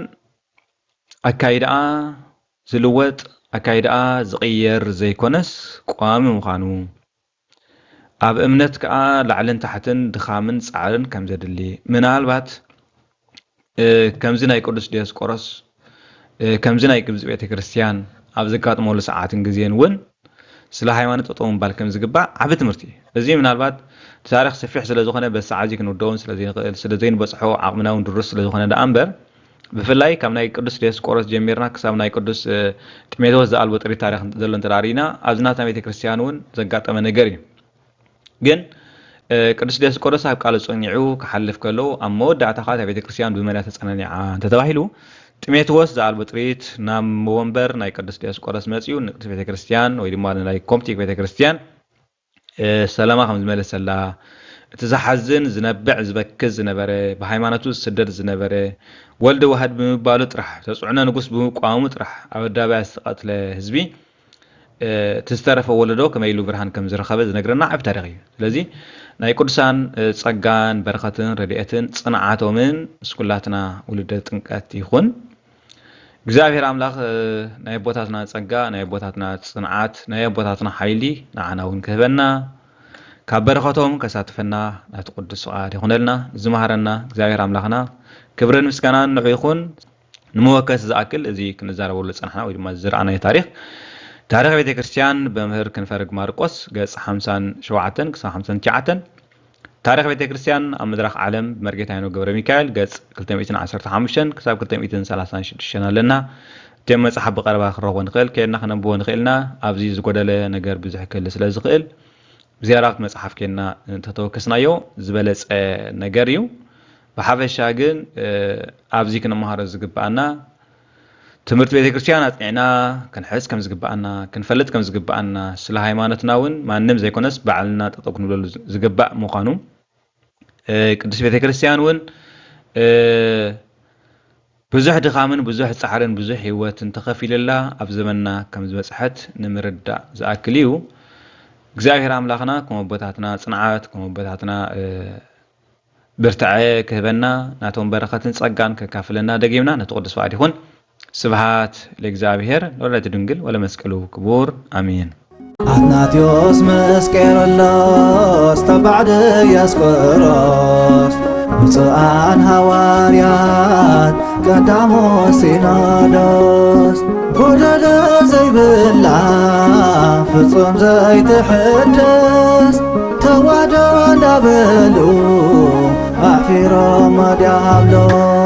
ኣካይዳኣ ዝልወጥ፣ ኣካይዳኣ ዝቕየር ዘይኮነስ፣ ቀዋሚ ምዃኑ፣ ኣብ እምነት ከኣ ላዕልን ታሕትን ድኻምን ጻዕርን ከም ዘድሊ፣ ምናልባት፣ እ፣ ከምዚ ናይ ቅዱስ ዲዮስቆሮስ፣ እ፣ ከምዚ ናይ ግብጺ ቤተ ክርስቲያን ኣብ ዘጋጥመሉ ሰዓትን ግዜን እውን ስለ ሃይማኖት ጠጠው ምባል ከም ዝግባእ ዓቢ ትምህርቲ እዩ። እዚ ምናልባት እቲ ታሪኽ ሰፊሕ ስለ ዝኾነ በዚ ሰዓት እዚ ክንውደውን ስለ ዘይንኽእል፣ ስለ ዘይንበጽሖ ዓቕምና እውን ድሩት ስለ ዝኾነ ደኣ እምበር፣ ብፍላይ ካብ ናይ ቅዱስ ዲዮስቆሮስ ጀሚርና ክሳብ ናይ ቅዱስ፣ እ፣ ጢሞቴዎስ ዝኣልቦ ጥሪት ታሪኽ ዘሎ እንተ ደኣ ርኢና፣ ኣብዚ ናትና ቤተ ክርስቲያን እውን ዘጋጠመ ነገር እዩ። ግን፣ እ፣ ቅዱስ ዲዮስቆሮስ ኣብ ቃሉ ጸኒዑ ክሓልፍ ከሎ፣ ኣብ መወዳእታ ኸኣ እታ ቤተ ክርስቲያን ብመን እያ ተጸናኒዓ እንተተባሂሉ፣ ጢሞቴዎስ ዝኣልቦ ጥሪት ናብ ወንበር ናይ ቅዱስ ዲዮስቆሮስ መጺኡ ንቅድስት ቤተ ክርስቲያን ወይ ድማ ንናይ ኮፕቲክ ቤተ ክርስቲያን፣ እ፣ ሰላማ ከም ዝመለሰላ፣ እቲ ዝሓዝን ዝነብዕ ዝበክስ ዝነበረ፣ ብሃይማኖቱ ዝስደድ ዝነበረ፣ ወልድ ዋህድ ብምባሉ ጥራሕ፣ ተጽዕኖ ንጉስ ብምቋሙ ጥራሕ ኣብ ኣደባባይ ዝተቐትለ ህዝቢ፣ እ፣ እቲ ዝተረፈ ወለዶ ከመይ ኢሉ ብርሃን ከም ዝረኸበ ዝነግረና ዓቢ ታሪኽ እዩ። ስለዚ ናይ ቅዱሳን፣ እ፣ ጸጋን በረኸትን ረድኤትን ጽንዓቶምን ምስ ኩላትና ውሉደ ጥምቀት ይኹን። እግዚኣብሔር ኣምላኽ፣ እ፣ ናይ ኣቦታትና ጸጋ፣ ናይ ኣቦታትና ጽንዓት፣ ናይ ኣቦታትና ሓይሊ ንዓና እውን ክህበና፣ ካብ በረኸቶም ከሳትፈና ናቲ ቅዱስ ፍቓድ ይኹነልና። ዝመሃረና እግዚኣብሔር ኣምላኽና ክብርን ምስጋናን ንዑ ይኹን። ንመወከሲ ዝኣክል እዚ ክንዛረበሉ ዝጸናሕና ወይ ድማ ዝረኣናዮ ታሪኽ፣ ታሪኽ ቤተ ክርስቲያን ብመምህር ክንፈርግ ማርቆስ ገጽ ሓምሳን ሸውዓተን ክሳብ ሓምሳን ትሽዓተን፣ ታሪኽ ቤተ ክርስቲያን ኣብ ምድራኽ ዓለም ብመርጌታ ሄኖክ ገብረ ሚካኤል ገጽ ክልተ ሚእትን ዓሰርተ ሓሙሽተን ክሳብ ክልተ ሚእትን ሰላሳን ሽዱሽተን ኣለና። እቲኦም መጽሓፍ ብቐረባ ክንረኽቦ ንኽእል፣ ከይድና ክነንብቦ ንኽእል ኢና። ኣብዚ ዝጎደለ ነገር ብዙሕ ክህሉ ስለ ዝኽእል፣ ብዝያዳ ኣብቲ መጽሓፍ ኬድና እንተተወከስናዮ ዝበለጸ ነገር እዩ። ብሓፈሻ ግን፣ እ፣ ኣብዚ ክንመሃሮ ዝግብኣና፣ ትምህርቲ ቤተ ክርስቲያን ኣጽኒዕና ክንሕዝ ከም ዝግብኣና፣ ክንፈልጥ ከም ዝግብኣና፣ ስለ ሃይማኖትና እውን ማንም ዘይኮነስ ባዕልና ጠጠው ክንብለሉ ዝግባእ ምዃኑ፣ እ፣ ቅድስት ቤተ ክርስቲያን እውን፣ እ፣ ብዙሕ ድኻምን ብዙሕ ጻዕርን ብዙሕ ህይወትን ተኸፊልላ ኣብ ዘመንና ከም ዝበጽሐት ንምርዳእ ዝኣክል እዩ። እግዚኣብሔር ኣምላኽና ከም ኣቦታትና ጽንዓት፣ ከም ኣቦታትና፣ እ፣ ብርትዐ ክህበና፣ ናቶም በረኸትን ጸጋን ከካፍለና ደጊምና ነቲ ቅዱስ ፍቓድ ይኹን። ስብሃት ለእግዚኣብሔር ወለወላዲቱ ድንግል ወለመስቀሉ ክቡር። ኣሜን። ኣትናቴዎስ ምስ ቄርሎስ ተባዕ ድያስቆሮስ፣ ብፁዓን ሃዋርያት ቀዳሞት ሲኖዶስ፣ ጎደሎ ዘይብላ ፍጹም ዘይትሕደስ፣ ተዋህዶ እንዳበሉ ኣሕፊሮም ዲያብሎስ።